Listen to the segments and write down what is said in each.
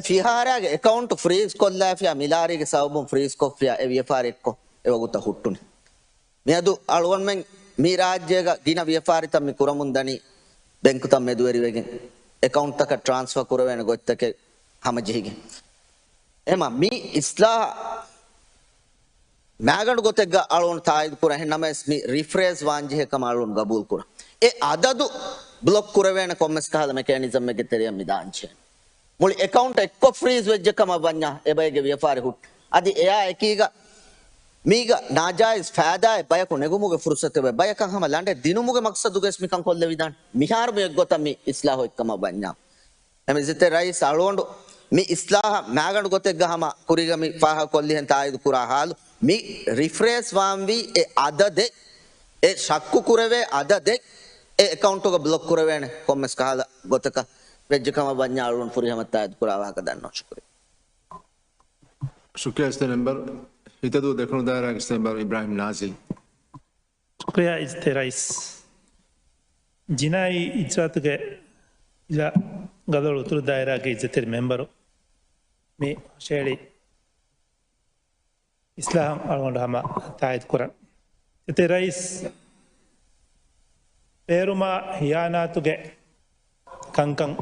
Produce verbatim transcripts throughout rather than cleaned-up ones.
ޝިހާރާގެ އެކައުންޓް ފްރީޒް ކޮށްލާފިޔާ، މިލާރީގެ ސަބަބުން ފްރީޒް ކޮށްފިޔާ އެ ވިޔަފާރި އެއްކޮށް އެ ވަގުތަށް ހުއްޓުނީ. މިއަދު އަޅުގަނޑުމެން މި ރާއްޖޭގަ ގިނަ ވިޔަފާރިތައް މި ކުރަމުން ދަނީ ބެންކުތައް މެދުވެރިވެގެން، އެކައުންޓްތަކަށް ޓްރާންސްފާ ކުރެވޭނެ ގޮތްތަކެއް ހަމަޖެހިގެން. އެމަ މި އިސްލާހަށް މާގަނޑު ގޮތެއްގަ އަޅުން ތާއީދު ކުރަން. އެހެން ނަމަވެސް މި ރިފްރޭޒް ވާންޖެހޭ ކަމަށް އަޅުން ގަބޫލު ކުރަން. އެ އަދަދު ބްލޮކް ކުރެވޭނެ ކޮންމެސް ކަހަލަ މެކޭނިޒަމެއްގެ ތެރެއަށް މި ދާންޖެހޭނެ. މުޅި އެކައުންޓް އެއްކޮށް ފްރީޒް ވެއްޖެ ކަމަށް ވަންޏާ އެބައެއްގެ ވިޔަފާރި ހުއްޓު. އަދި އެއާ އެކީގަ މީގަ ނާޖާއިޒް ފައިދާއެއް ބަޔަކު ނެގުމުގެ ފުރުސަތެއް ވޭ. ބަޔަކަށް ހަމަ ލަނޑެއް ދިނުމުގެ މަޤްޞަދުގައި މިކަން ކޮށްލެވިދާނެ. މިހާރު މި އެއްގޮތަށް މި އިސްލާހު އެއްކަމަށް ވަންޏާ. އެމެ އިއްޒަތްތެރި ރައީސް އަޅުގަނޑު މި އިސްލާހަށް މާގަނޑު ގޮތެއްގަ ހަމަ ކުރީގަ މި ފާހަގަކޮށްލިހެން ތާއީދު ކުރާ ހާލު، މި ރިފްރޭޒް ވާންވީ އެ އަދަދެއް، އެ ޝައްކު ކުރެވޭ އަދަދެއް އެ އެކައުންޓުގަ ބްލޮކް ކުރެވޭނެ ކޮންމެސް ކަހަލަ ގޮތަކަށް ވެއްޖެ ކަމަށް ވަންޏާ އަޅުގަނޑު ފުރިހަމަ ތާއީދު ކުރާ ވާހަކަ ދަންނަވަން. ޝުކުރިއްޔާ. ޝުކުރިއްޔާ އިއްޒަތްތެރި މެމްބަރު. ހިތަދޫ ދެކުނު ދާއިރާގެ މެމްބަރު އިބްރާހިމް ނާޒިލް. ޝުކުރިއްޔާ އިއްޒަތްތެރި ރައީސް. ޖިނާއީ އިޖްރާތުގެ އިލާ ގަލޮޅު އުތުރު ދާއިރާގެ އިއްޒަތްތެރި މެމްބަރު މި ހުށަހެޅި އިސްލާހަށް އަޅުގަނޑު ހަމަ ތާއީދު ކުރަން. އިއްޒަތްތެރި ރައީސް، ބޭރުމާ ހިޔާނާތުގެ ކަންކަން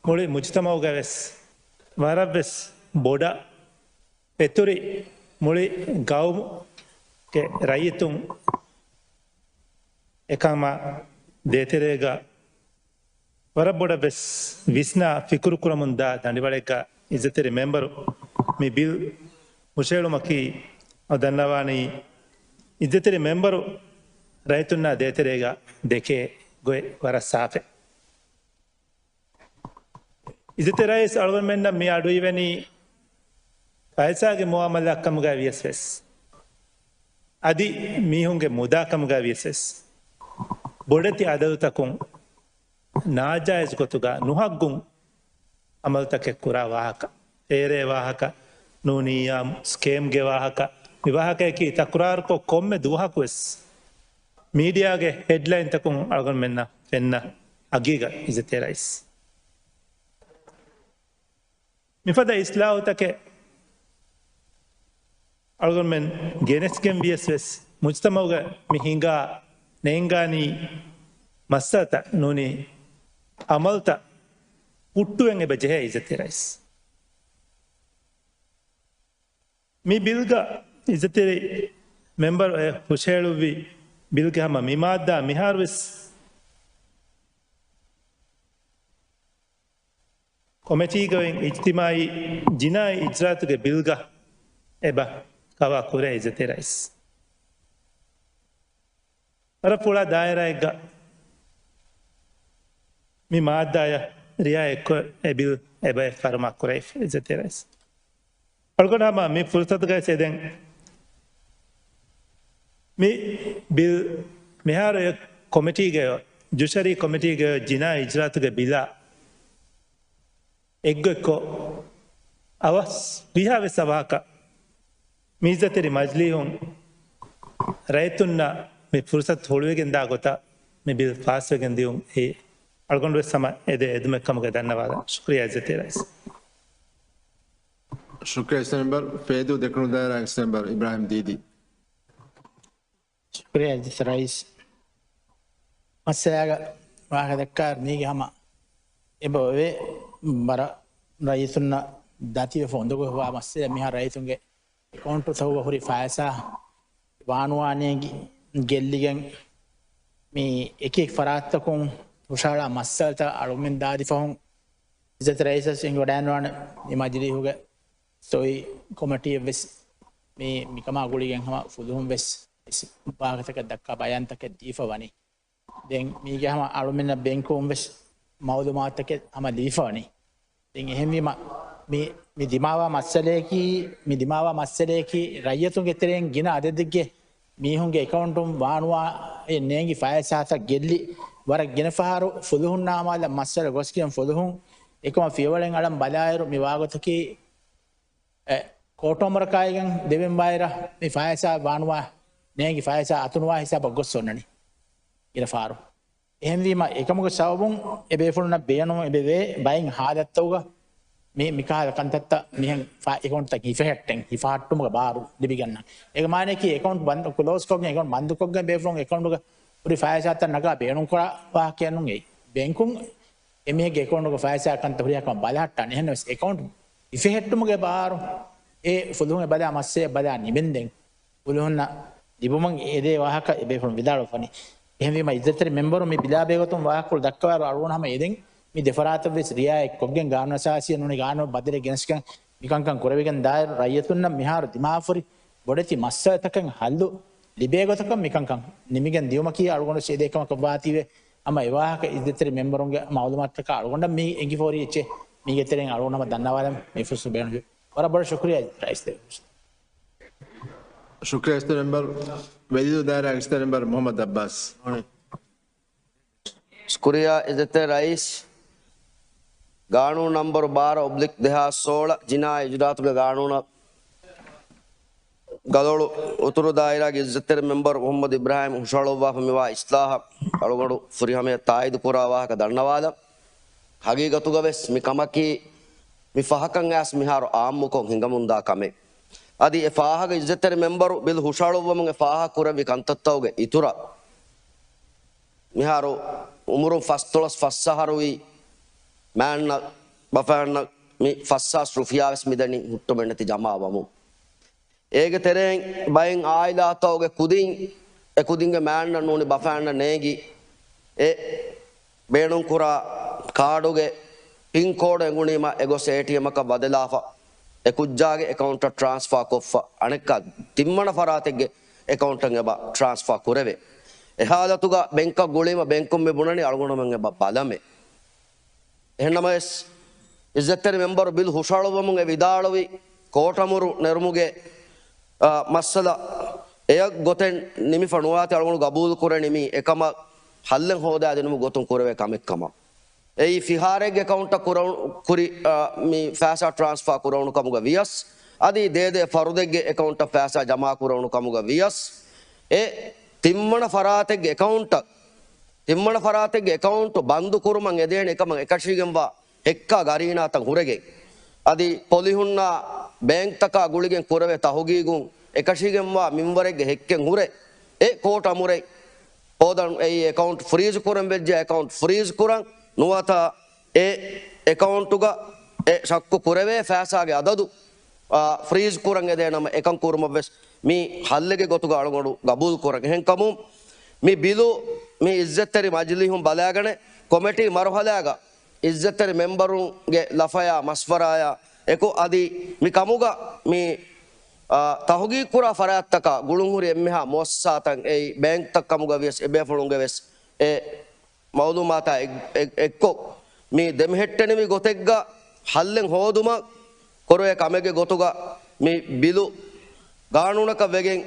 މުޅި މުޖުތަމަޢުގަ ވެސް ވަރަށް ވެސް ބޮޑަށް ފެތުރި، މުޅި ގައުމުގެ ރައްޔިތުން އެކަމާ ދޭތެރޭގަ ވަރަށް ބޮޑަށް ވެސް ވިސްނާ ފިކުރު ކުރަމުން ދާ ދަނޑިވަޅެއްގަ އިއްޒަތްތެރި މެމްބަރު މި ބިލް ހުށަހެޅުމަކީ ދަންނަވާނީ އިއްޒަތްތެރި މެމްބަރު ރައްޔިތުންނާ ދޭތެރޭގަ ދެކޭ ގޮތް ވަރަށް ސާފެއް. އިއްޒަތްތެރި ރައީސް އަޅުގަނޑުމެންނަށް މި އަޑުއިވެނީ ފައިސާގެ މުއާމަލާތްކަމުގައި ވިޔަސް ވެސް، އަދި މީހުންގެ މުދާކަމުގައި ވިޔަސް ވެސް، ބޮޑެތި އަދަދުތަކުން ނާޖާއިޒް ގޮތުގަ ނުހައްގުން އަމަލުތަކެއް ކުރާ ވާހަކަ، ފޭރޭ ވާހަކަ، ނޫނިއްޔާމު ސްކޭމްގެ ވާހަކަ، މި ވާހަކަޔަކީ ތަކުރާރުކޮށް ކޮންމެ ދުވަހަކު ވެސް މީޑިއާގެ ހެޑްލައިންތަކުން އަޅުގަނޑުމެންނަށް ފެންނަ ހަގީގަތް އިއްޒަތްތެރި ރައީސް. މިފަދަ އިސްލާހުތަކެއް އަޅުގަނޑުމެން ގެނެސްގެން ވިޔަސް ވެސް، މުޖުތަމަޢުގަ މި ހިނގާ ނޭނގާނީ މައްސަލަތައް ނޫނީ އަމަލުތައް ހުއްޓުވެން އެބަ ޖެހޭ އިއްޒަތްތެރި ރައީސް. މި ބިލްގަ އިއްޒަތްތެރި މެމްބަރު އެ ހުށަހެޅުއްވި ބިލްގެ ހަމަ މި މާއްދާ މިހާރު ވެސް ކޮމިޓީގައި އިޖްތިމާޢީ ޖިނާއީ އިޖްރާތުގެ ބިލްގަ އެބަ ކަވާ ކުރޭ އިއްޒަތްތެރި ރައީސް. ވަރަށް ފުޅާ ދާއިރާއެއްގަ މި މާއްދާޔަށް ރިއާޔަތްކޮށް އެ ބިލް އެބައެއް ފަރުމާ ކުރެވިފަ އިއްޒަތްތެރި ރައީސް. އަޅުގަނޑު ހަމަ މި ފުރުސަތުގައި އެދެން މި ބިލް މިހާރު އެ ކޮމިޓީގައި، ޖުޑިޝަރީ ކޮމިޓީގައި ޖިނާ އިޖްރާތުގެ ބިލާ އެއްގޮތްކޮށް، އަވަސް ވީހާވެސް އަވަހަކަށް މި އިއްޒަތްތެރި މަޖިލީހުން ރައްޔިތުންނަށް މި ފުރުސަތު ހުޅުވިގެންދާ ގޮތަށް މި ބިލް ފާސްވެގެން ދިޔުން އެއީ އަޅުގަނޑުވެސް ހަމަ އެދޭ އެދުމެއް ކަމުގައި ދަންނަވާލަން. ޝުކުރިއްޔާ އިއްޒަތްތެރި ރައީސް. ޝުކުރިއްޔާ އިއްޒަތްތެރި މެމްބަރު. ފޭދޫ ދެކުނު ދާއިރާގެ މެމްބަރު އިބްރާހިމް ދީދީ. ޝުކުރިއްޔާ އިއްޒަތްތެރި ރައީސް. މައްސަލާގަ ވާހަކަ ދައްކާ މީގެ ހަމަ އެބަ އޮވޭ ވަރަށް ރައްޔިތުންނަށް ދަތިވެފަ އުނދަގޫވާ މައްސަލަ މިހާ ރައްޔިތުންގެ އެކައުންޓުތަކުގަ ހުރި ފައިސާ ވާނުވާ ނޭނގި ގެއްލިގެން މި އެކި އެކި ފަރާތްތަކުން ހުށަހަޅާ މައްސަލަތައް އަޅުގަނޑުމެން ދާދި ފަހުން އިއްޒަތްތެރި ރައީސަށް އެނގިވަޑައިގަންނަވާނެ މި މަޖިލީހުގެ ސޮއި ކޮމިޓީއަށްވެސް މި، މިކަމާ ގުޅިގެން ހަމަ ފުލުހުން ވެސް ވާހަކަތަކެއް ދައްކާ ބަޔާންތަކެއް ދީފަ ވަނީ. ދެން މީގެ ހަމަ އަޅުމެންނަށް ބޭންކުން ވެސް މައުލޫމާތުތަކެއް ހަމަ ލިބިފަ ވަނީ. ދެން އެހެންވީމަ، މި، މި ދިމާވާ މައްސަލަޔަކީ، މި ދިމާވާ މައްސަލަޔަކީ ރައްޔިތުންގެ ތެރެއިން ގިނަ އަދަދެއްގެ މީހުންގެ އެކައުންޓުން ވާނުވާ އެ ނޭނގި ފައިސާތައް ގެއްލި، ވަރަށް ގިނަ ފަހަރު ފުލުހުންނާ މާލަށް މައްސަލަ ގޮސްގެން ފުލުހުން އެކަމަށް ފިޔަވަޅެއް އަޅަން ބަލާއިރު މި ވާގޮތަކީ އެ، ކޯޓު އަމަރަކާއިގެން ދެވެން ވާއިރަށް މި ފައިސާ ވާނުވާ، ނޭނގި ފައިސާ އަތުނުވާ ހިސާބަށް ގޮސް އޮންނަނީ ގިނަ ފަހަރު. އެހެންވީމަ، އެކަމުގެ ސަބަބުން އެ ބޭފުޅުންނަށް ބޭނުން އެބަވޭ ބައެއް ހާލަތްތަކުގަ މި، މިކަހަލަ ކަންތައްތައް މިހެން ފާ-، އެކައުންޓްތައް ހިފެހެއްޓެން، ހިފަހައްޓުމުގެ ބާރު ލިބިގަންނަން. އޭގެ މާނައަކީ އެކައުންޓް ބަންދު، ކްލޯޒްކޮށްގެން އެކައުންޓް ބަންދުކޮށްގެން ބޭފުޅުން އެކައުންޓުގަ ހުރި ފައިސާތައް ނަގާ ބޭނުންކުރާ ވާހަކައެއް ނޫން އެއީ. ބޭންކުން އެމީހެއްގެ އެކައުންޓުގެ ފައިސާ ކަންތައް ހުރިހާ ކަމަށް ބަލަހައްޓާނެ. އެހެންނަމަވެސް އެކައުންޓް ހިފެހެއްޓުމުގެ ބާރު އެ ފުލުހުން އެބަލާ މައްސަލަ ބަލާ ނިމެންދެން ފުލުހުންނަށް ލިބުމަށް އެދޭ ވާހަކަ އެބޭފުޅުން ވިދާޅުވަނީ. އެހެންވީމަ އިއްޒަތްތެރި މެމްބަރު މި ބިލާ ބެހޭގޮތުން ވާހަކަކޮޅު ދައްކަވާއިރު އަޅުގަނޑު ހަމަ އެދެން މި ދެފަރާތަށްވެސް ރިއާޔަތްކޮށްގެން ގާނޫނު އަސާސީ ނޫނީ ގާނޫނު ބަދަލެއް ގެނެސްގެން މިކަންކަން ކުރެވިގެން ދާއިރު ރައްޔިތުންނަށް މިހާރު ދިމާވެފަ ހުރި ބޮޑެތި މައްސަލަތަކަށް ހައްލު ލިބޭގޮތަކަށް މިކަންކަން ނިމިގެން ދިއުމަކީ އަޅުގަނޑު އެދޭ ކަމަކަށް ވާތީވެ ހަމަ އެވާހަކަ އިއްޒަތްތެރި މެމްބަރުންގެ މައުލޫމާތުތަކާ އަޅުގަނޑަށް މި އެނގިފަ ހުރި އެއްޗެއް މީގެ ތެރެއިން އަޅުގަނޑު ހަމަ ދަންނަވާލަން މި ފުރުސަތު ބޭނުންވި. ވަރަށް ބޮޑަށް ޝުކުރިއްޔާ ރައީސް. ޝުކުރިއްޔާ އިއްޒަތްތެރި މެމްބަރު، ވެލިދޫ ދާއިރާގެ އިއްޒަތްތެރި މެމްބަރު މުޙައްމަދު އައްބާސް. ޝުކުރިއްޔާ އިއްޒަތްތެރި ރައީސް. ގާނޫނު ނަންބަރު ބާރަ އޮބްލިކް ދެހާސް ސޯޅަ ޖިނާއީ އިޖުރާތުގެ ގާނޫނަށް ގަދޮޅު އުތުރު ދާއިރާގެ އިއްޒަތްތެރި މެމްބަރު މުޙައްމަދު އިބްރާހީމް ހުށަހަޅުއްވާފަ މިވާ އިސްލާހަށް އަޅުގަނޑު ފުރިހަމަޔަށް ތާއީދު ކުރާ ވާހަކަ ދަންނަވާލަން. ހަގީގަތުގަވެސް މި ކަމަކީ މި ފަހަކަށް އައިސް މިހާރު އާއްމުކޮށް ހިނގަމުންދާ ކަމެއް. އަދި އެ ފާހަގަ އިއްޒަތްތެރި މެމްބަރު ބިލް ހުށަހަޅުއްވަމުން އެ ފާހަގަ ކުރެއްވި ކަންތައްތަކުގެ އިތުރަށް މިހާރު އުމުރުން ފަސްދޮޅަސް ފަސް އަހަރުވީ މާންނަ ބަފައިންނަށް މި ފަސް ހާސް ރުފިޔާވެސް މިދަނީ ހުއްޓުމެއްނެތި ޖަމާވަމުން. އޭގެ ތެރެއިން ބައެއް އާއިލާތަކުގެ ކުދިން، އެ ކުދިންގެ މާންނަ ނޫނީ ބަފައިންނަށް ނޭނގި، އެ ބޭނުންކުރާ ކާޑުގެ ޕިން ކޯޑު އެނގުނީމަ އެގޮސް އޭޓީއެމަކަށް ބަދަލާފަ، އެ ކުއްޖާގެ އެކައުންޓަށް ޓްރާންސްފާ ކޮށްފަ، އަނެއްކާ ތިންވަނަ ފަރާތެއްގެ އެކައުންޓަށް އެބަ ޓްރާންސްފާ ކުރެވޭ. އެ ހާލަތުގަ ބެންކަށް ގުޅީމަ ބެންކުން މި ބުނަނީ އަޅުގަނޑުމެން އެބަ ބަލަމޭ. އެހެންނަމަވެސް، އިއްޒަތްތެރި މެމްބަރު ބިލް ހުށަހަޅުއްވަމުން އެ ވިދާޅުވި ކޯޓަމުރު ނެރުމުގެ، އާ، މައްސަލަ އެޔަށް ގޮތެއް ނިމިފަ ނުވާތީ އަޅުގަނޑު ގަބޫލު ކުރަނީ މީ އެކަމަށް ހައްލެއް ހޯދާދިނުމުގެ ގޮތުން ކުރެވޭ ކަމެއް ކަމަށް. އެއީ ފިހާރައެއްގެ އެކައުންޓަށް ކުރަން، ކުރި، އާ، މި ފައިސާ ޓްރާންސްފާ ކުރެވުނު ކަމުގަ ވިޔަސް، އަދި ދޭދޭ ފަރުދެއްގެ އެކައުންޓަށް ފައިސާ ޖަމާ ކުރެވުނު ކަމުގަ ވިޔަސް، އެ ތިންވަނަ ފަރާތެއްގެ އެކައުންޓަށް، ތިންވަނަ ފަރާތެއްގެ އެކައުންޓު ބަންދު ކުރުމަށް އެދޭނެ ކަމަށް އެކަށީގެންވާ ހެއްކާ ގަރީނާތައް ހުރެގެން، އަދި ޕޮލިހުންނާ ބޭންކްތަކާ ގުޅިގެން ކުރެވޭ ތަހުގީގުން އެކަށީގެންވާ މިންވަރެއްގެ ހެއްކެއް ހުރެ، އެ ކޯޓް އަމުރެއް ހޯދަން އެއީ އެކައުންޓް ފްރީޒް ކުރަން ވެއްޖެ، އެކައުންޓް ފްރީޒް ކުރަން ނުވަތަ އެ އެކައުންޓުގަ އެ ޝައްކު ކުރެވޭ ފައިސާގެ އަދަދު، އާ، ފްރީޒް ކުރަން އެދޭނަމަ އެކަން ކުރުމަށްވެސް މި ހައްލެއްގެ ގޮތުގަ އަޅުގަނޑު ގަބޫލު ކުރަން. އެހެންކަމުން މި ބިލު މި އިއްޒަތްތެރި މަޖިލީހުން ބަލާގަނެ ކޮމެޓީ މަރުހަލާގަ އިއްޒަތްތެރި މެމްބަރުންގެ ލަފަޔާ މަޝްވަރާޔާ އެކު އަދި މި ކަމުގަ މި، އާ، ތަހުގީގުކުރާ ފަރާތްތަކާ ގުޅުންހުރި އެންމެހާ މުއައްސަސާތައް އެއީ ބޭންކްތައް ކަމުގަ ވިޔަސް އެބޭފުޅުންގެ ވެސް އެ މައުލޫމާތާ އެއް-، އެއް-، އެއްކޮށް މި ދެމެހެއްޓެނިވި ގޮތެއްގަ ހައްލެއް ހޯދުމަށް ކުރެވޭ ކަމެއްގެ ގޮތުގަ މި ބިލު ގާނޫނަކަށް ވެގެން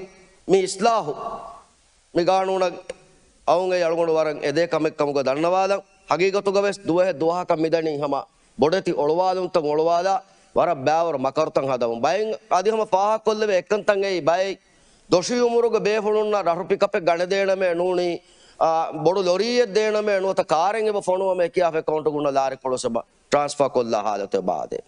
މި އިސްލާހު މި ގާނޫނަށް އައުން އެއީ އަޅުގަނޑު ވަރަށް އެދޭ ކަމެއް ކަމުގަ ދަންނަވާލަން. ހަގީގަތުގަވެސް ދުވަހެއް ދުވަހަކަށް މިދަނީ ހަމަ ބޮޑެތި އޮޅުވާލުންތައް އޮޅުވާލާ ވަރަށް ބައިވަރު މަކަރުތައް ހަދަމުން. ބައެއް އަދި ހަމަ ފާހަގަކޮށްލެވޭ އެއްކަންތައް އެއީ ބައެއް ދޮށީ އުމުރުގެ ބޭފުޅުންނަށް ރަށު ޕިކަޕެއް ގަނެދޭނަމޭ ނޫނީ، އާ، ބޮޑު ލޮރީއެއް ދޭނަމޭ ނުވަތަ ކާރެއް އެބަ ފޮނުވަމޭ ކިޔާފަ އެކައުންޓުގަ ހުންނަ ލާރިކޮޅު އެބަ ޓްރާންސްފާ ކޮށްލާ ހާލަތު އެބަ އާދޭ.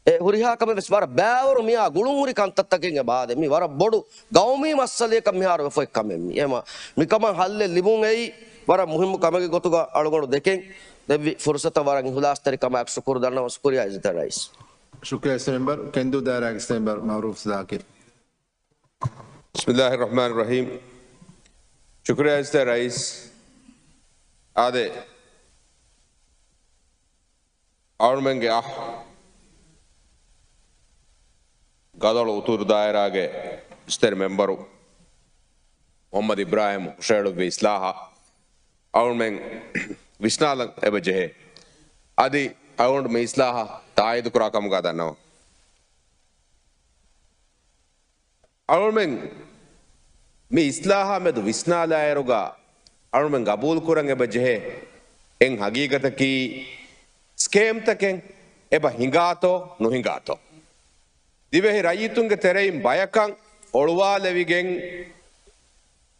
އެ ހުރިހާ ކަމެއް ވެސް ވަރަށް ބައިވަރު މިއާ ގުޅުންހުރި ކަންތައްތަކެއް އެބަ އާދޭ. މި ވަރަށް ބޮޑު ގައުމީ މައްސަލައަކަށް މިހާރު ވެފައި ކަމެއް މީ. އެމަ މިކަމަށް ހައްލެއް ލިބުން އެއީ ވަރަށް މުހިއްމު ކަމެއްގެ ގޮތުގަ އަޅުގަނޑު ދެކެން ދެއްވި ފުރުސަތަށް ވަރަށް އިހުލާސްތެރިކަމާއެކު ޝުކުރު ދަންނަވަން. ޝުކުރިއްޔާ އިއްޒަތްތެރި ރައީސް. ޝުކުރިއްޔާ އިއްޒަތްތެރި މެމްބަރު، ކެންދޫ ދާއިރާގެ އިއްޒަތްތެރި މެމްބަރު މައުރޫފް ޒާކިރު. ބިސްމިއްލާހިއްރަޙްމާނިއްރަޙީމް. ޝުކުރިއްޔާ އިއްޒަތްތެރި ރައީސް. އާދެ، އަޅުމެންގެ އަހް ގަދޮޅު އުތުރު ދާއިރާގެ އިއްޒަތްތެރި މެމްބަރު މުޙައްމަދު އިބްރާހީމް ހުށަހެޅުއްވި އިސްލާހަށް އަޅުމެން ވިސްނާލަން އެބަ ޖެހޭ. އަދި އަޅުގަނޑު މި އިސްލާހަށް ތާއީދުކުރާ ކަމުގަ ދަންނަވަން. އަޅުމެން މި އިސްލާހާ މެދު ވިސްނާލާއިރުގަ އަޅުމެން ގަބޫލު ކުރަން އެބަ ޖެހޭ އެއް ހަގީގަތަކީ، ސްކޭމްތަކެއް އެބަ ހިނގާތޯ ނުހިނގާތޯ؟ ދިވެހި ރައްޔިތުންގެ ތެރެއިން ބަޔަކަށް އޮޅުވާލެވިގެން،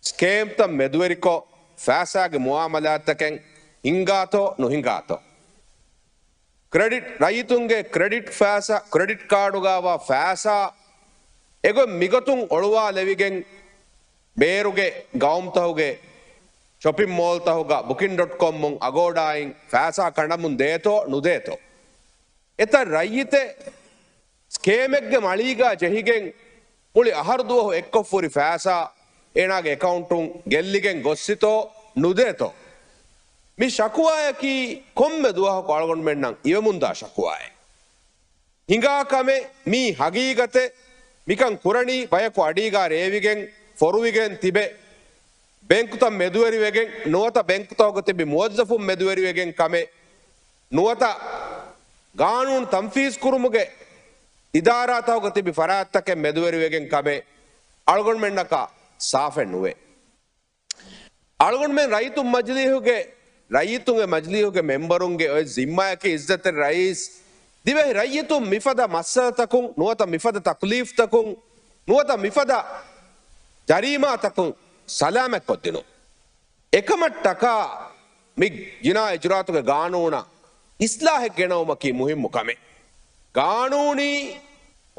ސްކޭމްތައް މެދުވެރިކޮށް، ފައިސާގެ މުއާމަލާތްތަކެއް ހިނގާތޯ ނުހިނގާތޯ؟ ކްރެޑިޓް، ރައްޔިތުންގެ ކްރެޑިޓް ފައިސާ، ކްރެޑިޓް ކާޑުގައިވާ ފައިސާ އެގޮތް މިގޮތުން އޮޅުވާލެވިގެން، ބޭރުގެ ގައުމުތަކުގެ ޝޮޕިން މޯލްތަކުގަ ބުކިން ޑޮޓް ކޮމުން އަގޯޑާއިން ފައިސާ ކަނޑަމުން ދޭތޯ ނުދޭތޯ؟ އެތައް ރައްޔިތެއް ސްކޭމެއްގެ މަޅީގަ ޖެހިގެން މުޅި އަހަރު ދުވަހު އެއްކޮށްފުރި ފައިސާ އޭނާގެ އެކައުންޓުން ގެއްލިގެން ގޮއްސިތޯ ނުދޭތޯ؟ މި ޝަކުވާޔަކީ ކޮންމެ ދުވަހަކު އަޅުގަނޑުމެންނަށް އިވެމުންދާ ޝަކުވާއެއް. ހިނގާ ކަމެއް މީ ހަގީގަތެއް. މިކަން ކުރަނީ ބަޔަކު އަޑީގާ ރޭވިގެން ފޮރުވިގެން ތިބެ ބެންކުތައް މެދުވެރިވެގެން، ނުވަތަ ބެންކުތަކުގަ ތިބި މުވައްޒަފުން މެދުވެރިވެގެން ކަމެއް، ނުވަތަ ގާނޫނު ތަންފީޒް ކުރުމުގެ އިދާރާތަކުގަ ތިބި ފަރާތްތަކެއް މެދުވެރިވެގެން ކަމެއް އަޅުގަނޑުމެންނަކަށް ސާފެއް ނުވޭ. އަޅުގަނޑުމެން ރައްޔިތުން މަޖިލީހުގެ، ރައްޔިތުންގެ މަޖިލީހުގެ މެމްބަރުންގެ އޮތް ޒިންމާއަކީ އިއްޒަތްތެރި ރައީސް، ދިވެހި ރައްޔިތުން މިފަދަ މައްސަލަތަކުން، ނުވަތަ މިފަދަ ތަކުލީފްތަކުން، ނުވަތަ މިފަދަ ޖަރީމާތަކުން ސަލާމަތްކޮށްދިނުން. އެކަމަށްޓަކާ މި ޖިނާ އިޖުރާތުގެ ގާނޫނަށް އިސްލާހެއް ގެނައުމަކީ މުހިއްމު ކަމެއް. ގާނޫނީ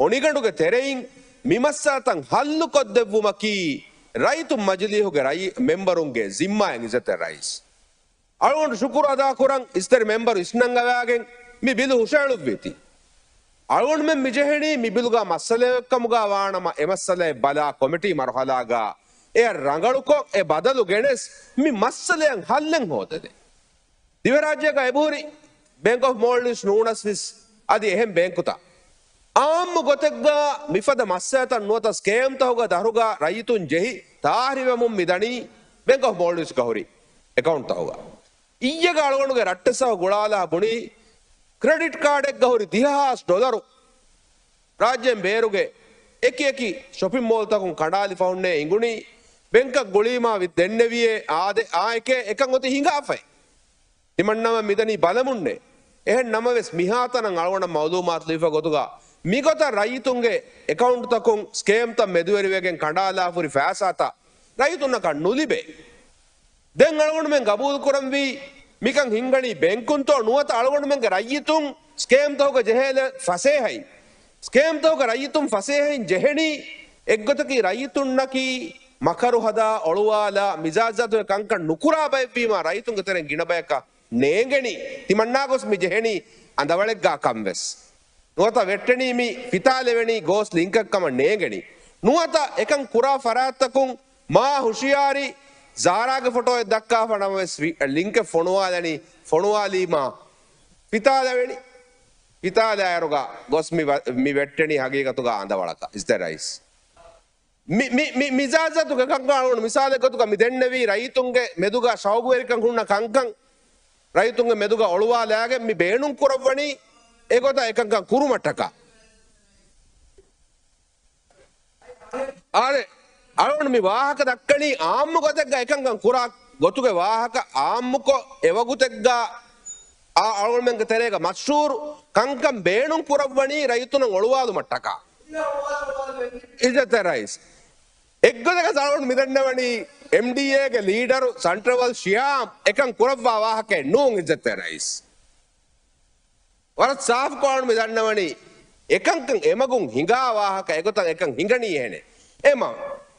އޮނިގަނޑުގެ ތެރެއިން މި މައްސަލަތައް ހައްލުކޮށްދެއްވުމަކީ ރައްޔިތުން މަޖިލީހުގެ ރައީ-، މެމްބަރުންގެ ޒިންމާއެއް އިއްޒަތްތެރި ރައީސް. އަޅުގަނޑު ޝުކުރު އަދާކުރަން އިއްޒަތްތެރި މެމްބަރު އިސްނަންގަވާގެން މި ބިލު ހުށައެޅުއްވީތީ. އަޅުގަނޑުމެން މިޖެހެނީ މި ބިލުގަ މައްސަލައެއްކަމުގަ ވާނަމަ، އެ މައްސަލައެއް ބަލާ ކޮމިޓީ މަރުހަލާގަ އެއަށް ރަނގަޅުކޮށް، އެ ބަދަލު ގެނެސް މި މައްސަލައަށް ހައްލެއް ހޯދެދޭ. ދިވެހިރާއްޖޭގަ އެބަހުރި ބޭންކް އޮފް މޯލްޑިވްސް ނޫނަސް ވެސް އަދި އެހެން ބޭންކުތައް އާއްމު ގޮތެއްގަ މިފަދަ މައްސަލަތައް ނުވަތަ ސްކޭމްތަކުގެ ދަށުގަ ރައްޔިތުން ޖެހި ތާހިރުވެމުން މިދަނީ ބޭންކް އޮފް މޯލްޑިވްސްގަ ހުރި އެކައުންޓްތަކުގަ. އިއްޔެގަ އަޅުގަނޑުގެ ރައްޓެއްސަކު ގުޅާލާ ބުނީ، ކްރެޑިޓް ކާޑެއްގަ ހުރި ދިހަ ހާސް ޑޮލަރު ރާއްޖޭން ބޭރުގެ އެކި އެކި ޝޮޕިން މޯލްތަކުން ކަނޑާލި ފަހުންނޭ އިނގުނީ، ބޭންކަށް ގުޅީމާ ވި-، ދެންނެވިޔޭ އާދެ، އާއެކޭ އެކަން އޮތީ ހިނގާފައި. ތިމަންނަމަ މިދަނީ ބަލަމުންނޭ. އެހެން ނަމަވެސް މިހާތަނަށް އަޅުގަނޑަށް މައުލޫމާތު ލިބިފަ ގޮތުގަ މިގޮތަށް ރައްޔިތުންގެ އެކައުންޓްތަކުން ސްކޭމްތައް މެދުވެރިވެގެން ކަނޑާލާފުރި ފައިސާތައް ރައްޔިތުންނަކަށް ނުލިބޭ. ދެން އަޅުގަނޑުމެން ގަބޫލުކުރަންވީ މިކަން ހިންގަނީ ބޭންކުންތޯ ނުވަތަ އަޅުގަނޑުމެންގެ ރައްޔިތުން ސްކޭމްތަކުގަ ޖެހޭލެ ފަސޭހައިން. ސްކޭމްތަކުގަ ރައްޔިތުން ފަސޭހައިން ޖެހެނީ އެއްގޮތަކީ ރައްޔިތުންނަކީ މަކަރު ހަދާ އޮޅުވާލާ މިޒާޖާތުގެ ކަންކަން ނުކުރާ ބައެއްވީމާ ރައްޔިތުންގެ ތެރެއިން ގިނަ ބަޔަކަށް ނޭނގެނީ. ތިމަންނާ ގޮސް މި ޖެހެނީ އަނދަވަޅެއްގާ ކަން ވެސް. ނުވަތަ ވެއްޓެނީ މި ފިތާލެވެނީ ގޯސް ލިންކެއް ކަމަށް ނޭނގެނީ. ނުވަތަ އެކަން ކުރާ ފަރާތްތަކުން މާ ހުޝިޔާރީ ޒާރާގެ ފޮޓޯއެއް ދައްކާފަ ނަމަވެސް ވި-، ލިންކެއް ފޮނުވާލަނީ، ފޮނުވާލީމާ ފިތާލެވެނީ. ފިތާލާއިރުގަ ގޮސް މި ވަ-، މި ވެއްޓެނީ ހަގީގަތުގަ އަނދަވަޅަކަށް. އިއްޒަތްތެރި ރައީސް. މި، މި، މި، މިޒާޖާތުގެ ކަންކަން އަޅުގަނޑު މިސާލެއް ގޮތުގަ މި ދެންނެވީ ރައްޔިތުންގެ މެދުގަ ޝައުގުވެރިކަން ހުންނަ ކަންކަން. ރައްޔިތުންގެ މެދުގަ އޮޅުވާލާގެން މި ބޭނުން ކުރައްވަނީ އެގޮތަށް އެކަންކަން ކުރުމަށްޓަކާ. އާދެ، އަޅުގަނޑު މި ވާހަކަ ދައްކަނީ އާއްމު ގޮތެއްގަ އެކަންކަން ކުރާ ގޮތުގެ ވާހަކަ އާއްމުކޮށް އެވަގުތެއްގަ އާ އަޅުގަނޑުމެންގެ ތެރޭގަ މަޝްހޫރު ކަންކަން ބޭނުން ކުރައްވަނީ ރައްޔިތުންނަށް އޮޅުވާލުމަށްޓަކާ. އިއްޒަތްތެރި ރައީސް. އެއްގޮތަކަށް އަޅުގަނޑު މިދަންނަވަނީ އެމްޑީއޭގެ ލީޑަރު ސަންޓްރަވަލް ޝިޔާމް އެކަން ކުރައްވާ ވާހަކައެއް ނޫން އިއްޒަތްތެރި ރައީސް. ވަރަށް ސާފުކޮށް މި ދަންނަވަނީ، އެކަންކަން އެމަގުން ހިނގާ ވާހަކަ އެގޮތަށް އެކަން ހިނގަނީ އެހެނެއް. އެމަ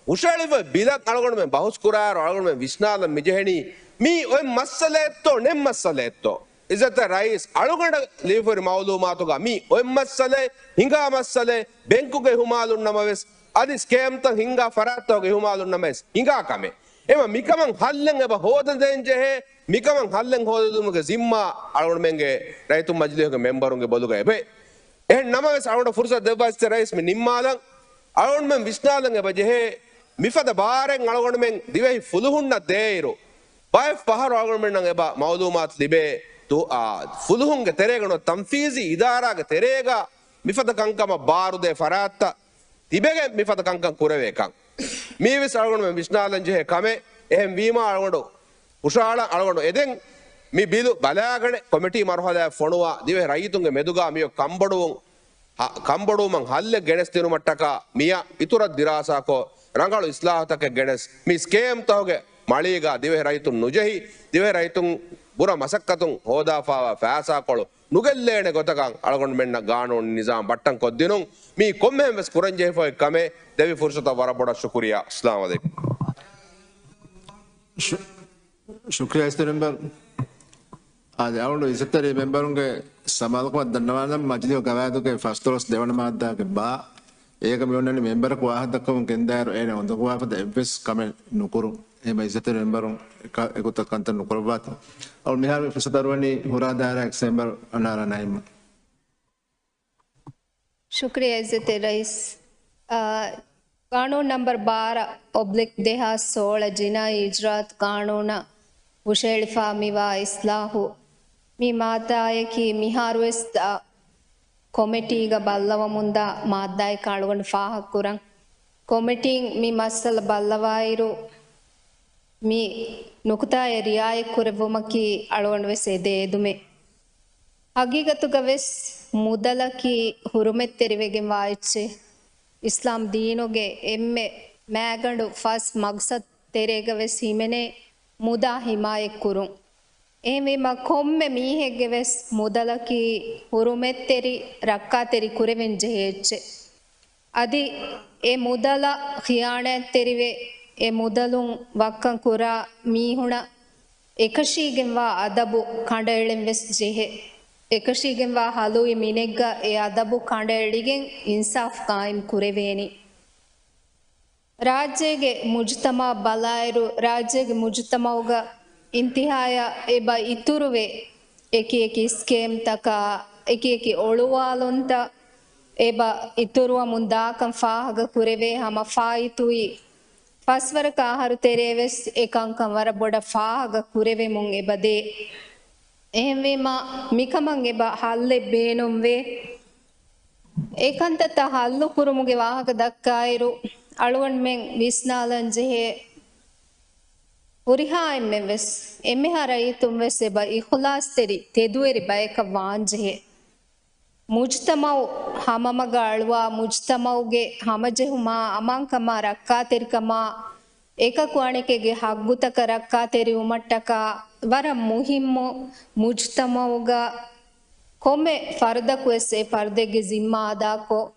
ހުށައެޅިފަ ބިލަށް އަޅުގަނޑުމެން ބަހުސް ކުރާއިރު އަޅުގަނޑުމެން ވިސްނާލަން މިޖެހެނީ، މީ އޮތް މައްސަލައެއްތޯ ނެތް މައްސަލައެއްތޯ؟ އިއްޒަތްތެރި ރައީސް، އަޅުގަނޑަށް ލިބިފައި މައުލޫމާތުގަ މީ އޮތް މައްސަލައެއް، ހިނގާ މައްސަލައެއް، ބެންކުގެ އިހުމާލުން ނަމަވެސް، އަދި ސްކޭމްތައް ހިނގާ ފަރާތްތަކުގެ އިހުމާލުން ނަމަވެސް ހިނގާ ކަމެއް. އެމަ މިކަމަށް ހައްލެއް އެބަ ހޯދަން ދޭން ޖެހޭ، މިކަމަށް ހައްލެއް ހޯދުމުގެ ޒިންމާ އަޅުގަނޑުމެންގެ ރައްޔިތުން މަޖިލީހުގެ މެމްބަރުންގެ ބޮލުގަ އެބައި. އެހެން ނަމަވެސް އަޅުގަނޑަށް ފުރުސަތު ދެއްވާ އިއްޒަތްތެރި ރައީސް މި ނިންމާލަން. އަޅުގަނޑުމެން ވިސްނާލަން އެބަ ޖެހޭ، މިފަދަ ބާރެއް އަޅުގަނޑުމެން ދިވެހި ފުލުހުންނަށް ދޭއިރު، ބައެއް ފަހަރު އަޅުގަނޑުމެންނަށް އެބަ މައުލޫމާތު ލިބޭ، ދު-، އާ، ފުލުހުންގެ ތެރޭގަ ނުވަތަ ތަންފީޒީ އިދާރާގެ ތެރޭގަ މިފަދަ ކަންކަމަށް ބާރުދޭ ފަރާތްތައް ތިބެގެން މިފަދަ ކަންކަން ކުރެވޭކަން. މީވެސް އަޅުގަނޑުމެން ވިސްނާލަން ޖެހޭ ކަމެއް. އެހެން ވީމާ އަޅުގަނޑު ހުށައަޅަން އަޅުގަނޑު އެދެން މި ބިލު ބަލާގަނެ ކޮމިޓީ މަރުހަލާއަށް ފޮނުވާ ދިވެހި ރައްޔިތުންގެ މެދުގަ މިއޮތް ކަންބޮޑުވުން، ހަ-، ކަންބޮޑުވުމަށް ހައްލެއް ގެނެސްދިނުމަށްޓަކާ މިއަށް އިތުރަށް ދިރާސާކޮށް، ރަނގަޅު އިސްލާހުތަކެއް ގެނެސް، މި ސްކޭމްތަކުގެ މަޅީގަ ދިވެހި ރައްޔިތުން ނުޖެހި، ދިވެހި ރައްޔިތުން ބުރަ މަސައްކަތުން ހޯދާފާވާ ފައިސާކޮޅު ނުގެއްލޭނެ ގޮތަކަށް އަޅުގަނޑުމެންނަށް ގާނޫނު ނިޒާމް ބައްޓަން ކޮށްދިނުން. މީ ކޮންމެހެން ވެސް ކުރަންޖެހިފައި ކަމެއް. ދެވި ފުރުސަތަށް ވަރަށް ބޮޑަށް ޝުކުރިއްޔާ. އައްސަލާމު ޢަލައިކުމް. ޝު-، ޝުކުރިއްޔާ އިއްޒަތްތެރި މެމްބަރު. އާދެ، އަޅުގަނޑު އިއްޒަތްތެރި މެމްބަރުންގެ ސަމާލުކަމަށް ދަންނަވާލަން. މަޖިލީހު ގަވާއިދުގެ ފަސްދޮޅަސް ދެވަނަ މާއްދާގެ ބާ އޭގަ މިއޮންނަނީ މެމްބަރަކު ވާހަކަ ދައްކަމުން ގެންދާއިރު އޭނަ އުނދަގޫވާފަދަ އެއްވެސް ކަމެއް ނުކުރުން. އެހެންވެ އިއްޒަތްތެރި މެމްބަރުން އެކަ-، އެގޮތަށް ކަންތައް ނުކުރައްވާތި. އަޅު މިހާރު މި ފުރުސަތު އަރުވަނީ ހުރާ ދާއިރާގެ މެމްބަރު އަނާރާ ނައީމަށް. ޝުކުރިއްޔާ އިއްޒަތްތެރި ރައީސް. އާ، ގާނޫނު ނަމްބަރު ބާރަ އޮބްލިކް ދެހާސް ސޯޅަ ޖިނާއީ އިޖްރާއަތު ގާނޫނަށް ހުށަހެޅިފާ މިވާ އިސްލާހު މި މާއްދާއަކީ މިހާރުވެސް ދާ ކޮމިޓީގަ ބައްލަވަމުންދާ މާއްދާއެއްކަން އަޅުގަނޑު ފާހަގަކުރަން. ކޮމިޓީން މި މައްސަލަ ބައްލަވާއިރު، މި ނުކުތާއެއް ރިއާޔަތްކުރެއްވުމަކީ އަޅުގަނޑުވެސް އެދޭ އެދުމެއް. ހަގީގަތުގަވެސް މުދަލަކީ ހުރުމަތްތެރިވެގެންވާ އެއްޗެއް. އިސްލާމް ދީނުގެ އެންމެ މައިގަނޑު ފަސް މަގްސަދު ތެރޭގަވެސް ހިމެނޭ މުދާ ހިމާޔަތްކުރުން. އެހެންވީމަ ކޮންމެ މީހެއްގެވެސް މުދަލަކީ ހުރުމަތްތެރި ރައްކާތެރި ކުރެވެން ޖެހޭ އެއްޗެއް. އަދި އެ މުދަލަށް ޚިޔާނާތްތެރިވެ، އެ މުދަލުން ވައްކަން ކުރާ މީހުނަށް އެކަށީގެންވާ އަދަބު ކަނޑައެޅެން ވެސް ޖެހޭ. އެކަށީގެންވާ ހަލުވި މިނެއްގަ އެ އަދަބު ކަނޑައެޅިގެން އިންސާފު ޤާއިމް ކުރެވޭނީ. ރާއްޖޭގެ މުޖުތަމަޢަށް ބަލާއިރު، ރާއްޖޭގެ މުޖުތަމަޢުގަ އިންތިހާޔަށް އެބަ އިތުރުވެ، އެކި އެކި ސްކޭމްތަކާ، އެކި އެކި އޮޅުވާލުންތައް އެބަ އިތުރުވަމުން ދާކަން ފާހަގަ ކުރެވޭ ހަމަ ފާއިތުވި ފަސްވަރަކަށް އަހަރު ތެރޭވެސް އެ ކަންކަން ވަރަށް ބޮޑަށް ފާހަގަ ކުރެވެމުން އެބަ ދޭ. އެހެންވީމަ، މިކަމަށް އެބަ ހައްލެއް ބޭނުންވޭ. އެ ކަންތައްތައް ހައްލު ކުރުމުގެ ވާހަކަ ދައްކާއިރު، އަޅުގަނޑުމެން ވިސްނާލަން ޖެހޭ، ހުރިހާ އެންމެން ވެސް، އެންމެހާ ރައްޔިތުން ވެސް އެބަ އިޚުލާޞްތެރި، ތެދުވެރި ބަޔަކަށް ވާން ޖެހޭ. މުޖުތަމަޢު ހަމަމަގަށް އަޅުވާ، މުޖުތަމަޢުގެ ހަމަޖެހުމާ، އަމާންކަމާ، ރައްކާތެރިކަމާ، އެކަކު އަނެކެއްގެ ޙައްޤުތަކަށް ރައްކާތެރިވުމަށްޓަކާ ވަރަށް މުހިއްމު. މުޖުތަމަޢުގަ ކޮންމެ ފަރުދަކުވެސް އެ ފަރުދެއްގެ ޒިންމާ އަދާކޮށް،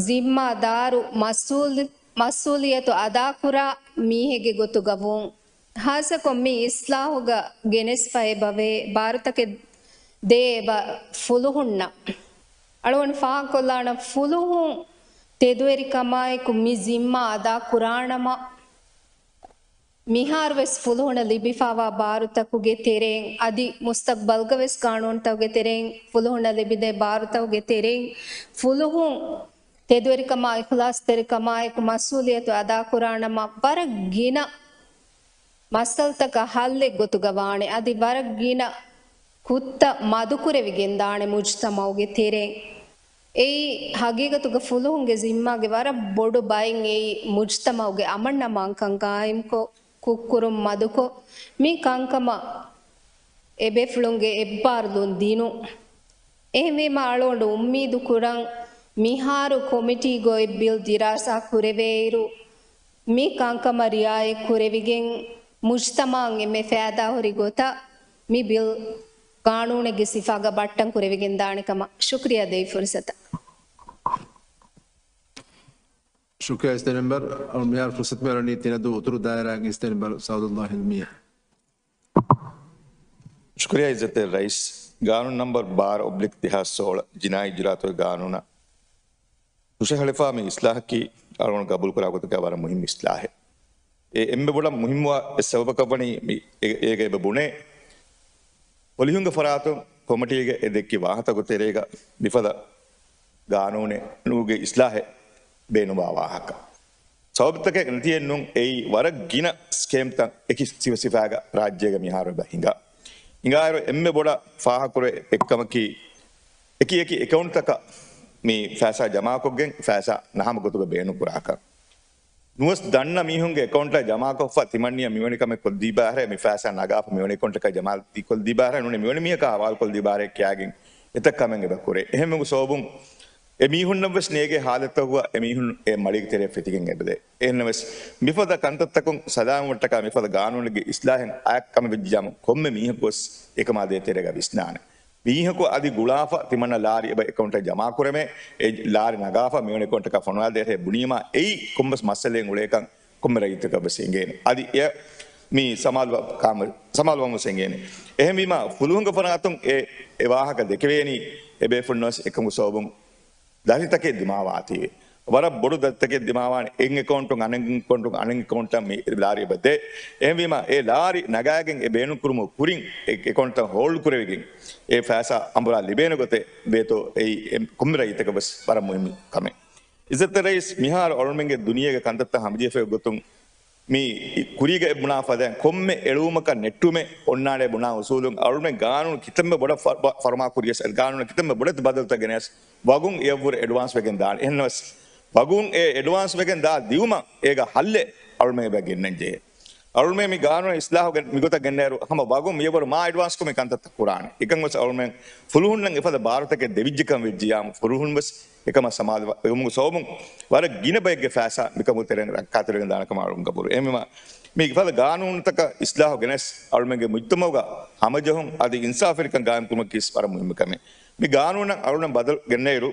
ޒިންމާދާރު މަސްއޫލި-، މަސްއޫލިއްޔަތު އަދާކުރާ މީހެއްގެ ގޮތުގަ ވުން. ޚާއްޞަކޮށް މި އިސްލާހުގަ ގެނެސްފަ އެބަވޭ ބާރުތަކެއް ދޭ އެބަ ފުލުހުންނަށް. އަޅުގަނޑު ފާހަގަކޮށްލާނަން ފުލުހުން ތެދުވެރިކަމާއެކު މި ޒިންމާ އަދާކުރާނަމަ، މިހާރުވެސް ފުލުހުނަށް ލިބިފާވާ ބާރުތަކުގެ ތެރެއިން، އަދި މުސްތަޤްބަލްގަވެސް ގާނޫނުތަކުގެ ތެރެއިން، ފުލުހުނަށް ލިބިދޭ ބާރުތަކުގެ ތެރެއިން، ފުލުހުން ތެދުވެރިކަމާ، އިޚްލާޞްތެރިކަމާއެކު މަސްއޫލިއްޔަތު އަދާކުރާނަމަ، ވަރަށް ގިނަ މައްސަލަތަކަށް ހައްލެއް ގޮތުގަ ވާނެ، އަދި ވަރަށް ގިނަ ކުށްތައް މަދުކުރެވިގެންދާނެ މުޖުތަމަޢުގެ ތެރެއިން. އެއީ ހަގީގަތުގަ ފުލުހުންގެ ޒިންމާގެ ވަރަށް ބޮޑު ބައެއް. އެއީ މުޖުތަމަޢުގެ އަމަންއަމާންކަން ޤާއިމްކޮށް، ކުށްކުރުން މަދުކޮށް، މި ކަންކަމަށް އެބޭފުޅުންގެ އެއްބާރުލުން ދިނުން. އެހެންވީމަ، އަޅުގަނޑު އުއްމީދު ކުރަން، މިހާރު ކޮމިޓީގައި އެ ބިލް ދިރާސާ ކުރެވޭއިރު، މި ކަންކަމަށް ރިއާޔަތް ކުރެވިގެން، މުޖުތަމަޢަށް އެންމެ ފައިދާހުރި ގޮތަށް މި ބިލް ގާނޫނެއްގެ ސިފާގަ ބައްޓަން ކުރެވިގެންދާނެ ކަމަށް. ޝުކުރިއްޔާ ދެއްވި ފުރުޞަތަށް. ޝުކުރިއްޔާ އިއްޒަތްތެރި މެމްބަރު. އަޅު މިހާރު ފުރުޞަތު މިއަޅަނީ ތިނަދޫ އުތުރު ދާއިރާގެ އިއްޒަތްތެރި މެމްބަރު ސަޢުދުﷲ އިލްމިއްޔާ. ޝުކުރިއްޔާ އިއްޒަތްތެރި ރައީސް. ގާނޫނު ނަމްބަރު ބާރަ އޮބްލިކް ދެހާސް ސޯޅަ ޖިނާއީ އިޖުރާއަތުގެ ގާނޫނަށް ހުށަހެޅިފާ މި އިސްލާހަކީ އަޅުގަނޑު ގަބޫލުކުރާ ގޮތަކަށް ވަރަށް މުހިއްމު އިސްލާހެއް. އެ އެންމެ ބޮޑަށް މުހިއްމުވާ އެއް ސަބަބަކަށް ވަނީ މި-، އޭ-، އޭގަ އެބަ ބުނޭ، ޕޮލިހުންގެ ފަރާތުން ކޮމިޓީގެ އެ ދެއްކި ވާހަކަތަކުގެ ތެރޭގަ މިފަދަ ގާނޫނެއް ނޫގެ އިސްލާހެއް ބޭނުންވާ ވާހަކަ. ސަބަބުތަކެއް ނެތިއެއްނޫން، އެއީ ވަރަށް ގިނަ ސްކޭމްތައް އެކި ސިފަ ސިފައިގަ ރާއްޖޭގަ މިހާރު އެބަ ހިނގާ. ހިނގާއިރު އެންމެ ބޮޑަށް ފާހަގަކުރެ އެއްކަމަކީ، އެކި އެކި އެކައުންޓްތަކަށް މި ފައިސާ ޖަމާކޮށްގެން ފައިސާ ނަހަމަ ގޮތުގަ ބޭނުންކުރާކަން. ނުވަސް ދަންނަ މީހުންގެ އެކައުންޓަށް ޖަމާކޮށްފަ ތިމަންނިޔަ މިވެނި ކަމެއް ކޮށްދީބާހަރޭ، މި ފައިސާ ނަގާފަ މިވެނި އެކައުންޓަކަށް ޖަމާ ކޮށްދީބާހަރޭ، ނޫނީ މިވެނި މީހަކާ ހަވާލުކޮށްދީބާހަރޭ ކިޔާގެން އެތައް ކަމެއް އެބަ ކުރޭ. އެހެންވެ ސަބަބުން އެ މީހުންނަށްވެސް ނޭގޭ ހާލަތަކުގަ އެ މީހުން އެ މަޅީގެ ތެރެއަށް ފެތިގެން އެބަދޭ. އެހެންނަމަވެސް، މިފަދަ ކަންތައްތަކުން ސަލާމަތްވުމަށްޓަކާ މިފަދަ ގާނޫނެއްގެ އިސްލާހެއް އަޔަށް ކަމަށް ވެއްޖިއްޔާމު، ކޮންމެ މީހަކުވެސް އެކަމާ ދޭތެރޭގަ ވިސްނާނެ. މީހަކު އަދި ގުޅާފަ ތިމަންނަ ލާރި އެބަ އެކައުންޓަށް ޖަމާކުރަމޭ، އެ ލާރި ނަގާފަ މިވަނަ އެކައުންޓަކަށް ފޮނުވާދޭތޭ ބުނީމާ، އެއީ ކޮންމެސް މައްސަލައެއް އުޅޭކަން ކޮންމެ ރައްޔިތަކަށް ވެސް އެނގޭނެ. އަދި އެ މީ ސަމާލު ކާމަ-، ސަމާލުވަން ވެސް އެނގޭނެ. އެހެންވީމާ، ފުލުހުންގެ ފަރާތުން އެ، އެ ވާހަކަ ދެކެވޭނީ އެބޭފުޅުންނަށް ވެސް އެކަމުގެ ސަބަބުން ދަތިތަކެއް ދިމާވާތީވެ. ވަރަށް ބޮޑު ދަތިތަކެއް ދިމާވާނެ. އެއް އެކައުންޓުން އަނެއް އެކައުންޓުން އަނެއް އެކައުންޓަށް މި ލާރި އެބަ ދޭ. އެހެންވީމާ، އެ ލާރި ނަގާގެން އެ ބޭނުންކުރުމުގެ ކުރިން އެ އެކައުންޓަށް ހޯލްޑް ކުރެވިގެން އެ ފައިސާ އަނބުރާ ލިބޭނެ ގޮތެއް ވޭތޯ، އެއީ އެ ކޮންމެ ރައްޔިތަކަށް ވެސް ވަރަށް މުހިއްމު ކަމެއް. އިއްޒަތްތެރި ރައީސް، މިހާރު އަޅުމެންގެ ދުނިޔޭގެ ކަންތައްތައް ހަމަޖެހިފައި ގޮތުން މި ކުރީގަ އެ ބުނާ ފަދައިން ކޮންމެ އެޅުވުމަކަށް ނެއްޓުމެއް އޮންނާނެ ބުނާ އުސޫލުން އަޅުމެން ގާނޫނު ކިތަންމެ ބޮޑަށް ފަ-، ފަ-، ފަރުމާ ކުރިޔަސް، ގާނޫނަށް ކިތަންމެ ބޮޑެތި ބަދަލުތައް ގެނެސް ވަގުން އެއަށްވުރެ އެޑްވާންސް ވެގެން ދާނެ. އެހެންނަމަވެސް، ވަގުން އެ އެޑްވާންސް ވެގެން ދާ ދިއުމަށް އޭގަ ހައްލެއް އަޅުމެން އެބަ ގެންނަން ޖެހޭ. އަޅުމެން މި ގާނޫނަށް އިސްލާހު ގެން މިގޮތަށް ގެންނައިރު، ހަމަ ވަގުން މިއަށްވުރެ މާ އެޑްވާންސްކޮށް މި ކަންތައްތައް ކުރާނެ. އެކަން ވެސް އަޅުމެން ފުލުހުންނަށް އެފަދަ ބާރުތަކެއް ދެވިއްޖެކަން ވެއްޖިއްޔާމު، ފުލުހުން ވެސް އެކަމަށް ސަމާލު ވެ-، ވެވުމުގެ ސަބަބުން ވަރަށް ގިނަ ބައެއްގެ ފައިސާ މިކަމުގެ ތެރެއިން ރައްކާތެރިވެގެން ދާނެ ކަމަށް އަޅުން ގަބޫލު. އެހެންވީމާ، މި އެފަދަ ގާނޫނުތަކަށް އިސްލާހު ގެނެސް އަޅުމެންގެ މުޖްތަމައުގަ ހަމަޖެހުން އަދި އިންސާފުވެރިކަން ގާއިމްކުރުމަކީ ވަރަށް މުހިއްމު ކަމެއް. މި ގާނޫނަށް އަޅުން ބަދަލު ގެންނައިރު،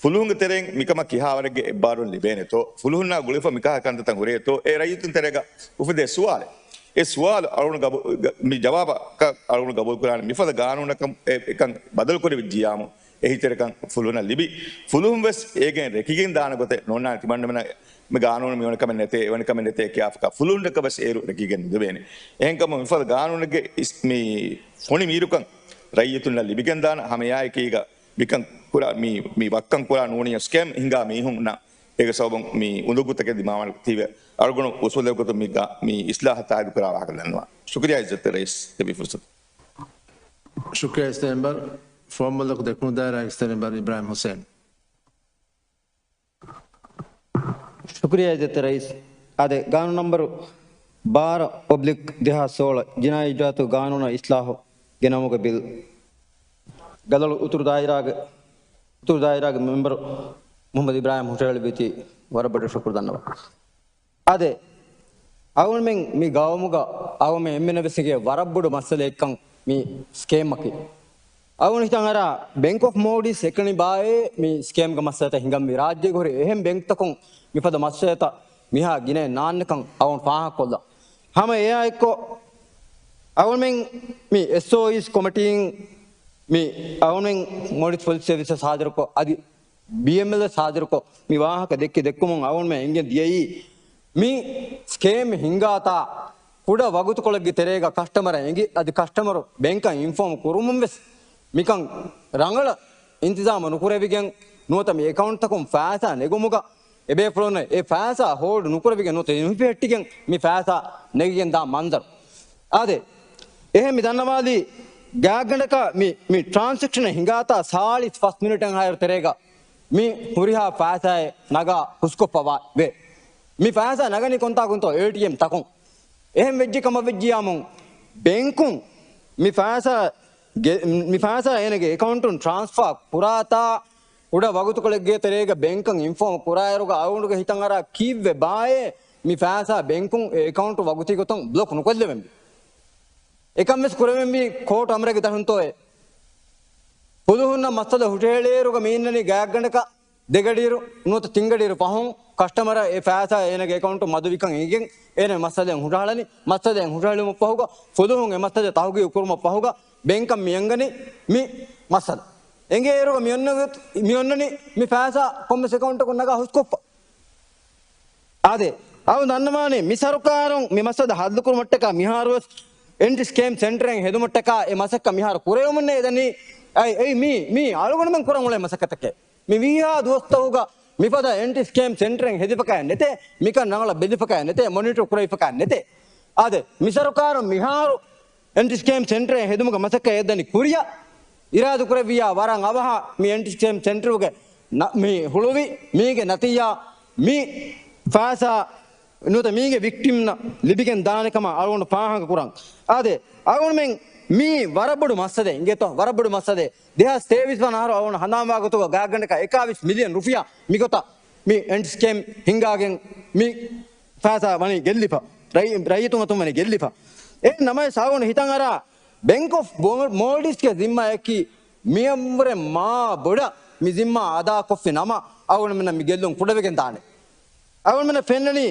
ފުލުހުންގެ ތެރެއިން މިކަމަށް ކިހާވަރެއްގެ އެއްބާރުލުން ލިބޭނެތޯ، ފުލުހުންނާ ގުޅިފަ މިކަހަލަ ކަންތައްތައް ހުރޭތޯ، އެ ރައްޔިތުން ތެރޭގަ އުފެދޭ ސުވާލެއް. އެ ސުވާލު އަޅުން ގަބޫ-، ގަ-، މި ޖަވާބަކަށް އަޅުން ގަބޫލުކުރާނެ. މިފަދަ ގާނޫނަކަށް އެ-، އެކަން ބަދަލުކުރެވިއްޖިއްޔާމު، އެހީތެރިކަން ފުލުހުންނަށް ލިބި، ފުލުހުން ވެސް އޭގެން ރެކިގެން ދާނެ ގޮތެއް ނޯންނާނެ. ތިމަންނަމެނަށް މި ގާނޫނު މިވަނި ކަމެއް ނެތޭ، އެވަނި ކަމެއް ނެތޭ ކިޔާފަކާ ފުލުހުންނަކަށް ވެސް އޭރު ރެކިގެން ނުދެވޭނެ. އެހެންކަމުން މިފަދަ ގާނޫނެއްގެ އިސް-، މި ފޮނި މީރުކަން ރައްޔިތުންނަށް ލިބިގެންދާނެ. ހަމައެއާއެކީގަ މިކަން ކުރާ، މި، މި ވައްކަން ކުރާ ނޫނީ ސްކޭމް ހިނގާ މީހުންނަށް އޭގެ ސަބަބުން މި އުނދަގޫތަކެއް ދިމާވާނެ ތީވެ އަޅުގަނޑު އުސޫލެއް ގޮތުން މި ގާ-، މި އިސްލާހަށް ތާއީދު ކުރާ ވާހަކަ ދަންނަވާ. ޝުކުރިއްޔާ އިއްޒަތްތެރި ރައީސް ދެއްވި ފުރުސަތު. ޝުކުރިއްޔާ އިއްޒަތްތެރި މެމްބަރު. ފުވައްމުލަކު ދެކުނު ދާއިރާ އިއްޒަތްތެރި މެމްބަރު އިބްރާހިމް ހުސެން. ޝުކުރިއްޔާ އިއްޒަތްތެރި ރައީސް. އާދެ، ގާނޫނު ނަންބަރު ބާރަ އޮބްލިކް ދެހާސް ސޯޅަ، ޖިނާއީ އިޖްރާއަތުގެ ގާނޫނާ އިސްލާހު ގެނައުމުގެ ބިލް. ގަދަޅު އުތުރު ދާއިރާގެ، އުތުރު ދާއިރާގެ މެމްބަރު މުޙައްމަދު އިބްރާހިމް ހުށަހެޅި ވީތީ ވަރަށް ބޮޑަށް ޝުކުރު ދަންނަވަން. އާދެ، އަޅުމެން މި ގައުމުގަ އަޅުމެން އެންމެންނަށް ވެސް އެނގޭ ވަރަށް ބޮޑު މައްސަލައެއްކަން މި ސްކޭމްއަކީ. އަޅުން ހިތަށް އަރާ، ބެންކް އޮފް މޯލްޑިވްސް އެކަނި ބާއޭ މި ސްކޭމްގެ މައްސަލަތައް ހިނގަން މި ރާއްޖޭގެ ހުރި އެހެން ބެންކްތަކުން މިފަދަ މައްސަލަތައް މިހާ ގިނައެއް ނާންނަކަން އަޅުން ފާހަގަކޮށްލަން. ހަމަ އެއާއެއްކޮށް، އަޅުމެން މި އެސްއޯއީސް ކޮމިޓީން މި އަޅުމެން މޯލްޑިވްސް ޕޮލިސް ސަރވިސަސް ހާޒިރުކޮށް، އަދި ބީއެމްއެލް ހާޒިރުކޮށް، މި ވާހަކަ ދެއްކި ދެއްކުމުން އަޅުމެން އެނގެން ދިޔައީ، މި ސްކޭމް ހިނގާތާ ކުޑަ ވަގުތުކޮޅެއްގެ ތެރޭގަ ކަސްޓަމަރަށް އެނގި، އަދި ކަސްޓަމަރު ބެންކަށް އިންފޯމް ކުރުމުން ވެސް މިކަން ރަނގަޅަށް އިންތިޒާމު ނުކުރެވިގެން ނުވަތަ މި އެކައުންޓްތަކުން ފައިސާ ނެގުމުގަ އެބޭފުޅުންނަށް އެ ފައިސާ ހޯލްޑް ނުކުރެވިގެން ނުވަތަ ނުހިފެހެއްޓިގެން މި ފައިސާ ނެގިގެން ދާ މަންޒަރު. އާދެ، އެހެން މި ދަންނަވާލީ ގާތްގަނޑަކަށް މި، މި ޓްރާންސެކްޝަނެއް ހިނގާތާ ސާޅީސް ފަސް މިނިޓެއްހާއިރު ތެރޭގަ މި ހުރިހާ ފައިސާއެއް ނަގާ ހުސްކޮށްފަވާ ވޭ. މި ފައިސާ ނަގަނީ ކޮންތާކުންތޯ؟ އޭޓީއެމް ތަކުން. އެހެން ވެއްޖެ ކަމަށް ވެއްޖިޔާމު ބޭންކުން މި ފައިސާ ގެ-، މި ފައިސާ އޭނަގެ އެކައުންޓުން ޓްރާންސްފާ ކުރާތާ ކުޑަ ވަގުތުކޮޅެއްގެ ތެރޭގަ ބޭންކަށް އިންފޯމް ކުރާއިރުގަ އަޅުގަނޑުގެ ހިތަށް އަރާ ކީއްވެ ބާއޭ މި ފައިސާ ބޭންކުން އެ އެކައުންޓު ވަގުތީ ގޮތުން ބްލޮކް ނުކޮށްލެވެންވީ. އެކަން ވެސް ކުރެވެންވީ ކޯޓް އަމުރެއްގެ ދަށުންތޯއޭ. ފުލުހުންނަށް މައްސަލަ ހުށަހެޅޭއިރުގަ މި އިންނަނީ ގާތްގަނޑަކަށް ދެގަޑިއިރު ނުވަތަ ތިންގަޑިއިރު ފަހުން ކަސްޓަމަރަށް އެ ފައިސާ އޭނަގެ އެކައުންޓު މަދުވިކަން އެނގިގެން އޭނަ މައްސަލައެއް ހުށަހަޅަނީ. މައްސަލައެއް ހުށަހެޅުމަށް ފަހުގަ ފުލުހުން އެ މައްސަލަ ތަހުގީގު ކުރުމަށް ފަހުގަ ބޭންކަށް މި އަންގަނީ މި މައްސަލަ. އެނގޭއިރުގަ މި އޮންނަ-، މި އޮންނަނީ މި ފައިސާ ކޮންމެސް އެކައުންޓަކުން ނަގާ ހުސްކޮށްފަ. އާދެ، އަޅު ދަންނަވާނެ މި ސަރުކާރުން މި މައްސަލަ ހައްލުކުރުމަށްޓަކާ މިހާރުވެސް އެންޓި ސްކޭމް ސެންޓަރެއް ހެދުމަށްޓަކާ އެ މަސައްކަތް މިހާރު ކުރެވެމުންނޭ ދަނީ. އައި، އެއީ މީ، މީ އަޅުގަނޑުމެން ކުރަން އުޅޭ މަސައްކަތެކޭ. މި ވީހާ ދުވަސްތަކުގަ މިފަދަ އެންޓި ސްކޭމް ސެންޓަރެއް ހެދިފަކާ ނެތޭ، މިކަން ރަނގަޅަށް ބެލިފަކާ ނެތޭ، މޮނިޓަރ ކުރެވިފަކާ ނެތޭ. އާދެ، މި ސަރުކާރުން މިހާރު އެންޓި ސްކޭމް ސެންޓަރެއް ހެދުމުގެ މަސައްކަތް އެއްދަނީ ކުރިއަށް. އިރާދަ ކުރެއްވިއްޔާ ވަރަށް އަވަހަށް މި އެންޓި ސްކޭމް ސެންޓަރުގެ ނަ-، މި ހުޅުވި މީގެ ނަތީޖާ މި ފައިސާ ނުވަތަ މީގެ ވިކްޓިމްނަށް ލިބިގެން ދާނެ ކަމަށް އަޅުގަނޑު ފާހަގަ ކުރަން. އާދެ، އަޅުގަނޑުމެން މީ ވަރަށް ބޮޑު މައްސަލައެއް އިނގޭތޯ، ވަރަށް ބޮޑު މައްސަލައެއް. ދެހާސް ތޭވީސް ވަނަ އަހަރު އަޅުގަނޑު ހަނދާންވާ ގޮތުގަ ގާތްގަނޑަކަށް އެކާވީސް މިލިއަން ރުފިޔާ މިގޮތަށް މި އެންޓި ސްކޭމް ހިންގާގެން މި ފައިސާ ވަނީ ގެއްލިފަ، ރައި-، ރައްޔިތުން އަތުން ވަނީ ގެއްލިފަ. އެހެން ނަމަވެސް އަޅުގަނޑު ހިތަށް އަރާ ބެންކް އޮފް މޯލްޑިވްސްގެ ޒިންމާއަކީ މިއަށްވުރެ މާ ބޮޑަށް މި ޒިންމާ އަދާކޮށްފި ނަމަ، އަޅުގަނޑުމެންނަށް މި ގެއްލުން ކުޑަވެގެން ދާނެ. އަޅުގަނޑުމެންނަށް ފެންނަނީ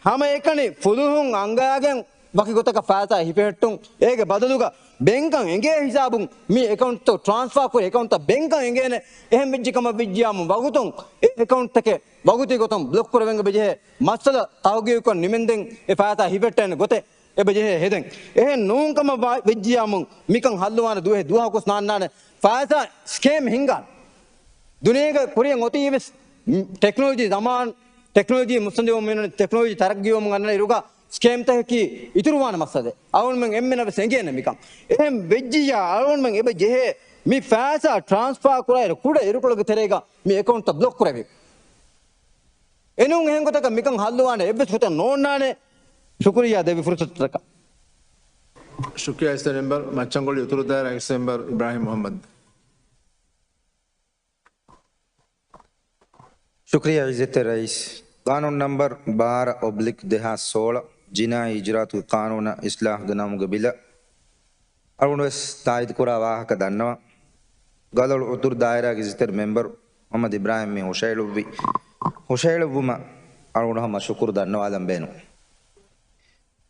ހަމައެކަނި ފުލުހުން އަންގާގެން ވަކި ގޮތަކަށް ފައިސާ ހިފެހެއްޓުން. އޭގެ ބަދަލުގަ ބޭންކަށް އެނގޭ ހިސާބުން މި އެކައުންޓްތައް ޓްރާންސްފާ ކުރި އެކައުންޓްތައް ބޭންކަށް އެނގޭނެ. އެހެން ވެއްޖެ ކަމަށް ވެއްޖިޔާމު ވަގުތުން އެ އެކައުންޓްތަކެއް ވަގުތީ ގޮތުން ބްލޮކް ކުރެވެން އެބަޖެހޭ މައްސަލަ ތަހުގީގުކޮށް ނިމެންދެން އެ ފައިސާ ހިފެއްޓޭނެ ގޮތެއް އެބަޖެހޭ ހެދެން. އެހެން ނޫން ކަމަށް ވާ-، ވެއްޖިޔާމު މިކަން ހައްލުވާނެ ދުވަހެއް ދުވަހަކުސް ނާންނާނެ. ފައިސާ ސްކޭމް ހިންގާނެ. ދުނިޔޭގެ ކުރިއަށް އޮތީ ވެސް ޓެކްނޮލޮޖީ ޒަމާން، ޓެކްނޮލޮޖީ މުއްސަނދިވަމުން މިއޮންނަނީ، ޓެކްނޮލޮޖީ ތަރައްގީވަމުން އަންނަ އިރުގަ ސްކޭމްތަކަކީ އިތުރުވާނެ މައްސަލައެއް. އަޅުގަނޑުމެން އެންމެނަށް ވެސް އެނގޭނެ މިކަން. އެހެން ވެއްޖިއްޔާ އަޅުގަނޑުމެން އެބަ ޖެހޭ މި ފައިސާ ޓްރާންސްފާ ކުރާއިރު ކުޑަ އިރުކޮޅުގެ ތެރޭގަ މި އެކައުންޓްތައް ބްލޮކް ކުރެވި. އެނޫން އެހެން ގޮތަކަށް މިކަން ހައްލުވާނެ އެއްވެސް ގޮތެއް ނޯންނާނެ. ޝުކުރިއްޔާ ދެއްވި ފުރުސަތަކަށް. ޝުކުރިއްޔާ އިސްތަ މެމްބަރ. މައްޗަންގޮޅި އުތުރު ދާއިރާގެ އިސްތަ މެމްބަރ އިބްރާހިމް މުހައްމަދު. ޝުކުރިއްޔާ އިއްޒަތްތެރި ރައީސް. ގާނޫނު ނަމްބަރު ބާރަ އޮބްލިކް ދެހާސް ސޯޅަ، ޖިނާއީ އިޖުރާތުގެ ޤާނޫނަށް އިސްލާހުގެ ނަމުގަ ބިލަށް އަޅުގަނޑު ވެސް ތާއީދު ކުރާ ވާހަކަ ދަންނަވަން. ގަލޮޅު އުތުރު ދާއިރާގެ އިއްޒަތްތެރި މެމްބަރު މުހައްމަދު އިބްރާހިމް މި ހުށައެޅުއްވި، ހުށައެޅުއްވުމަށް އަޅުގަނޑު ހަމަ ޝުކުރު ދަންނަވާލަން ބޭނުން.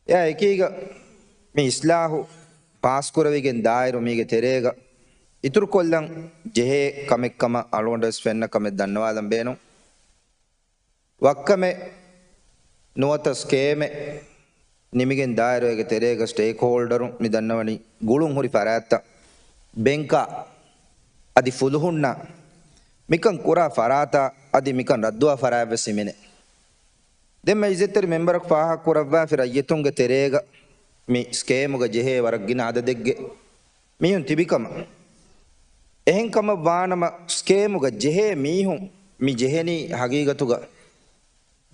އެއާ އެކީގަ މި އިސްލާހު ފާސްކުރެވިގެން ދާއިރު މީގެ ތެރޭގަ އިތުރުކޮށްލަން ޖެހޭ ކަމެއްކަމަށް އަޅުގަނޑަށް ވެސް ފެންނަ ކަމެއް ދަންނަވާލަން ބޭނުން. ވައްކަމެއް ނުވަތަ ސްކޭމެއް ނިމިގެން ދާއިރު އޭގެ ތެރޭގަ ސްޓޭކްހޯލްޑަރުން މި ދަންނަވަނީ ގުޅުން ހުރި ފަރާތްތައް، ބޭންކާ އަދި ފުލުހުންނާ މިކަން ކުރާ ފަރާތާ އަދި މިކަން ރައްދުވާ ފަރާތް ވެސް ހިމެނޭ. ދެންމެ އިއްޒަތްތެރި މެމްބަރަކު ފާހަގަކުރައްވާފި ރައްޔިތުންގެ ތެރޭގަ މި ސްކޭމުގަ ޖެހޭ ވަރަށް ގިނަ އަދަދެއްގެ މީހުން ތިބިކަމަށް. އެހެން ކަމަށް ވާނަމަ ސްކޭމުގަ ޖެހޭ މީހުން މި ޖެހެނީ ހަގީގަތުގަ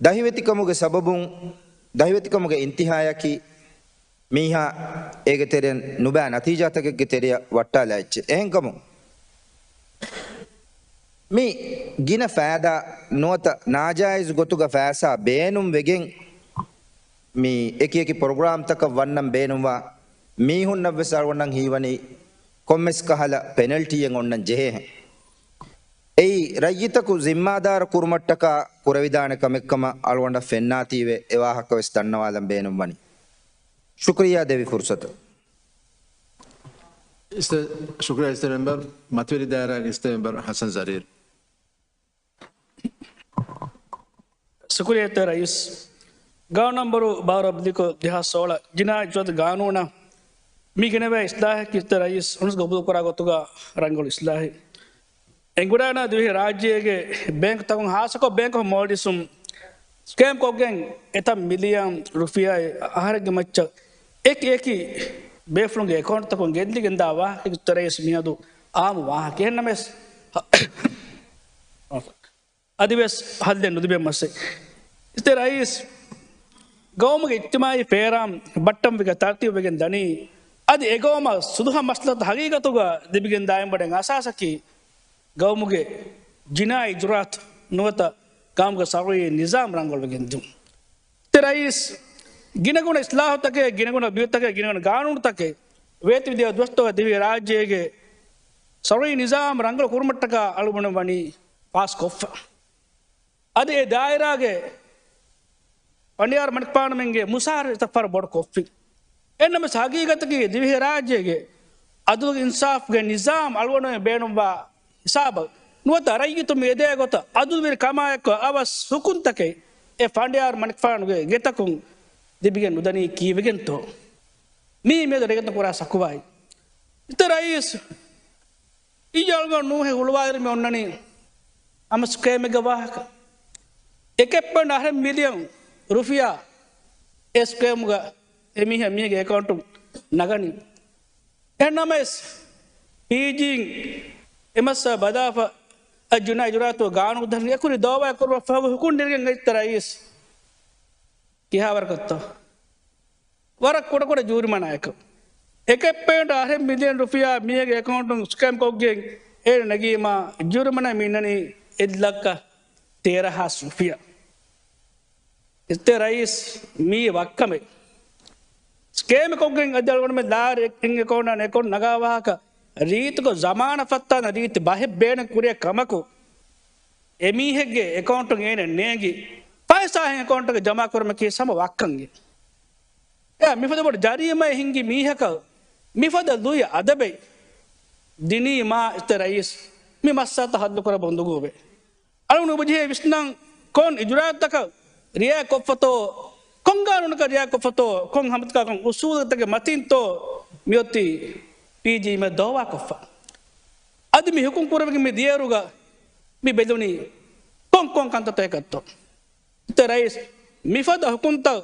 ދަހިވެތިކަމުގެ ސަބަބުން، ދަހިވެތިކަމުގެ އިންތިހާޔަކީ މީހާ އޭގެ ތެރެއިން ނުބައި ނަތީޖާތަކެއްގެ ތެރެއަށް ވައްޓާލާ އެއްޗެއް. އެހެންކަމުން މި ގިނަ ފައިދާ ނުވަތަ ނާޖާއިޒު ގޮތުގަ ފައިސާ ބޭނުން ވެގެން މި އެކި އެކި ޕްރޮގްރާމްތަކަށް ވަންނަން ބޭނުންވާ މީހުންނަށް ވެސް އަޅުގަނޑަށް ހީވަނީ ކޮންމެސް ކަހަލަ ޕެނަލްޓީއެއް އޮންނަން ޖެހޭހެން. އެއީ ރައްޔިތަކު ޒިންމާދާރު ކުރުމަށްޓަކާ ކުރެވިދާނެ ކަމެއްކަމަށް އަޅުގަނޑަށް ފެންނާތީވެ އެ ވާހަކަ ވެސް ދަންނަވާލަން ބޭނުންވަނީ. ޝުކުރިއްޔާ ދެވި ފުރުސަތަށް. އިސްތަ-، ޝުކުރިއްޔާ އިސްތަ މެމްބަރު، މަތިވެރި ދާއިރާގެ އިސްތަ މެމްބަރު ހަސަން ޒަރީރު. ޝުކުރިއްޔާ ރައީސް. ގާނޫނު ނަމްބަރު ބާރަ އޮބްލިކު ދެހާސް ސޯޅަ ޖިނާއީ އިޖުރާތު ގާނޫނަށް މި ގެނެވޭ އިސްލާހަކީ އިސްތަ ރައީސް އޮނަސް ގަބޫލުކުރާ ގޮތުގަ ރަނގަޅު އިސްލާހެއް. އެނގުނާނަ ދިވެހި ރާއްޖޭގެ ބޭންކުތަކުން ހާއްސަކޮށް ބޭންކް އޮފް މޯލްޑިވްސުން ސްކޭމް ކޮށްގެން އެތައް މިލިއަން ރުފިޔާއެއް އަހަރެއްގެ މައްޗަށް އެކި އެކި ބޭފުޅުންގެ އެކައުންޓްތަކުން ގެއްލިގެންދާ ވާހަކަ އިސްތަ ރައީސް މިއަދު އާއްމު ވާހަކަ. އެހެންނަމަވެސް އަދިވެސް ހައްލެއް ނުލިބޭ މައްސަލަ. އިސްތަ ރައީސް، ގައުމުގެ އިޖްތިމާއީ ފޭރާން ބައްޓަންވެގެން ތަރުތީބުވެގެން ދަނީ، އަދި އެގައުމަށް ސުލުހަ މަސްލަހަތު ހަގީގަތުގަ ލިބިގެން ދާއިމަޑެން އަސާސަކީ ގައުމުގެ ޖިނާއީ އިޖުރާތު ނުވަތަ ގައުމުގެ ޝަރުއީ ނިޒާމް ރަނގަޅުވެގެން ދިޔުން. އިސްތަ ރައީސް، ގިނަގުނަ އިސްލާހުތަކެއް، ގިނަގުނަ ބިލްތަކެއް، ގިނަގުނަ ގާނޫނުތަކެއް ވޭތުވެދިޔަ ދުވަސްތަކުގަ ދިވެހި ރާއްޖޭގެ ޝަރުއީ ނިޒާމް ރަނގަޅު ކުރުމަށްޓަކާ އަޅުގަނޑު ވަނީ ފާސްކޮށްފަ. އަދި އެ ދާއިރާގެ ފަނޑިޔާރު މަނިކުފާނުމެންގެ މުސާރަ ތަފާރު ބޮޑު ކޮށްފި. އެންނަމަސް ހަގީގަތަކީ ދިވެހިރާއްޖޭގެ އަދުލު އިންސާފްގެ ނިޒާމް އަޅުގަނޑުމެން ބޭނުންވާ ހިސާބަށް ނުވަތަ ރައްޔިތުން މި އެދޭ ގޮތަށް އަދުލުވެރި ކަމާއެކު އަވަސް ހުކުންތަކެއް އެ ފަނޑިޔާރު މަނިކުފާނުގެ ގެތަކުން ލިބިގެން ނުދަނީ ކީއްވެގެންތޯ؟ މީ މިއަދު ރައްޔިތުން ކުރާ ޝަކުވާއި. އިސްތަ ރައީސް، އިއްޔެ އަޅުގަނޑު ނޫހެއް ހުޅުވާލި މި އޮންނަނީ ހަމަ ސްކޭމެއްގެ ވާހަކަ. އެކެއްޕަން އަހަރެން މިލިއަން ރުފިޔާ އެ ސްކޭމުގަ އެ މީހާ މީހެއްގެ އެކައުންޓުން ނަގަނީ. އެހެންނަމަވެސް، ޕީޖީން އެ މައްސަލަ ބަލާފަ، އަދި ޖިނާއީ އިޖުރާތު ގާނޫނު ދަށް އެކުރި ދައުވާ ކުރުމަށް ފަހު ހުކުން ނެރިގެން އައި އިސްތަ ރައީސް. ކިހާވަރަކަށްތޯ؟ ވަރަށް ކުޑަކުޑަ ޖޫރިމަނާއެކު. އެކެއްޕޭންޓް އަހަރެއް މިލިއަން ރުފިޔާ މީހެއްގެ އެކައުންޓުން ސްކޭމް ކޮށްގެން އޭނަ ނެގީމާ ޖުރުމަނާ މި އިންނަނީ އެއް ލައްކަ ތޭރަ ހާސް ރުފިޔާ. އިސްތެ ރައީސް މީ ވައްކަމެއް. ސްކޭމް ކޮށްގެން އަދި އަޅުގަނޑުމެން ލާރި އެކް އެކައުންޓާ އެކައުންޓް ނަގާ ވާހަކަ ރީތިކޮށް ޒަމާނަށް ފައްތާނަ ރީތި ބަހެއް ބޭނުން ކުރިއަށް ކަމަކު، އެމީހެއްގެ އެކައުންޓުން އޭނަ ނޭނގި ފައިސާ އެކައުންޓުގެ ޖަމާ ކުރުމަކީ ހަމަ ވައްކަންގެ. އެ މިފަދަ ބޮޑު ޖަރީމައެއް ހިންގި މީހަކަށް މިފަދަ ލުއި އަދަބެއް ދިނީމާ އިސްތެ ރައީސް މި މައްސަލަތައް ހައްލު ކުރަން ބޮނދުގޫވޭ. އަޅުގަނޑު ބުޖެހޭ ވިސްނަން ކޮން އިޖުރާއަތަކަށް ރިއާ ކޮށްފަތޯ، ކޮން ގާނޫނަކަށް ރިއާ ކޮށްފަތޯ، ކޮން ހަމަތަކާ ކޮން އުސޫލުތަކެއް މަތިންތޯ މިއޮތީ ޕީޖީ މެ ދޯވާ ކޮށްފަ. އަދި މި ހުކުމް ކުރެވިގެން މި ދިޔައިރުގަ މި ބެލުނީ ކޮން ކޮން ކަންތައްތަކަކަށްތޯ؟ އިސްތެ ރައީސް މިފަދަ ހުކުމްތައް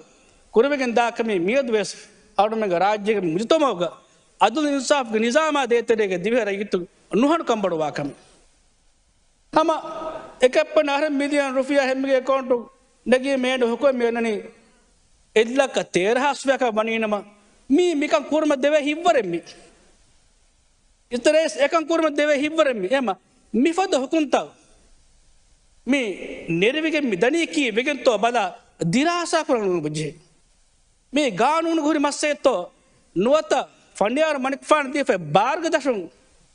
ކުރެވިގެން ދާ ކަމީ މިއަދުވެސް އަޅުގަނޑުމެންގެ ރާއްޖޭގެ މުޖުތަމަޢުގަ އަދުލު އިންސާފުގެ ނިޒާމާ ދޭތެރޭގަ ދިވެހި ރައްޔިތުން ނުހަނު ކަންބޮޑުވާ ކަމެއް. ހަމަ އެކައްޕަން އަހަރެން މިލިއަން ރުފިޔާ ހެންމެގެ އެކައުންޓު ނެގީ މޭނު ހުކުމެއް މިއަންނަނީ އެއްލައްކަ ތޭރަ ހާސް ރުފިޔާކަށް ވަނީނަމަ، މީ މިކަން ކުރުމަށް ދެވޭ ހިތްވަރެއް މީ. އިސްތެ ރައީސް އެކަން ކުރުމަށް ދެވޭ ހިތްވަރެއް މީ. އެމަ މިފަދަ ހުކުމްތައް މި ނެރެވިގެން މި ދަނީ ކީއްވެގެންތޯ ބަލާ ދިރާސާ ކުރަން ބުޖެހޭ. މި ގާނޫނުގަ ހުރި މައްސަލަތޯ ނުވަތަ ފަނޑިޔާރު މަނިކުފާނު ދީފައި ބާރުގެ ދަށުން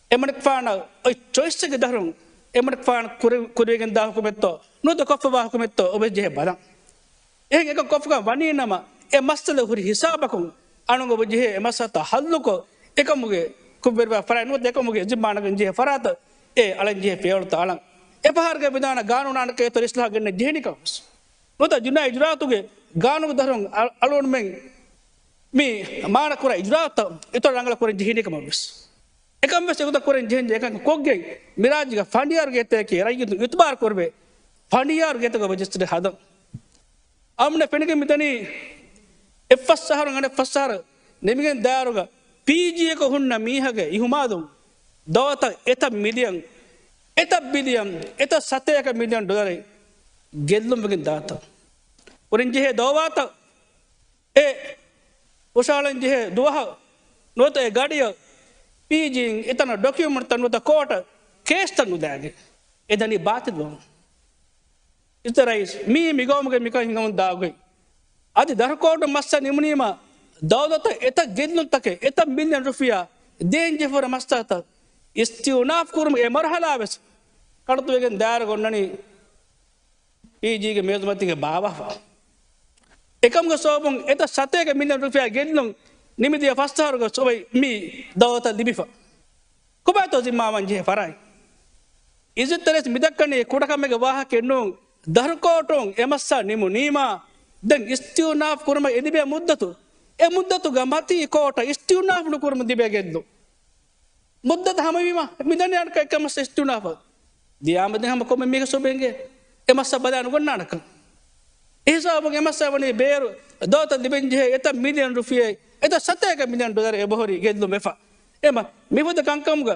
އެ މަނިކުފާނަށް އޮތް ޗޮއިސްއެއްގެ ދަށުން އެ މަނިކުފާނު ކުރި-، ކުރިވެގެން ދާ ހުކުމެއްތޯ ނުވަތަ ކޮށްފަވާ ހުކުމެއްތޯ އޮވެ ޖެހޭ ބަލަން. އެހެން އެކަން ކޮށްފަކަން ވަނީ ނަމަ، އެ މައްސަލަ ހުރި ހިސާބަކުން އަޅުގަނޑު ޖެހޭ އެ މައްސަލަތައް ހައްލުކޮށް، އެކަމުގެ ކުށްވެރިވާ ފަރާތް ނުވަތަ އެކަމުގެ ޒިންމާ ނަގަން ޖެހޭ ފަރާތަށް އެ އަޅަން ޖެހޭ ފިޔަވަޅުތައް އަޅަން. އެ ފަހަރުގެ ވިދާނަ ގާނޫނާ އަނެއްކާ އިތުރަށް އިސްލާހް ގެންނަން ޖެހެނީ ކަމަށް ވެސް. ނުވަތަ ޖުނާ އިޖުރާއަތުގެ ގާނޫނު ދަށުން އަ-، އަޅުގަނޑުމެން މި މާނަ ކުރާ އިޖުރާއަތަށް އިތުރަށް ރަނގަޅަށް ކުރަން ޖެހެނީ ކަމަށް ވެސް. އެކަން ވެސް އެގޮތަށް ކުރަން ޖެހެން ޖެހޭ އެކަން ކޮށްގެން މި ރާއްޖޭގެ ފަނޑިޔާރު ގެއްތަކަކީ ރައްޔިތުން އިތުބާރު ކުރެވޭ ފަނޑިޔާރު ގެއްތަކަށް ރަޖިސްޓަރ ހަދަން. އަޅުގަނޑަށް ފެނިގެން މިދަނީ އެއްފަސް އަހަރު އަނެއްފަސް އަހަރު ނިމިގެން ދާއިރުގަ ޕީޖީއަކަށް ހުންނަ މީހާގެ އިހުމާލުން ދައުލަތަށް އެތައް މިލިއަން، އެތައް ބިލިއަން، އެތައް ސަތޭކަ މިލިއަން ޑޮލަރެއް ގެއްލުންވެގެން ދާތަން. ކުރަން ޖެހޭ ދައުވާތައް އެ ހުށަހަޅަން ޖެހޭ ދުވަހަށް ނުވަތަ އެ ގަޑިއަށް ޕީޖީން އެތަނަށް ޑޮކިއުމަންޓްތައް ނުވަތަ ކޯޓަށް ކޭސްތައް ނުދާގެން އެ ދަނީ ބާތިލްވަމުން. އިސްތެ ރައީސް، މީ މިގައުމުގެ މިކަން ހިނގަމުން ދާ ގޮތް. އަދި ދަށު ކޯޓުން މައްސަލަ ނިމުނީމާ، ދައުލަތަށް އެތައް ގެއްލުންތަކެއް، އެތައް މިލިއަން ރުފިޔާ ދޭން ޖެހިފަ ހުރި މައްސަލަތައް އިސްތިއުނާފް ކުރުމުގެ އެ މަރުހަލާ ވެސް ކަނޑައަތުވެގެން ދާއިރުގަ އޮންނަނީ ޕީޖީގެ މޭޒުމަތީގަ ބާވާފަ. އެކަމުގެ ސަބަބުން އެތައް ސަތޭކަ މިލިއަން ރުފިޔާ ގެއްލުން ނިމިދިޔަ ފަސް އަހަރުގަ ސޮބައި މި ދައުލަތަށް ލިބިފަ. ކޮބާތޯ ޒިންމާވާން ޖެހޭ ފަރާތް؟ އިއްޒަތްތެރި މިދައްކަނީ ކުޑަކަމެއްގެ ވާހަކައެއް ނޫން. ދަށުކޯޓުން އެ މައްސަލަ ނިމުނީމާ، ދެން އިސްތިއުނާފް ކުރުމަށް އެ ލިބޭ މުއްދަތު، އެ މުއްދަތުގަ މަތީ ކޯޓަށް އިސްތިއުނާފް ނުކުރުމަށް ލިބޭ ގެއްލުން. މުއްދަތު ހަމަވީމަ، މިދަނީ އަނެއްކާ އެއްކަމަށް އިސްތިއުނާފަށް ދިޔާމަ ދެން ހަމަ ކޮންމެ މީހަކަށް ސޮބެންގެ އެ މައްސަލަ ބަލާ ނުގަންނާނެކަން. އެ ހިސާބުން އެ މައްސަލަ ވަނީ ބޭރު ދައުލަތަށް ލިބެންޖެހޭ އެތައް މިލިއަން ރުފިޔާ، އެތައް ސަތޭކަ މިލިއަން ޑޮލަރެއް އެބަހުރި ގެއްލުން ވެފަ. އެމަ، މިފަދަ ކަންކަމުގަ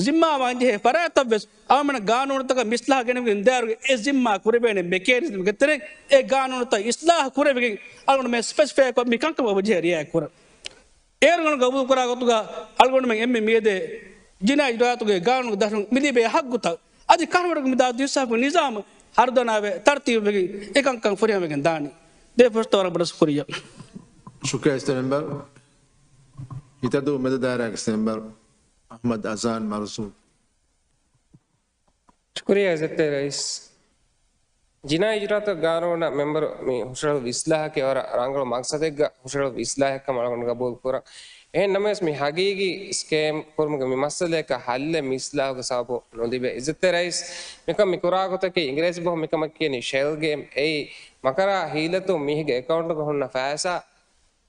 ޒިންމާވާން ޖެހޭ ފަރާތްތައް ވެސް އަޅުގަނޑުމެން ގާނޫނުތަކަށް މި އިސްލާހް ގެނެވިގެން ދާއިރުގަ އެ ޒިންމާ ކުރެވޭނެ މެކޭނިޒްމްގެ ތެރެއިން އެ ގާނޫނުތައް އިސްލާހް ކުރެވިގެން އަޅުގަނޑުމެން ސްޕެސިފައިކޮށް މި ކަންކަމަށް އެބަޖެހޭ ރިއާޔަތް ކުރަން. އޭރުގަނޑު ގަބޫލުކުރާ ގޮތުގަ އަޅުގަނޑުމެން އެންމެ މިއަދެ ޖިނާއީ އިޖުރާއަތުގެ ގާނޫނުގެ ދަށުން މިލިބޭ ހައްގުތައް އަދި ކަށަވަރުގެ މިދާ ދުއިސާފު ނިޒާމު ހަރުދަނާވެ ތަރުތީބުވެގެން އެކަންކަން ފުރިހަމަވެގެން ދާނީ. ދޭފުރަސްތައް ވަރަށް ބޮޑަށް ޝުކުރިއްޔާ. ޝުކުރިއްޔާ އިސްތެ މެމްބަރު. އިތަދޫ މެދު ދާއިރާގެ އިސްތެ މެމްބަރު އަޙްމަދު އަޒާން މަރުޒޫން. ޝުކުރިއްޔާ އިއްޒަތްތެރި ރައީސް. ޖިނާއީ އިޖުރާއަތުގެ ގާނޫނަށް މެމްބަރު މި ހުށަހެޅުއްވި އިސްލާހަކީ ވަރަށް ރަނގަޅު މަގްސަދެއްގަ ހުށަހެޅުއްވި އިސްލާހެއްކަމަށް އަޅުގަނޑު ގަބޫލު ކުރަން. އެހެން ނަމަވެސް މި ހަގީގީ ސްކޭމް ކުރުމުގެ މި މައްސަލަޔަކަށް ހައްލެއް މި އިސްލާހުގެ ސަބަބުން ނުލިބޭ. އިއްޒަތްތެރި ރައީސް، މިކަން މި ކުރާ ގޮތަކީ އިނގިރޭސި ބަހުން މިކަމަށް ކިޔަނީ ޝެލް ގޭމް. އެއީ މަކަރާ ހީލަތުން މީހެއްގެ އެކައުންޓުގަ ހުންނަ ފައިސާ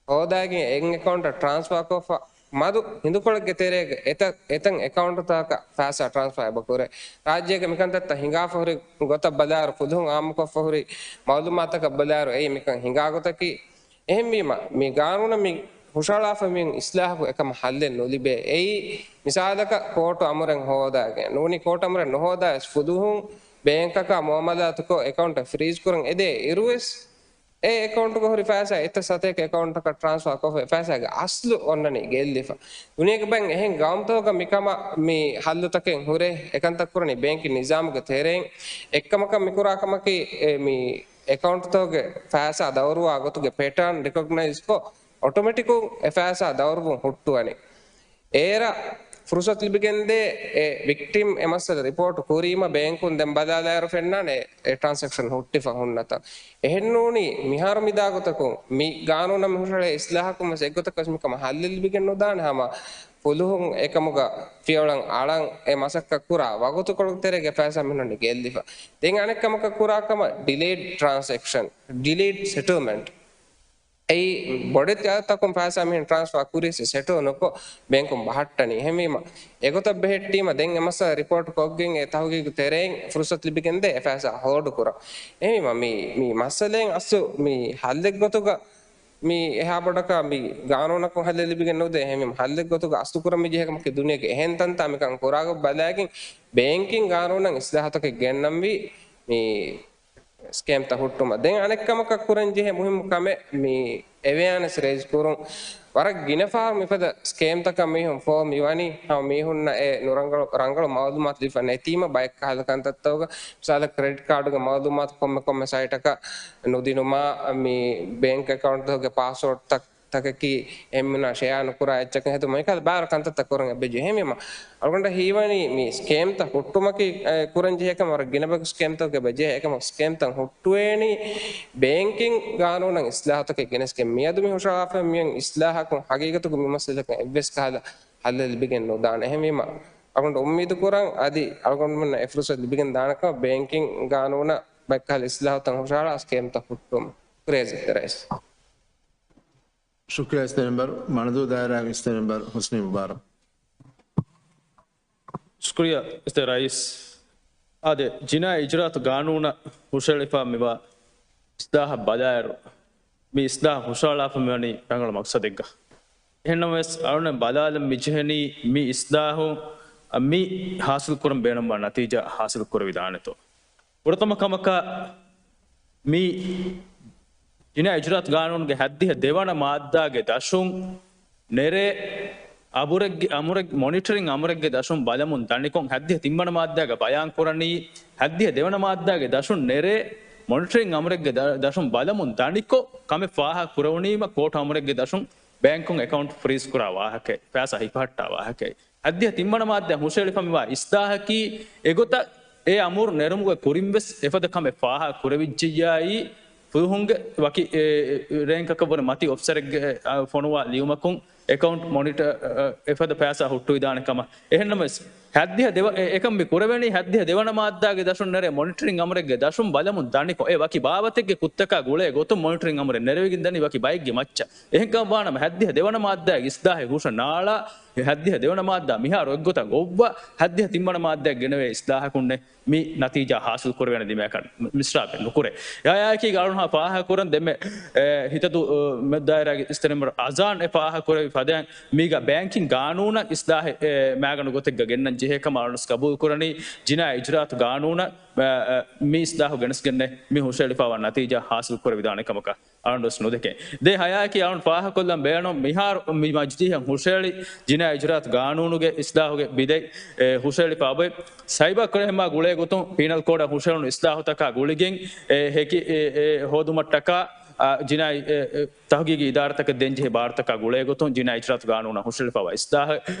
ހޯދާގެން އެއް އެކައުންޓަށް ޓްރާންސްފާ ކޮށްފަ، މަދު ހިނދުކޮޅެއްގެ ތެރޭގަ އެތައް، އެތައް އެކައުންޓުތަކަށް ފައިސާ ޓްރާންސްފާ އެބަ ކުރޭ. ރާއްޖޭގަ މިކަންތައްތައް ހިނގާފަ ހުރި ގޮތަށް ބަލާއިރު، ފުލުހުން އާއްމުކޮށްފަ ހުރި މައުލޫމާތަކަށް ބަލާއިރު، އެއީ މިކަން ހިނގާ ގޮތަކީ. އެހެންވީމަ، މި ގާނޫނަށް މި ހުށަހަޅާފަ މި އިސްލާހަކު އެކަމަށް ހައްލެއް ނުލިބޭ. އެއީ މިސާލަކަށް ކޯޓު އަމުރެއް ހޯދާގެން ނޫނީ، ކޯޓު އަމުރެއް ނުހޯދާ ވެސް ފުލުހުން ބޭންކަކާ މުއާމަލާތުކޮށް އެކައުންޓެއް ފްރީޒް ކުރަން އެދޭ އިރުވެސް، އެ އެކައުންޓުގަ ހުރި ފައިސާ އެތައް ސަތޭކަ އެކައުންޓަކަށް ޓްރާންސްފާ ކޮށްފަ އެ ފައިސާގެ އަސްލު އޮންނަނީ ގެއްލިފަ. ދުނިޔޭގެ ބައެއް އެހެން ގައުމުތަކުގަ މިކަމަށް މި ހައްލުތަކެއް ހުރޭ. އެކަންތައް ކުރަނީ ބޭންކިން ނިޒާމުގެ ތެރެއިން. އެއްކަމަކަށް މިކުރާ ކަމަކީ އެ މި އެކައުންޓްތަކުގެ ފައިސާ ދައުރުވާ ގޮތުގެ ޕެޓާން ރިކޮގްނައިޒްކޮށް، އޮޓޮމެޓިކުން އެ ފައިސާ ދައުރުވުން ހުއްޓުވަނީ. އޭރަށް ފުރުސަތު ލިބިގެންދޭ އެ ވިކްޓިމް އެ މައްސަލަ ރިޕޯޓު ކުރީމަ ބޭންކުން ދެން ބަލާލާއިރު ފެންނާނެ އެ ޓްރާންސެކްޝަން ހުއްޓިފަ ހުންނަތަން. އެހެންނޫނީ މިހާރު މިދާގޮތަކުން މި ގާނޫނަށް މި ހުށަހެޅޭ އިސްލާހަކުން ވެސް އެއްގޮތަކަށް މިކަމަށް ހައްލެއް ލިބިގެން ނުދާނެ ހަމަ ފުލުހުން އެކަމުގަ ފިޔަވަޅަށް އަޅަން އެ މަސައްކަތް ކުރާ ވަގުތުކޮޅު ތެރޭގެ ފައިސާ މިހުންނަނީ ގެއްލިފަ. ދެން އަނެއް ކަމަކަށް ކުރާ ކަމަށް ޑިލޭޑް ޓްރާންސެކްޝަން، ޑިލޭޑް ސެޓްލްމަންޓް. އެއީ ބޮޑެތި އަދަދަކުން ފައިސާ މިހެން ޓްރާންސްފާ ކުރިޔަސް ސެޓްލް ނުކޮށް ބޭންކުން ބަހައްޓަނީ. އެހެންވީމަ އެގޮތަށް ބެހެއްޓީމަ ދެން އެ މައްސަލަ ރިޕޯޓް ކޮށްގެން އެ ތަހުގީގު ތެރެއިން ފުރުސަތު ލިބިގެންދޭ އެ ފައިސާ ހޯލްޑް ކުރަން. އެހެންވީމަ މި، މި މައްސަލައިން އަސްލު މި ހައްލެއް ގޮތުގަ މި އެހާ ބޮޑަކަށް މި ގާނޫނަކުން ހައްލެއް ލިބިގެން ނުދޭ. އެހެންވީމަ ހައްލެއް ގޮތުގަ އަސްލު ކުރަން މި ޖެހޭ ކަމަކީ ދުނިޔޭގެ އެހެން ތަންތާ މިކަން ކުރާގޮތް ބަލައިގެން ބޭންކިން ގާނޫނަށް އިސްލާހުތަކެއް ގެންނަންވީ މި ސްކޭމްތައް ހުއްޓުމަށް. ދެން އަނެއް ކަމަކަށް ކުރަން ޖެހޭ މުހިއްމު ކަމެއް މި އެވެއާނެސް ރޭޒް ކުރުން. ވަރަށް ގިނަ ފަހަރު މިފަދަ ސްކޭމްތަކަށް މީހުން ފޯ މިވަނީ ހަމަ މީހުންނަށް އެ ނުރަނގަޅު، ރަނގަޅު މައުލޫމާތު ލިބިފަ ނެތީމަ ބައެއް ކަހަލަ ކަންތައްތަކުގަ މިސާލަކަށް ކްރެޑިޓް ކާޑުގެ މައުލޫމާތު ކޮންމެ ކޮންމެ ސައިޓަކަށް ނުދިނުމާ މި ބޭންކް އެކައުންޓްތަކުގެ ޕާސްވޯޑްތައް ތަކަކީ އެންމެންނާ ޝެއާ ނުކުރާ އެއްޗަކަށް ހެދުމަށް އެކަހަލަ ބާރަ ކަންތައްތައް ކުރަން އެބަޖެހޭ. އެހެންވީމަ އަޅުގަނޑަށް ހީވަނީ މި ސްކޭމްތައް ހުއްޓުމަކީ، އެ، ކުރަން ޖެހޭ ކަމަށް ވަރަށް ގިނަ ބަޔަކު ސްކޭމްތަކުގެ އެބަޖެހޭ. އެކަމަށް ސްކޭމްތައް ހުއްޓުވޭނީ ބޭންކިން ގާނޫނަށް އިސްލާހުތަކެއް ގެނެސްގެން. މިއަދު މި ހުށަހަޅާފަ މިއޮތް އިސްލާހަކުން ހަގީގަތުގަ މި މައްސަލަކަށް އެއްވެސް ކަހަލަ ހައްލެއް ލިބިގެން ނުދާނެ. އެހެންވީމަ އަޅުގަނޑު އުއްމީދު ކުރަން އަދި އަޅުގަނޑުމެންނަށް އެ ފުރުސަތު ލިބިގެން ދާނެކަމަށް ބޭންކިން ގާނޫނަށް ބައެއް ކަހަލަ އިސްލާހުތައް ހުށަހަޅާ ސްކޭމްތައް ހުއްޓުވުމަށް. ޝުކުރިއްޔާ އިއްޒަތްތެރި ރައީސް. ޝުކުރިއްޔާ އިއްޒަތްތެރި މެމްބަރު. މަނަދޫ ދާއިރާގެ އިއްޒަތްތެރި މެމްބަރު ހުސްނީ މުބާރަކް. ޝުކުރިއްޔާ އިއްޒަތްތެރި ރައީސް. އާދެ، ޖިނާއީ އިޖުރާއަތު ގާނޫނަށް ހުށަހެޅިފަ މިވާ އިސްލާހަށް ބަލާއިރު، މި އިސްލާހަށް ހުށަހަޅާފަ މިވަނީ ރަނގަޅު މަގްސަދެއްގަ. އެހެންނަމަވެސް، އަޅުގަނޑު ބަލާލަން މިޖެހެނީ މި އިސްލާހު މި ހާސިލް ކުރަން ބޭނުންވާ ނަތީޖާ ހާސިލް ކުރެވިދާނެތޯ. ފުރަތަމަ ކަމަކަށް، މި ޖިނާއީ އިޖުރާއަތު ގާނޫނުގެ ހައްދިހަ ދެވަނަ މާއްދާގެ ދަށުން ނެރޭ އަމުރެއްގެ، އަމުރެއް، މޮނިޓަރިން އަމުރެއްގެ ދަށުން ބަލަމުން ދަނިކޮށް، ހައްދިހަ ތިންވަނަ މާއްދާގަ ބަޔާން ކުރަނީ، ހައްދިހަ ދެވަނަ މާއްދާގެ ދަށުން ނެރޭ މޮނިޓަރިން އަމުރެއްގެ ދަ-، ދަށުން ބަލަމުން ދަނިކޮށް، ކަމެއް ފާހަގަ ކުރެވުނީމަ ކޯޓު އަމުރެއްގެ ދަށުން ބޭންކުން އެކައުންޓް ފްރީޒް ކުރާ ވާހަކައެއް، ފައިސާ ހިފަހައްޓާ ވާހަކައެއް. ހައްދިހަ ތިންވަނަ މާއްދާ ހުށަހެޅިފަ މިވާ އިސްލާހަކީ އެގޮތަށް އެ އަމުރު ނެރުމުގެ ކުރިން ވެސް އެފަދަ ކަމެއް ފާހަގަ ކުރެވިއްޖެއްޔާއީ، ފުލުހުންގެ ވަކި، އެ، ރޭންކަކަށް ވުރެ މަތި އޮފިސަރެއްގެ، އެ، އަ، ފޮނުވާ ލިޔުމަކުން އެކައުންޓް މޮނިޓަ، އަ، އެފަދަ ފައިސާ ހުއްޓުވިދާނެ ކަމަށް. އެހެންނަމަވެސް، ހައްދިހަ ދެވަ-، އެ، އެކަން މި ކުރެވެނީ ހައްދިހަ ދެވަނަ މާއްދާގެ ދަށުން ނެރޭ މޮނިޓަރިން އަމުރެއްގެ ދަށުން ބަލަމުން ދަނިކޮށް، އެ ވަކި ބާވަތެއްގެ ކުށްތަކާ ގުޅޭ ގޮތުން މޮނިޓަރިން އަމުރެއް ނެރެވިގެން ދަނީ ވަކި ބައެއްގެ މައްޗަށް. އެހެންކަމަށް ވާނަމަ ހައްދިހަ ދެވަނަ މާއްދާގެ އިސްލާހެއް ހުށަ ނާޅާ، އެ ހައްދިހަ ދެވަނަ މާއްދާ މިހާރު އެއްގޮތަށް އޮއްވާ، ހައްދިހަ ތިންވަނަ މާއްދާއަށް ގެނެވޭ އިސްލާހަކުންނޭ މި ނަތީޖާ ހާސިލް ކުރެވޭނެ ދިމާކަށް މިސްރާބެއް ނުކުރޭ. އެއާއެކީ އަޅުން ފާހަގަކުރަން ދެންމެ، އެ، ހިތަދޫ، އެ، މެދުދާއިރާގެ އިސްތެރެމަރ އަޒާން އެ ފާހަގަކުރެވި ފަދައިން މީގަ ބޭންކިން ގާނޫނަށް އިސްލާހެއް، އެ، މާގަނޑު ގޮތެއްގަ ގެންނަން ޖެހޭ ކަމަށް އަޅުން ގަބޫލު ކުރަނީ، ޖިނާއީ އިޖުރާއަތު ގާނޫނަށް، އެ، އެ، މި އިސްލާހު ގެނެސްގެންނޭ މި ހުށަހެޅިފަވާ ނަތީޖާ ހާސިލް ކުރެވިދާނެ ކަމަކަށް. އަޅުން ވެސް ނުދެކޭ. ދެ ހަޔާއެކީ އަޅުން ފާހަގަކޮށްލަން ބޭނުން މިހާރު މި މަޖިލީހަށް ހުށަހެޅި ޖިނާއީ އިޖުރާއަތު ގާނޫނުގެ އިސްލާހުގެ ބިދަތް، އެ، ހުށަހެޅިފަ އޮތް ސައިބާ ކްރައިމާ ގުޅޭ ގޮތުން ޕީނަލް ކޯޑަށް ހުށަހެޅުނު އިސްލާހުތަކާ ގުޅިގެން، އެ، ހެކި، އެ، އެ، ހޯދުމަށްޓަކާ، އާ، ޖިނާއީ، އެ، އެ، ތަހުގީގީ އިދާރާތަކަށް ދޭންޖެހޭ ބާރުތަކާ ގުޅޭ ގޮތުން ޖިނާއީ އިޖުރާއަތު ގާނޫނަށް ހުށަހެޅިފަވާ އިސްލާހު،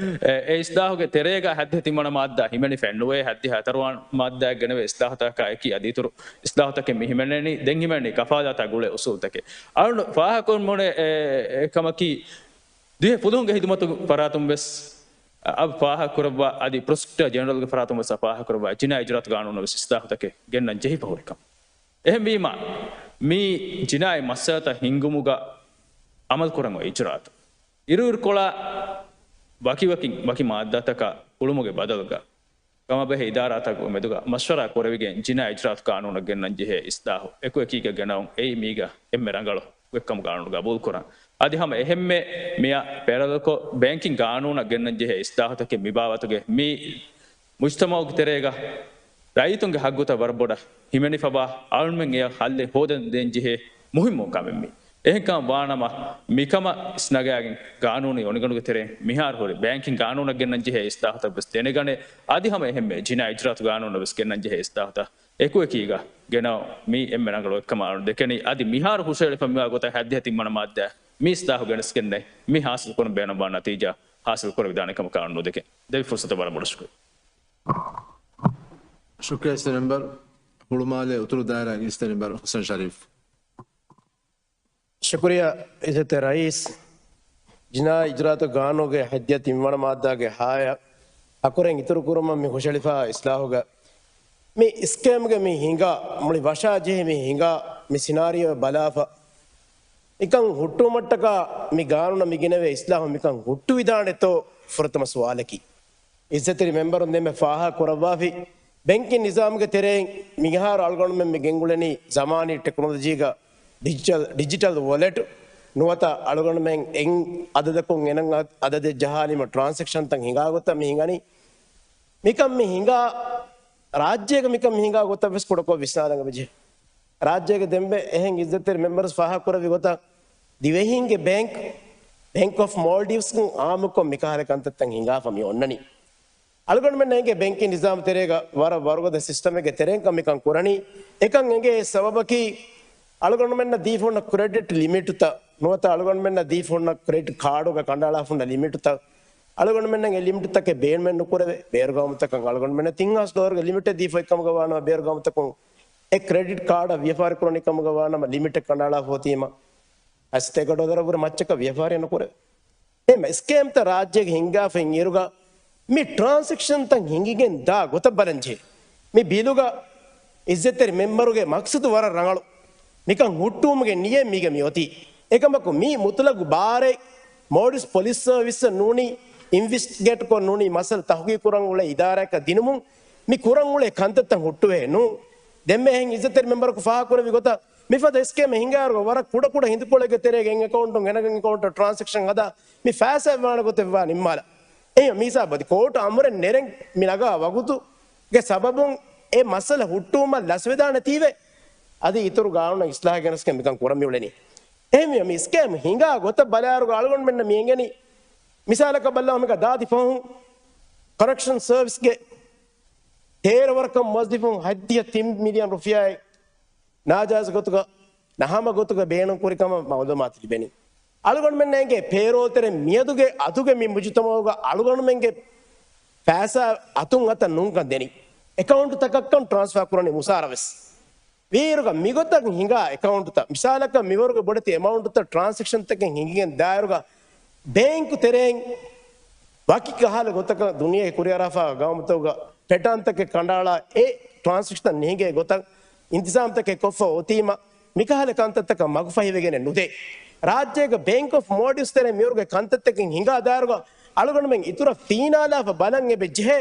އެ، އެ އިސްލާހުގެ ތެރޭގަ ހައްދިހަ ތިންވަނަ މާއްދާ ހިމެނިފައެއް ނުވޭ، ހައްދިހަ ހަތަރުވަނަ މާއްދާއަށް ގެނެވޭ އިސްލާހުތަކާ އެކީ އަދި އިތުރު އިސްލާހުތަކެއް މި ހިމެނެނީ، ދެން ހިމެނީ ކަފާލާތާ ގުޅޭ އުސޫލުތަކެއް. އަޅުން ފާހަގަކުރަމުން އެ، އެ ކަމަކީ، ދިވެހި ފުލުހުންގެ ހިދުމަތު ފަރާތުން ވެސް އަ، އަށް ފާހަގަކުރައްވާ، އަދި ޕްރޮސިކިއުޓަރ ޖެނެރަލްގެ ފަރާތުން ވެސް އަށް ފާހަގަކުރައްވާ، ޖިނާއީ އިޖުރާއަތު ގާނޫނަށް ވެސް އިސްލާހުތަކެއް ގެންނަން ޖެހިފަ ހުރިކަން. އެހެންވީމަ، މި ޖިނާއީ މައްސަލަތައް ހިންގުމުގަ އަމަލުކުރަން އޮތް އިޖުރާއަތު އިރުއިރުކޮޅާ ވަކިވަކި، ވަކި މާއްދާތަކާ އުޅުމުގެ ބަދަލުގަ، ކަމަށް ބެހޭ އިދާރާތަކުގެ މެދުގަ މަޝްވަރާ ކުރެވިގެން ޖިނާއީ އިޖުރާއަތު ގާނޫނަށް ގެންނަން ޖެހޭ އިސްލާހު އެކުއެކީގަ ގެނައުން އެއީ މީގަ އެންމެ ރަނގަޅު ގޮތްކަމުގަ ގާނޫނު ގަބޫލުކުރަން. އަދި ހަމަ އެހެންމެ މިއާ ޕެރަލަލްކޮށް ބޭންކިން ގާނޫނަށް ގެންނަން ޖެހޭ އިސްލާހުތަކެއް މި ބާވަތުގެ މި މުޖްތަމައުގެ ތެރޭގަ ރައްޔިތުންގެ ހައްގުތައް ވަރަށް ބޮޑަށް ހިމެނިފަވާ އަޅުމެން އެޔަށް ހައްލެއް ހޯދަން ދޭން ޖެހޭ މުހިއްމު ކަމެއް މީ. އެހެންކަމަށް ވާނަމަ، މިކަމަށް ވިސްނަގާގެން ގާނޫނީ އޮނިގަނޑުގެ ތެރެއިން މިހާރު ހުރި ބޭންކިން ގާނޫނަށް ގެންނަން ޖެހޭ އިސްލާހުތައް ވެސް ދެނެގަނެ، އަދި ހަމަ އެހެންމެ ޖިނާ އިޖުރާއަތު ގާނޫނަށް ވެސް ގެންނަން ޖެހޭ އިސްލާހުތައް އެކުއެކީގަ ގެނައު މީ އެންމެ ރަނގަޅު އެއްކަމަށް ދެކެނީ. އަދި މިހާރު ހުށައެޅިފަ މިވާ ގޮތަށް ހައްދިހަ ތިންވަނަ މާއްދާ މި އިސްލާހު ގެނެސްގެންނެ މި ހާސިލް ކުރަން ބޭނުންވާ ނަތީޖާ ހާސިލް ކުރެވިދާނެ ކަމަކަށް ނުދެކެން. ދެވި ފުރުސަތަށް ވަރަށް ބޮޑަށް ޝުކުރިއްޔާ. ޝުކުރިއްޔާ އިސް މެމްބަރު. ހުޅުމާލެ އުތުރު ދާއިރާގެ އިސް މެމްބަރު ޙުސެން ޝަރީފް. ޝުކުރިއްޔާ އިއްޒަތްތެރި ރައީސް. ޖިނާ އިޖުރާއަތު ގާނޫނުގެ ހައްދިހަ ތިންވަނަ މާއްދާގެ ހާއަށް އަކުރެން އިތުރު ކުރުމަށް މި ހުށައެޅިފާ އިސްލާހުގަ މި ސްކޭމްގެ މި ހިނގާ، މުޅި ވަށާ ޖެހި މި ހިނގާ މި ސިނާރިއޯ ބަލާފަ، މިކަން ހުއްޓުވުމަށްޓަކާ މި ގާނޫނަށް މި ގެނެވޭ އިސްލާހު މިކަން ހުއްޓުވިދާނެތޯ ފުރަތަމަ ސުވާލަކީ. އިއްޒަތްތެރި މެމްބަރުން ދެންމެ ފާހަގަ ކުރައްވާފި، ބެންކިން ނިޒާމުގެ ތެރެއިން މިހާރު އަޅުގަނޑުމެން މި ގެންގުޅެނީ ޒަމާނީ ޓެކްނޮލޮޖީގަ ޑިޖިޓަލް، ޑިޖިޓަލް ވޮލެޓް ނުވަތަ އަޅުގަނޑުމެން އެއް އަދަދަކުން އެނަށް އަދަދެއް ޖަހާލީމަ ޓްރާންސެކްޝަންތައް ހިނގާ ގޮތަށް މި ހިނގަނީ. މިކަން މި ހިނގާ ރާއްޖޭގަ މިކަން މި ހިނގާ ގޮތަށް ވެސް ކުޑަކޮށް ވިސްނާލަން އެބަޖެހޭ. ރާއްޖޭގެ ދެންމެ އެހެން އިއްޒަތްތެރި މެމްބަރުސް ފާހަގަ ކުރެއްވި ގޮތަށް، ދިވެހީންގެ ބޭންކް، ބޭންކް އޮފް މޯލްޑިވްސްގަ އާއްމުކޮށް މިކަހަލަ ކަންތައްތައް ހިނގާފަ މި އޮންނަނީ. އަޅުގަނޑުމެންނަށް އެނގޭ ބޭންކިން ނިޒާމް ތެރޭގަ ވަރަށް ވަރުގަދަ ސިސްޓަމެއްގެ ތެރެއިން ކަން މިކަން ކުރަނީ. އެކަން އެނގޭ ސަބަބަކީ، އަޅުގަނޑުމެންނަށް ދީފަ ހުންނަ ކްރެޑިޓް ލިމިޓުތައް ނުވަތަ އަޅުގަނޑުމެންނަށް ދީފަ ހުންނަ ކްރެޑިޓް ކާޑުގަ ކަނޑައަޅާފަ ހުންނަ ލިމިޓުތައް، އަޅުގަނޑުމެންނަށް އެ ލިމިޓުތަކެއް ބޭނުމެއް ނުކުރެވޭ. ބޭރު ގައުމުތަކަށް އަޅުގަނޑުމެންނަށް ތިން ހާސް ޑޮލަރުގެ ލިމިޓެއް ދީފަ އޮތް ކަމުގަ ވާނަމަ، ބޭރު ގައުމުތަކުން އެ ކްރެޑިޓް ކާޑަށް ވިޔަފާރި ކުރަނީ ކަމުގަ ވާނަމަ، ލިމިޓެއް ކަނޑައަޅާފަ އޮތީމަ، އައިސް ތޭކަ ޑޮލަރަށްވުރެ މައްޗަކަށް ވިޔަފާރި ނުކުރެވޭ. އެހެން ސްކޭމްތައް ރާއްޖޭގަ ހިނގާފައި އިރުގަ، މި ޓްރާންސެކްޝަންތައް ހިނގިގެން ދާ ގޮތަށް ބަލަންޖެހޭ. މި ބިލުގަ އިއްޒަތްތެރި މެމްބަރުގެ މަޤްޞަދު ވަރަށް ރަނގަޅު. މިކަން ހުއްޓުވުމުގެ ނިޔަތް މީގަ މި އޮތީ. އެކަމަކު، މީ މުތުލަގު ބާރެއް މޯލްޑިވްސް ޕޮލިސް ސަރވިސަށް ނޫނީ، އިންވެސްޓިގޭޓްކޮށް ނޫނީ، މައްސަލަ ތަހުގީގުކުރަން އުޅޭ އިދާރާއަކަށް ދިނުމުން، މި ކުރަން އުޅޭ ކަންތައްތައް ހުއްޓުވޭ ނޫން. ދެންމެ އެހެން އިއްޒަތްތެރި މެމްބަރަކު ފާހަގަކުރެއްވި ގޮތަށް، މިފަދަ ސްކޭމެއް ހިނގާއިރު ވަރަށް ކުޑަކުޑަ ހިނދުކޮޅެއްގެ ތެރޭގަ އެކައުންޓުން ގެނަގެން އެކައުންޓަށް ޓްރާންސެކްޝަން ހަދާ މި ފައިސާ ވާނެ ގޮތެއް ވާ ނިންމާލަ. އެހެން މީސާ ބަދި ކޯޓް އަމުރެއް ނެރެން މި ނަގާ ވަގުތުގެ ސަބަބުން އެ މައްސަލަ ހުއްޓުވުމަށް ލަސްވެދާނެތީވެ. އަދި އިތުރު ގާނޫނަށް އިސްލާހެއް ގެނެސްގެން މިކަން ކުރަން މިއުޅެނީ. އެހެންވީމަ މި ސްކޭމް ހިނގާ ގޮތަށް ބަލާއިރުގަ އަޅުގަނޑުމެންނަށް މި އެނގެނީ، މިސާލަކަށް ބައްލަވާ މިކަ ދާދި ފަހުން ކަރެކްޝަން ސަރވިސްގެ ތޭރަ ވަރަކަށް މުވައްޒަފުން ހައްދިހަ ތިން މިލިއަން ރުފިޔާއެއް ނާޖާއިޒު ގޮތުގަ ނަހަމަ ގޮތުގަ ބޭނުން ކުރި ކަމަށް މައުލޫމާތު ލިބެނީ. އަޅުގަނޑުމެންނަށް އެނގޭ ޕޭރޯލް ތެރެ މިއަދުގެ އަތުގެ މި މުޖުތަމަޢުގަ އަޅުގަނޑުމެންގެ ފައިސާ އަތުން އަތަށް ނޫންކަން ދެނީ. އެކައުންޓުތަކަށްކަން ޓްރާންސްފާ ކުރަނީ މުސާރަ ވެސް. ވީއިރުގަ މިގޮތަށް ހިނގާ އެކައުންޓުތައް، މިސާލަކަށް މިވަރުގެ ބޮޑެތި އެމައުންޓުތައް ޓްރާންސެކްޝަންތަކެއް ހިނގިގެން ދާއިރުގަ، ބޭންކު ތެރެއިން ވަކި ކަހަލަ ގޮތަކަށް ދުނިޔޭގެ ކުރިއަރާފާ ގައުމުތަކުގަ ޕެޓާންތަކެއް ކަނޑައަޅާ އެ ޓްރާންސެކްޝަން ނޭނގޭ ގޮތަށް އިންތިޒާމްތަކެއް ކޮށްފަ އޮތީމަ، މިކަހަލަ ކަންތައްތަކަށް މަގުފަހިވެގެނެއް ނުދޭ. ރާއްޖޭގަ ބޭންކް އޮފް މޯލްޑިވްސް ތެރޭ މިވަރުގެ ކަންތައްތަކެއް ހިނގާ ދާއިރުގަ އަޅުގަނޑުމެން އިތުރަށް ފީނާލާފަ ބަލަން އެބަ ޖެހޭ.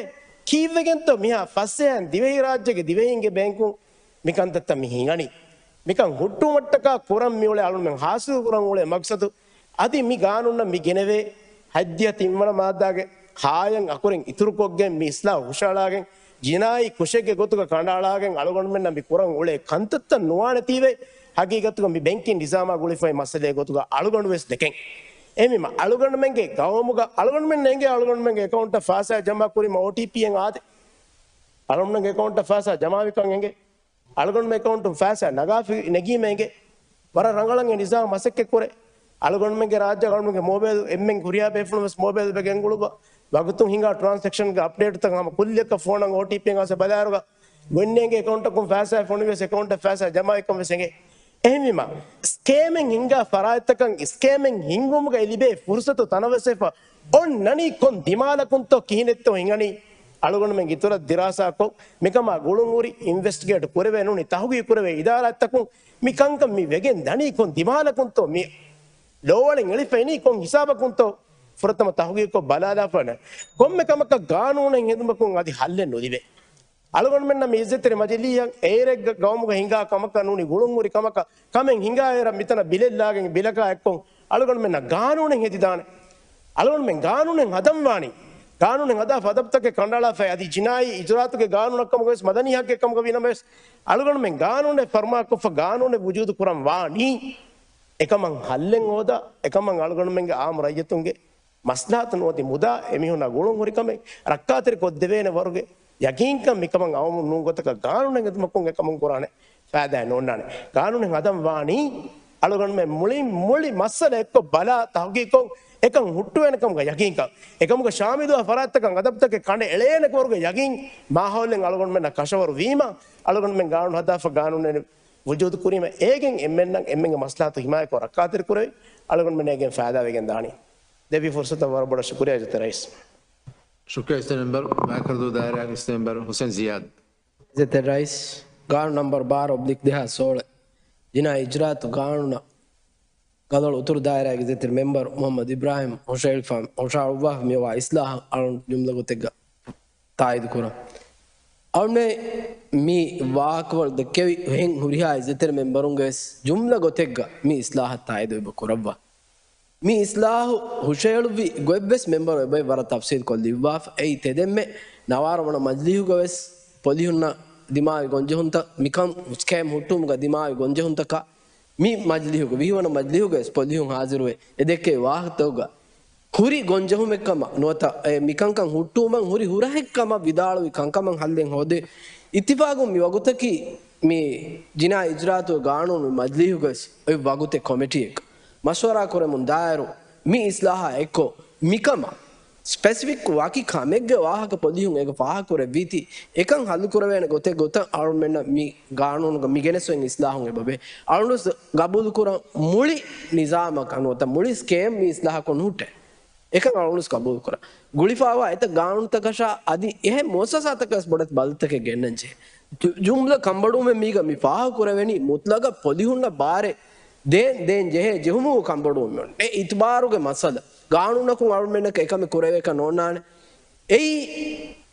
ކީއްވެގެންތޯ މިހާ ފަސްއަހަން ދިވެހިރާއްޖޭގެ ދިވެހީންގެ ބޭންކުން މިކަންތައްތައް މި ހިނގަނީ. މިކަން ހުއްޓުވުމަށްޓަކާ ކުރަން މިއުޅޭ އަޅުގަނޑުމެން ހާސިލު ކުރަން އުޅޭ މަގްސަދު އަދި މި ގާނޫނަށް މި ގެނެވޭ ހައްދިހަ ތިންވަނަ މާއްދާގެ ހާޔަށް އަކުރެން އިތުރުކޮށްގެން މި އިސްލާހު ހުށައަޅާގެން ޖިނާއީ ކުށެއްގެ ގޮތުގަ ކަނޑައަޅާގެން އަޅުގަނޑުމެންނަށް މި ކުރަން އުޅޭ ކަންތައްތައް ނުވާނެތީވެ، ހަގީގަތުގަ މި ބެންކިން ނިޒާމާ ގުޅިފައި މައްސަލައެއް ގޮތުގަ އަޅުގަނޑު ވެސް ދެކެން. އެހެންވީމަ އަޅުގަނޑުމެންގެ ގައުމުގަ އަޅުގަނޑުމެން އެނގޭ އަޅުގަނޑުމެންގެ އެކައުންޓަށް ފައިސާ ޖަމާ ކުރީމަ އޯޓީޕީއެއް އާދޭ. އަޅުގަނޑުމެންގެ އެކައުންޓަށް ފައިސާ ޖަމާވިކަން އެނގޭ. އަޅުގަނޑުމެން އެކައުންޓުން ފައިސާ ނަގާފި ނެގީމަ އެނގޭ. ވަރަށް ރަނގަޅަށް އެ ނިޒާމް މަސައްކަތް ކުރޭ. އަޅުގަނޑުމެންގެ ރާއްޖެ އަޅުގަނޑުމެންގެ މޯބައިލް އެންމެން ކުރިޔާ ބޭފުޅުން ވެސް މޯބައިލް ވެގެން ގުޅުއްވާ. ވަގުތުން ހިނގާ ޓްރާންސެކްޝަންގެ އަޕްޑޭޓުތައް ހަމަ ކުއްލިއަކަށް ފޯނަށް އޯޓީޕީއެއް އައިސް ބަލާއިރުގަ ގޮތްނޭނގެ އެކައުންޓަކުން ފައިސާ ފޮނުވިޔަސް އެކައުންޓަށް ފައިސާ ޖަމާވިކަން ވެސް އެނގޭ. އެހެންވީމަ، ސްކޭމެއް ހިނގާ ފަރާތްތަކަށް ސްކޭމެއް ހިންގުމުގައި ލިބޭ ފުރުސަތު ތަނަވަސްވެފަ އޮންނަނީ ކޮން ދިމާލަކުންތޯ ކިހިނެއްތޯ ހިނގަނީ؟ އަޅުގަނޑުމެން އިތުރަށް ދިރާސާކޮށް، މިކަމާ ގުޅުންހުރި އިންވެސްޓިގޭޓް ކުރެވޭ ނޫނީ ތަހުގީގު ކުރެވޭ އިދާރާތަކުން މި ކަންކަން މި ވެގެން ދަނީ ކޮން ދިމާލަކުންތޯ؟ މި ލޯވަޅެއް އެޅިފަ އިނީ ކޮން ހިސާބަކުންތޯ؟ ފުރަތަމަ ތަހުގީގުކޮށް ބަލާލާފަ ނެ. ކޮންމެ ކަމަކަށް ގާނޫނެއް ހެދުމަކުން އަދި ހައްލެއް ނުލިބޭ. އަޅުގަނޑުމެންނަށް މި އިއްޒަތްތެރި މަޖިލީހަށް އޭރެއްގަ ގައުމުގަ ހިނގާ ކަމަކަށް ނޫނީ ގުޅުންހުރި ކަމަކަށް ކަމެއް ހިނގާއިރަށް މިތަނަށް ބިލެއް ލާގެން ބިލަކާ އެއްކޮށް އަޅުގަނޑުމެންނަށް ގާނޫނެއް ހެދިދާނެ. އަޅުގަނޑުމެން ގާނޫނެއް ހަދަންވާނީ. ގާނޫނެއް ހަދާފަ އަދަބުތަކެއް ކަނޑައަޅާފައި އަދި ޖިނާއީ އިޖުރާތުގެ ގާނޫނަށް ކަމުގަވެސް މަދަނީ ހައްގެއް ކަމުގަ ވީނަމަވެސް، އަޅުގަނޑުމެން ގާނޫނެއް ފަރުމާކޮށްފަ ގާނޫނެއް ވުޖޫދު ކުރަން ވާނީ، އެކަމަށް ހައްލެއް ހޯދާ، އެކަމަށް އަޅުގަނޑުމެންގެ އާއްމު ރައްޔިތުންގެ މަސްލަހަތު ނުވަތި މުދާ އެމީހުންނާ ގުޅުން ހުރިކަމެއް ރައްކާތެރި ކޮށްދެވޭނެ ވަރުގެ ޔަގީންކަން މިކަމަށް އައުމުން ނޫން ގޮތަކަށް ގާނޫނެއް ހެދުމަކުން އެކަމުން ކުރާނެ ފައިދާއެއް ނޯންނާނެ. ގާނޫނެއް ހަދަން ވާނީ އަޅުގަނޑުމެން މުޅިން މުޅި މައްސަލަ އެއްކޮށް ބަލާ ތަހުގީގުކޮށް އެކަން ހުއްޓުވޭނެ ކަމުގަ ޔަގީންކަން. އެކަމުގަ ޝާމިލުވާ ފަރާތްތަކަށް އަދަބުތަކެއް ކަނޑައެޅޭނެ ވަރުގެ ޔަގީން މާހައުލެއް އަޅުގަނޑުމެންނަށް ކަށަވަރު ވީމަ، އަޅުގަނޑުމެން ގާނޫނު ހަދާފަ ގާނޫނެއް ވުޖޫދު ކުރީމަ، އޭގެން އެންމެންނަށް އެންމެންގެ މަސްލަހަތު ހިމާޔަތްކޮށް ރައްކާތެރި ކުރެވި، އަޅުގަނޑުމެން އޭގެން ފައިދާވެގެން ދާނީ. ދެއްވި ފުރުސަތަށް ވަރަށް ބޮޑަށް ޝުކުރިއްޔާ އިއްޒަތްތެރި ރައީސް. ޝުކުރިއްޔާ އިއްޒަތްތެރި މެމްބަރު. މާތްކަރަދޫ ދާއިރާގެ އިއްޒަތްތެރި މެމްބަރު ހުސެން ޒިޔާދް. އިއްޒަތްތެރި ރައީސް، ގާނޫނު ނަމްބަރު ބާރަ އޮބްލިކް ދެހާސް ސޯޅަ ޖިނާއީ އިޖުރާއަތު ގާނޫނަށް ގަލޮޅު އުތުރު ދާއިރާގެ އިއްޒަތްތެރި މެމްބަރު މުހައްމަދު އިބްރާހިމް ހުށައެޅިފަ-، ހުށައަޅުއްވާފަ މިއޮވާ އިސްލާހަށް އަޅުން ޖުމްލަ ގޮތެއްގަ ތާއީދު ކުރަން. އަޅުންނޭ މި ވާހަކަފުޅު ދެއްކެވި ހެން ހުރިހާ އިއްޒަތްތެރި މެމްބަރުންގެ ވެސް ޖުމްލަ ގޮތެއްގަ މި އިސްލާހަށް ތާއީދު އެބަ ކުރައްވާ. މި އިސްލާހު ހުށައެޅުއްވި ގޮތްވެސް މެމްބަރު އެބައި ވަރަށް ތަފްސީލް ކޮށް ލިއްވާފަ. އެއީ ތެދެއްމެ ނަވާރަ ވަނަ މަޖްލީހުގަވެސް ޕޮލިހުންނަށް ދިމާވި ގޮންޖެހުންތައް، މިކަން ސްކޭމް ހުއްޓުވުމުގަ ދިމާވި ގޮންޖެހުންތަކާ، މި މަޖްލީހުގަ ވިހިވަނަ މަޖްލީހުގަވެސް ޕޮލިހުން ހާޒިރުވެ އެ ދެއްކެވި ވާހަކަތަކުގަ ހުރި ގޮންޖެހުމެއްކަމަށް ނުވަތަ އެ މިކަންކަން ހުއްޓުވުމަށް ހުރި ހުރަހެއްކަމަށް ވިދާޅުވި ކަންކަމަށް ހައްލެއް ހޯދޭ. އިއްތިފާގުން މި ވަގުތަކީ މި ޖިނާއީ އިޖުރާއަތުގެ ގާނޫނު މަޖްލީހުގަވެސް އޮތް ވަގުތެއް ކޮމިޓީއެއްގަ މަޝްވަރާ ކުރެމުން ދާއިރު މި އިސްލާހާ އެއްކޮށް މިކަމަށް ސްޕެސިފިކް ވަކި ކަމެއްގެ ވާހަކަ ޕޮލިހުން އޭގަ ފާހަގަކުރެއްވީތީ، އެކަން ހައްލުކުރެވޭނެ ގޮތެއް ގޮތަށް އަޅުމެންނަށް މި ގާނޫނުގަ މި ގެނެސް އޮތް އިސްލާހުން އެބަވޭ. އަޅުންވެސް ގަބޫލުކުރަން މުޅި ނިޒާމަކަށް ނުވަތަ މުޅި ސްކޭމް މި އިސްލާހަކުން ނުހުއްޓޭ. އެކަން އަޅުންވެސް ގަބޫލުކުރަން. ގުޅިފައިވާ އެތައް ގާނޫނުތަކަށާ އަދި އެހެން މުއައްސަސާތަކަށްވެސް ބޮޑެތި ބަދަލުތަކެއް ގެންނަން ޖެހޭ. ޖު-، ޖުމްލަ ކަންބޮޑުވުމެއް މީގަ މި ފާހަގަކުރެވެނީ މުތްލަގަށް ޕޮލިހުންނަށް ބާރެއް ދޭން، ދޭން ޖެހޭ ޖެހުމުގެ ކަންބޮޑުވުމެއް އެ އިތުބާރުގެ މައްސަލަ. ގާނޫނަކުން އަޅުމެންނަކަށް އެކަމެއް ކުރެވޭކަށް ނޯންނާނެ. އެއީ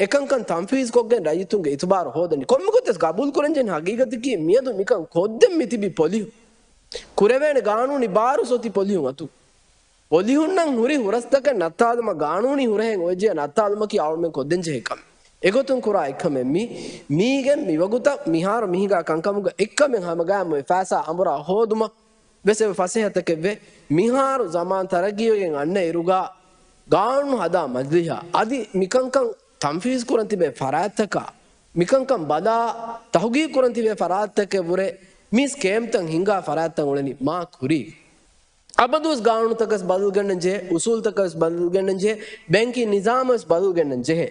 އެކަންކަން ތަންފީޒްކޮށްގެން ރައްޔިތުންގެ އިތުބާރު ހޯދަނީ. ކޮންމެ ގޮތެއް ގަބޫލުކުރަންޖެހޭ ހަގީގަތަކީ މިއަދު މިކަން ކޮށްދެން މިތިބި ޕޮލިހުން. ކުރެވޭނެ ގާނޫނީ ބާރު ސޮތި ޕޮލިހުން އަތު. ޕޮލިހުންނަށް ހުރި ހުރަސްތަކެއް ނައްތާލުމަށް ގާނޫނީ ހުރަހެއް އޮވެއްޖެޔާ ނައްތާލުމަކީ އަޅުމެން ކޮށްދޭންޖެހޭ ކަމެއް. އެގޮތުން ކުރާ އެއްކަމެއް މީ. މީގެން މިވަގުތަށް މިހާރު މިހިނގާ ކަންކަމުގަ އެއްކަމެއް ހަމަގައިމު އެ ފައިސާ އަނބުރާ ހޯދުމަށް ވެސް އެބަ ފަސޭހަތަކެއްވޭ. މިހާރު ޒަމާން ތަރައްގީވެގެން އަންނަ އިރުގަ ގާނޫނު ހަދާ މަޖްލިހާ އަދި މިކަންކަން ތަންފީޒް ކުރަން ތިބޭ ފަރާތްތަކާ މިކަންކަން ބަލާ ތަހުގީގު ކުރަން ތިބޭ ފަރާތްތަކެއް ވުރެ މި ސްކޭމްތައް ހިނގާ ފަރާތްތައް އުޅެނީ މާ ކުރީގަ. އަބަދުވެސް ގާނޫނުތަކަސް ބަދަލުގެންނަން ޖެހޭ، އުސޫލުތަކަސް ބަދަލުގެންނަން ޖެހޭ، ބޭންކިން ނިޒާމުވެސް ބަދަލުގެންނަން ޖެހޭ.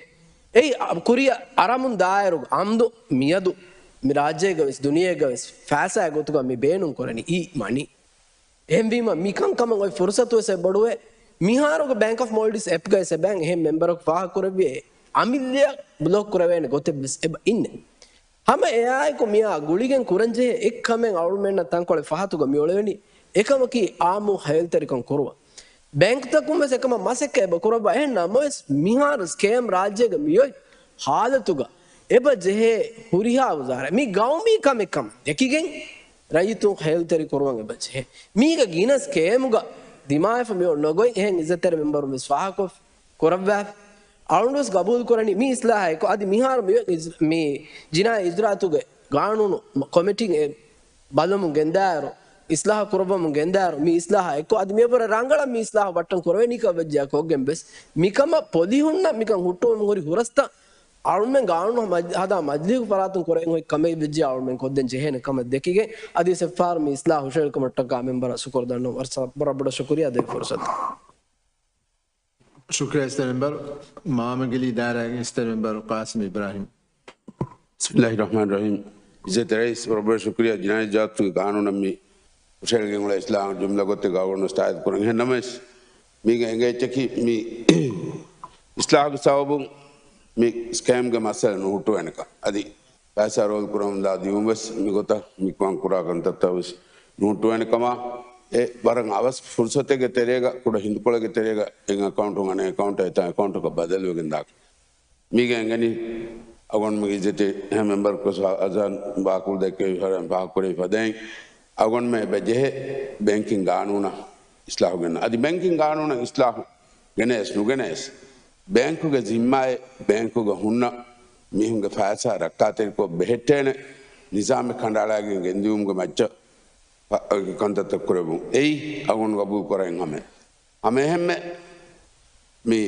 އެއީ އަ-، ކުރިއަށް އަރަމުން ދާއިރު އަމްދު މިއަދު މި ރާއްޖޭގަވެސް ދުނިޔޭގަވެސް ފައިސާ ގޮތުގަ މި ބޭނުން ކުރަނީ އީ މަނީ. އެހެންވީމަ މިކަންކަމަށް އޮތް ފުރުސަތުވެސް އެބޮޑުވޭ. މިހާރުގެ ބޭންކް އޮފް މޯލްޑިވްސް އެޕްގައި އެބައިން އެހެން މެމްބަރަކު ފާހަގަކުރެއްވި އަމިއްލައަށް ބްލޮކް ކުރެވޭނެ ގޮތެއްވެސް އެބަ އިންނެ. ހަމަ އެއާއެކު މިއާ ގުޅިގެން ކުރަންޖެހޭ އެއްކަމެއް އަޅުމެންނަށް ތަންކޮޅެއް ފަހަތުގަ މިއުޅެވެނީ. އެކަމަކީ އާއްމު ހެޔޮލްތެރިކަން ކުރުވަން. ބޭންކްތަކުން ވެސް އެކަމަށް މަސައްކަތް އެބަ ކުރައްވާ. އެހެން ނަމަވެސް މިހާރު ސްކޭމް ރާއްޖޭގަ މިއޮތް ހާލަތުގަ އެބަ ޖެހޭ ހުރިހާ ވުޒާރާ މި ގައުމީ ކަމެއް ކަމަށް ދެކިގެން ރައްޔިތުން ހެޔޮލްތެރި ކުރުވަން އެބަ ޖެހޭ. މީގަ ގިނަ ސްކޭމުގަ ދިމާވެފަ މިއޮތް ނޮގޮތް އެހެން އިއްޒަތްތެރި މެމްބަރުން ވެސް ފާހަގަކޮށްފި ކުރައްވާފި. އަޅުންވެސް ގަބޫލުކުރަނީ މި އިސްލާހާއެކު އަދި މިހާރު މި އިސް-، މި ޖިނާއީ އިޖުރާއަތުގެ ގާނޫނު ކޮމިޓީން އެ ބަލަމުން ގެންދާއިރު، އިސްލާހު ކުރައްވަމުން ގެންދާއިރު، މި އިސްލާހާ އެއްކޮށް އަދި މިއަށްވުރެ ރަނގަޅަށް މި އިސްލާހު ބައްޓަން ކުރެވޭނީކަން ވެއްޖެޔާ ކޮށްގެން ވެސް މިކަމަށް ޕޮލިހުންނަށް މިކަން ހުއްޓުވަމުން ހުރި ހުރަސްތައް އަޅުމެން ގާނޫނު ހަމަ-، ހަދާ މަޖްލީހުގެ ފަރާތުން ކުރެވެން އޮތް ކަމެއް ވެއްޖެ އަޅުމެން ކޮށްދޭން ޖެހޭނެ ކަމަށް ދެކިގެން އަދިވެސް އެއްފަހަރު މި އިސްލާހު ހުށައެޅިކަމަށްޓަކާ މެމްބަރަށް ޝުކުރު ދަންނަވަން. ވަރަށް ބޮޑަށް ޝުކުރިއްޔާ ދެއްވި ފުރުސަތަށް. ޝުކުރިއްޔާ އިއްޒަތްތެރި މެމްބަރު. މާމަގެލީ ދާއިރާގެ އިއްޒަތްތެރި މެމްބަރު ޤާސިމް އިބްރާހިމް. بسم الله الرحمن الرحيم. އިއްޒަތްތެރި ރައީސް، ވަރަށް ބޮޑަށް ޝުކުރިއްޔާ. ޖިނާއީ އިޖުރާއަތުގެ ގާނޫނަށް މި ހުށައެޅިގެން އުޅޭ އިސްލާހު ޖުމްލަ ގޮތެއްގަ އަޅުގަނޑު ވެސް ތާއީދު ކުރަން. އެހެން ނަމަވެސް، މީގަ އެނގޭ އެއްޗަކީ މި އިސްލާހުގެ ސަބަބުން މި ސްކޭމްގެ މައްސަލަ ނުހުއްޓުވޭނެކަން. އަދި ފައިސާ ރޯލް ކުރަމުންދާ ދިއުން ވެސް މިގޮތަށް މިކަން ކުރާ ކަންތައްތައް ވެސް ނުހުއްޓުވޭނެ ކަމަށް. އެ ވަރަށް އަވަސް ފުރުސަތެއްގެ ތެރޭގަ، ކުޑަ ހިނދުކޮޅެއްގެ ތެރޭގަ އެއް އެކައުންޓުން އަނެއް އެކައުންޓަށް އެތާ އެކައުންޓަކަށް ބަދަލުވެގެން ދާކަން. މީގަ އެނގެނީ އަޅުގަނޑުމެންގެ އިއްޒަތްތެރި އެހެން މެމްބަރަކު އަޒާން ވާކުޅު ދެއްކެވި ފަދައިން ފާހަގަކުރެވި ފަދައިން އަޅުގަނޑުމެން އެބަ ޖެހޭ ބޭންކިން ގާނޫނަށް އިސްލާހު ގެންނަ. އަދި ބޭންކިން ގާނޫނަށް އިސްލާހު ގެނައެސް ނުގެނައެސް ބޭންކުގެ ޒިންމާއެއް ބޭންކުގަ ހުންނަ މީހުންގެ ފައިސާ ރައްކާތެރިކޮށް ބެހެއްޓޭނެ ނިޒާމެއް ކަނޑައަޅާގެން ގެންދިއުމުގެ މައްޗަށް ކަންތައްތައް ކުރެވުން. އެއީ އަޅުގަނޑު ގަބޫލު ކުރަން ހަމަ. ހަމައެހެންމެ މި،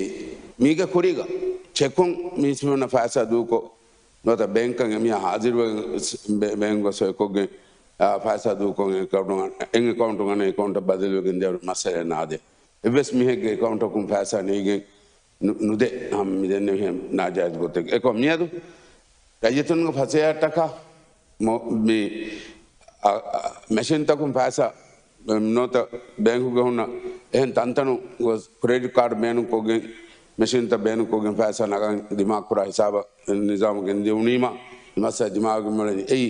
މީގެ ކުރީގަ ޗެކުން މީސްމީހުންނަށް ފައިސާ ދޫކޮށް، ނުވަތަ ބޭންކަށް އެމީހާ ހާޒިރުވެ ބޭ-، ބޭންކުގަ ސޮއިކޮށްގެން، އާ، ފައިސާ ދޫކޮށް އެކައުންޓު، އެ އެކައުންޓު ގަނެ އެކައުންޓަށް ބަދަލުވެގެން ދޭ މައްސަލައެއް ނާދޭ. އެއްވެސް މީހެއްގެ އެކައުންޓަކުން ފައިސާ ނެގިގެން ނު-، ނުދޭ ހަމަ މި ދެންނެވިހެން ނާޖާއިޒު ގޮތެއް. އެކަމަކު މިއަދު ރައްޔިތުންގެ ފަސޭހައަށްޓަކާ މޮ-، މި، އަ، އަ، މެޝިންތަކުން ފައިސާ ނުވަތަ ބޭންކުގަ ހުންނަ އެހެން ތަންތަނުން ގޮސް ކްރެޑިޓް ކާޑް ބޭނުންކޮށްގެން މެޝިންތައް ބޭނުންކޮށްގެން ފައިސާ ނަގަން ދިމާކުރާ ހިސާބަށް ނިޒާމު ގެންދިއުނީމާ މައްސަލަ ދިމާވެގެން މިއުޅެނީ. އެއީ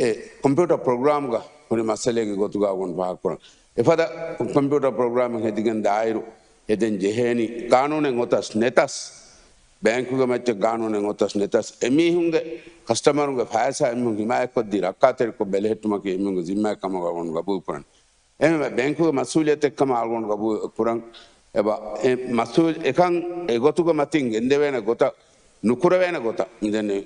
އެ ކޮމްޕިއުޓަރ ޕްރޮގްރާމްގަ ހުރި މައްސަލައެއްގެ ގޮތުގަ އަޅުގަނޑު ފާހަގަކުރަން. އެފަދަ ކޮމްޕިއުޓަރ ޕްރޮގްރާމެއް ހެދިގެން ދާއިރު ހެދެން ޖެހޭނީ ގާނޫނެއް އޮތަސް ނެތަސް، ބޭންކުގެ މައްޗަށް ގާނޫނެއް އޮތަސް ނެތަސް، އެމީހުންގެ ކަސްޓަމަރުންގެ ފައިސާ އެމީހުން ހިމާޔަތްކޮށްދީ ރައްކާތެރިކޮށް ބެލެހެއްޓުމަކީ އެމީހުންގެ ޒިންމާއެއް ކަމަށް އަޅުގަނޑު ގަބޫލުކުރަން. އެހެންވެ، ބޭންކުގެ މަސްއޫލިއްޔަތެއް ކަމަށް އަޅުގަނޑު ގަބޫލު ކުރަން. އެބަ، އެ މަސްއޫލް އެކަން އެގޮތުގެ މަތިން ގެންދެވޭނެ ގޮތަށް ނުކުރެވޭނެ ގޮތަށް މިދެންނެވި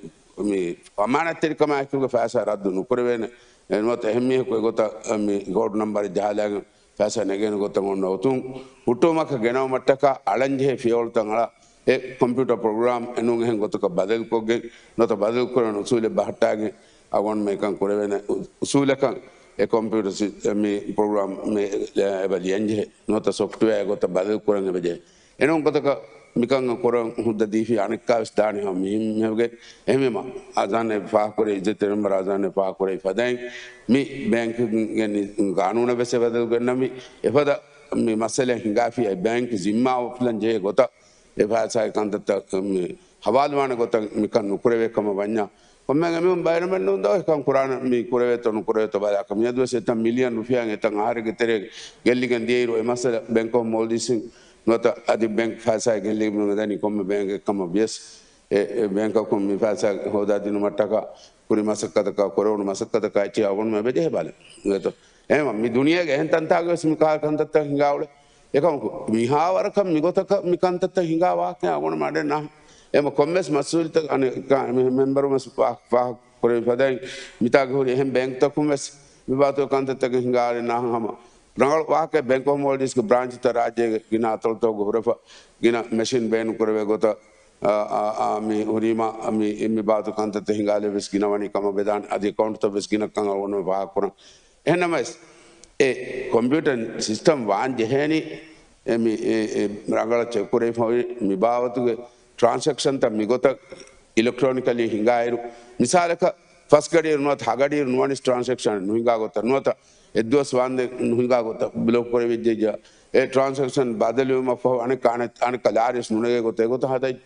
މި އަމާނާތްތެރިކަމާއެކުގެ ފައިސާ ރައްދު ނުކުރެވޭނެ. އެ ނުވަތަ އެހެން މީހަކު އެގޮތަށް މި ކޯޑް ނަމްބަރެއް ޖަހާލާގެން ފައިސާ ނެގޭނެ ގޮތަށް އޮންނަ އޮތުން ހުއްޓުވުމަކަށް ގެނައުމަށްޓަކާ އަޅަންޖެހޭ ފިޔަވަޅުތައް އަޅާ އެ ކޮމްޕިއުޓަރ ޕްރޮގްރާމް އެނޫން އެހެން ގޮތަކަށް ބަދަލުކޮށްގެން ނުވަތަ ބަދަލުކުރެވޭނެ އުސޫލެއް ބަހައްޓާގެން އަޅުގަނޑުމެން އެކަން ކުރެވޭނެ އު-، އުސޫލަކަށް އެ ކޮމްޕިއުޓަރ ސި-، މި ޕްރޮގްރާމް މި އެބަ ލިޔަންޖެހޭ ނުވަތަ ސޮފްޓްވެއާ ގޮތަށް ބަދަލުކުރަން އެބަޖެހޭ. އެނޫން ގޮތަކަށް މިކަން ކުރަން ހުއްދަ ދީފި އަނެއްކާވެސް ދާނެ ހަމަ މި މީހެއްގެ އެހެންވީމަ އަޒާން އެ ފާހަގަކުރޭ އިއްޒަތްތެރި މެމްބަރު އަޒާން އެ ފާހަގަކުރޭ ފަދައިން މި ބޭންކުގެ ނި-، ގާނޫނަށް ވެސް އެ ބަދަލު ގެންނަމި އެފަދަ މި މައްސަލަ ހިނގާފި އެ ބޭންކް ޒިންމާ އުފުލަން ޖެހޭ ގޮތަށް އެ ފައިސާގެ ކަންތައްތައް މި ހަވާލުވާނެ ގޮތަށް މިކަން ނުކުރެވޭ ކަމަށް ވަންޏާ، ކޮންމެ އެމީހުން ބައިނަމެއް ނޫން ދޯ އެކަން ކުރާނަ މި ކުރެވޭތޯ ނުކުރެވޭތޯ ބަލާކަށް. މިއަދުވެސް އެތައް މިލިއަން ރުފިޔާއިން އެތައް އަހަރެއްގެ ތެރޭ ގެއްލިގެން ދިޔައިރު އެ މައްސަލަ ބޭންކް އޮފް މޯލްޑިވްސްއިން ނުވަތަ އަދި ބޭންކް ފައިސާ ގެއްލިގެން ނުދަނީ ކޮންމެ ބޭންކެއް ކަމަށް ވިޔަސް އެ، އެ ބޭންކަކުން މި ފައިސާ ހޯދާދިނުމަށްޓަކާ ކުރި މަސައްކަތަކާ ކުރެވުނު މަސައްކަތަކާ އެއްޗެހި އަޅުގަނޑުމެން އެބަޖެހޭ ބަލަން. އެތޯ؟ އެހެންވީމަ މި ދުނިޔޭގެ އެހެން ތަންތާގަވެސް މި ކަހަލަ ކަންތައްތައް ހިނގާ އުޅޭ. އެކަމަކު މިހާވަރަކަށް މިގޮތަކަށް މި ކަންތައްތައް ހިނގާ ވާހަކައެއް އަޅުގަނޑުމެން އަޑެއް ނާހަ. އެމަ ކޮންމެސް މަސްއޫލިތައް އަނެއް ކާ-، މެ-، މެމްބަރު ވެސް ފާ-، ފާހަގަ ކުރެވި ފަދައިން މިތާގެ ހުރި އެހެން ބޭންކްތަކުން ވެސް މި ބާތު ކަންތައްތަކެއް ހިނގާ އަޑެއް ނާހަ ހަމަ. ރަނގަޅު ވާހަކައެއް ބޭންކް އޮފް މޯލްޑިވްސްގެ ބްރާންޗްތައް ރާއްޖޭގެ ގިނަ އަތޮޅުތަކުގަ ހުރެފަ ގިނަ މެޝިން ބޭނުން ކުރެވޭ ގޮތަށް އާ، އާ، އާ، މި ހުރީމާ، މި، މި ބާވަތު ކަންތައްތައް ހިނގާލެވި ވެސް ގިނަވަނީ ކަމަށް ވެދާނެ. އަދި އެކައުންޓްތައް ވެސް ގިނަކަން އަޅުގަނޑު ފާހަގަކުރަން. އެހެންނަމަވެސް، އެ ކޮމްޕިއުޓަރ ސިސްޓަމް ވާން ޖެހޭނީ، އެ، މި، އެ، އެ، ރަނގަޅަށް ޗެކް ކުރެވިފަ ހުރި މި ބާވަތުގެ ޓްރާންސެކްޝަންތައް މިގޮތަށް އިލެކްޓްރޯނިކަލީ ހިނގާއިރު، މިސާލަކަށް، ފަސް ގަޑިއިރު ނުވަތަ ހަ ގަޑިއިރު ނުވަނިސް ޓްރާންސެކްޝަން ނުހިނގާ ގޮތަށް ނުވަތަ އެއްދުވަސް ވާންދެން ނުހިނގާ ގޮތަށް ބްލޮކް ކުރެވިއްޖެއްޔާ، އެ ޓްރާންސެކްޝަން ބަދަލުވުމަށްފަހު އަނެއްކާ އަނެއް-، އަނެއްކާ ލާރިޔަސް ނުނެގޭ ގޮތެއް ގޮތަށް ހަދައި-،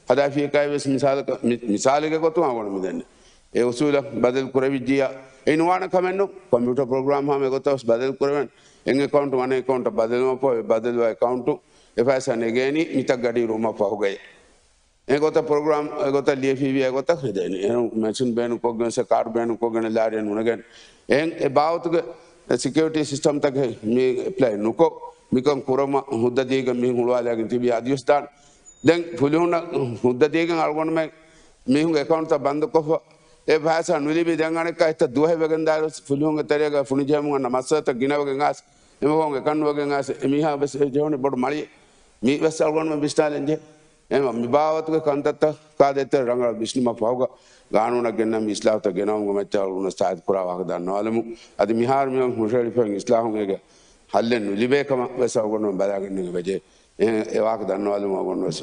ހަދާފިޔަކާއި ވެސް މިސާލަކަށް، މި-، މިސާލެއްގެ ގޮތުން އަޅުގަނޑު މިދެންނެވި. އެ އުސޫލަށް ބަދަލު ކުރެވިއްޖިއްޔާ، އެ ނުވާނެ ކަމެއް ނޫން. ކޮމްޕިއުޓަރ ޕްރޮގްރާމް ހަމަ އެގޮތަށް ވެސް ބަދަލު ކުރެވެން. އެއް އެކައުންޓު އަނެއް އެކައުންޓަށް ބަދަލުވުމަށްފަހު، އެ ބަދަލުވާ އެކައުންޓު އެ ފައިސާ ނެގޭނީ މިތައް ގަޑިއިރު ވުމަށް ފަހުގައޭ. އެގޮތަށް ޕްރޮގްރާމް، އެގޮތަށް ލިޔެފިއްޔާ އެގޮތަށް ހެދޭނެ. އެހެން މެޝިން ބޭނުންކޮށްގެން ސެ ކާޑް ބޭނުންކޮށްގެން ލާރިއެއް ނުނެގެން. އެހެން އެ ބާވަތުގެ ސެކިއުރިޓީ ސިސްޓަމްތަކެއް މި އެޕްލައި ނުކޮށް، މިކަން ކުރުމަށް ހުއްދަ ދީގެން މީހުން ހުޅުވާލައިގެން ތިބި އަދިވެސް ދާން. ދެން ފުލުހުންނަށް ހުއްދަ ދީގެން އަޅުގަނޑުމެން މީހުންގެ އެކައުންޓްތައް ބަންދުކޮށްފަ، އެ ފައިސާ ނުލިބި ދެން އަނެއްކާ އެތައް ދުވަހެއް ވެގެން ދާއިރު ފުލުހުންގެ ތެރޭގަ ފުނިޖެހެމުން އަންނަ މައްސަލަތައް ގިނަވެގެން އާސް، އެމަގުން އެކަން ނުވެގެން އާސް، އެމީހާ ވެސް އެ ޖެހުނީ ބޮޑު މަޅިއެއް. މީ ވެސް އަޅުގަނޑުމެން ވިސްނާލަން ޖެހޭ. އެހެންވީމަ މި ބާވަތުގެ ކަންތައްތައް ކާދޭތެރެ ރަނގަޅަށް ވިސްނުމަށް ފަހުގަ ގާނޫނަށް ގެންނަން މި އިސްލާހުތައް ގެނައުމުގެ މައްޗަށް އަޅުގަނޑު ސާދި ކުރާ ވާހަކަ ދަންނަވާލަމު. އަދި މިހާރު މި ހުށަހެޅިފައި އިސްލާހުން އޭގެ ހައްލެއް ނުލިބޭ ކަމަށް ވެސް އަޅުގަނޑު ބަލާގެން ވެޖެ. އެ، އެ ވާހަކަ ދަންނަވާލަމު އަޅުގަނޑު ވެސް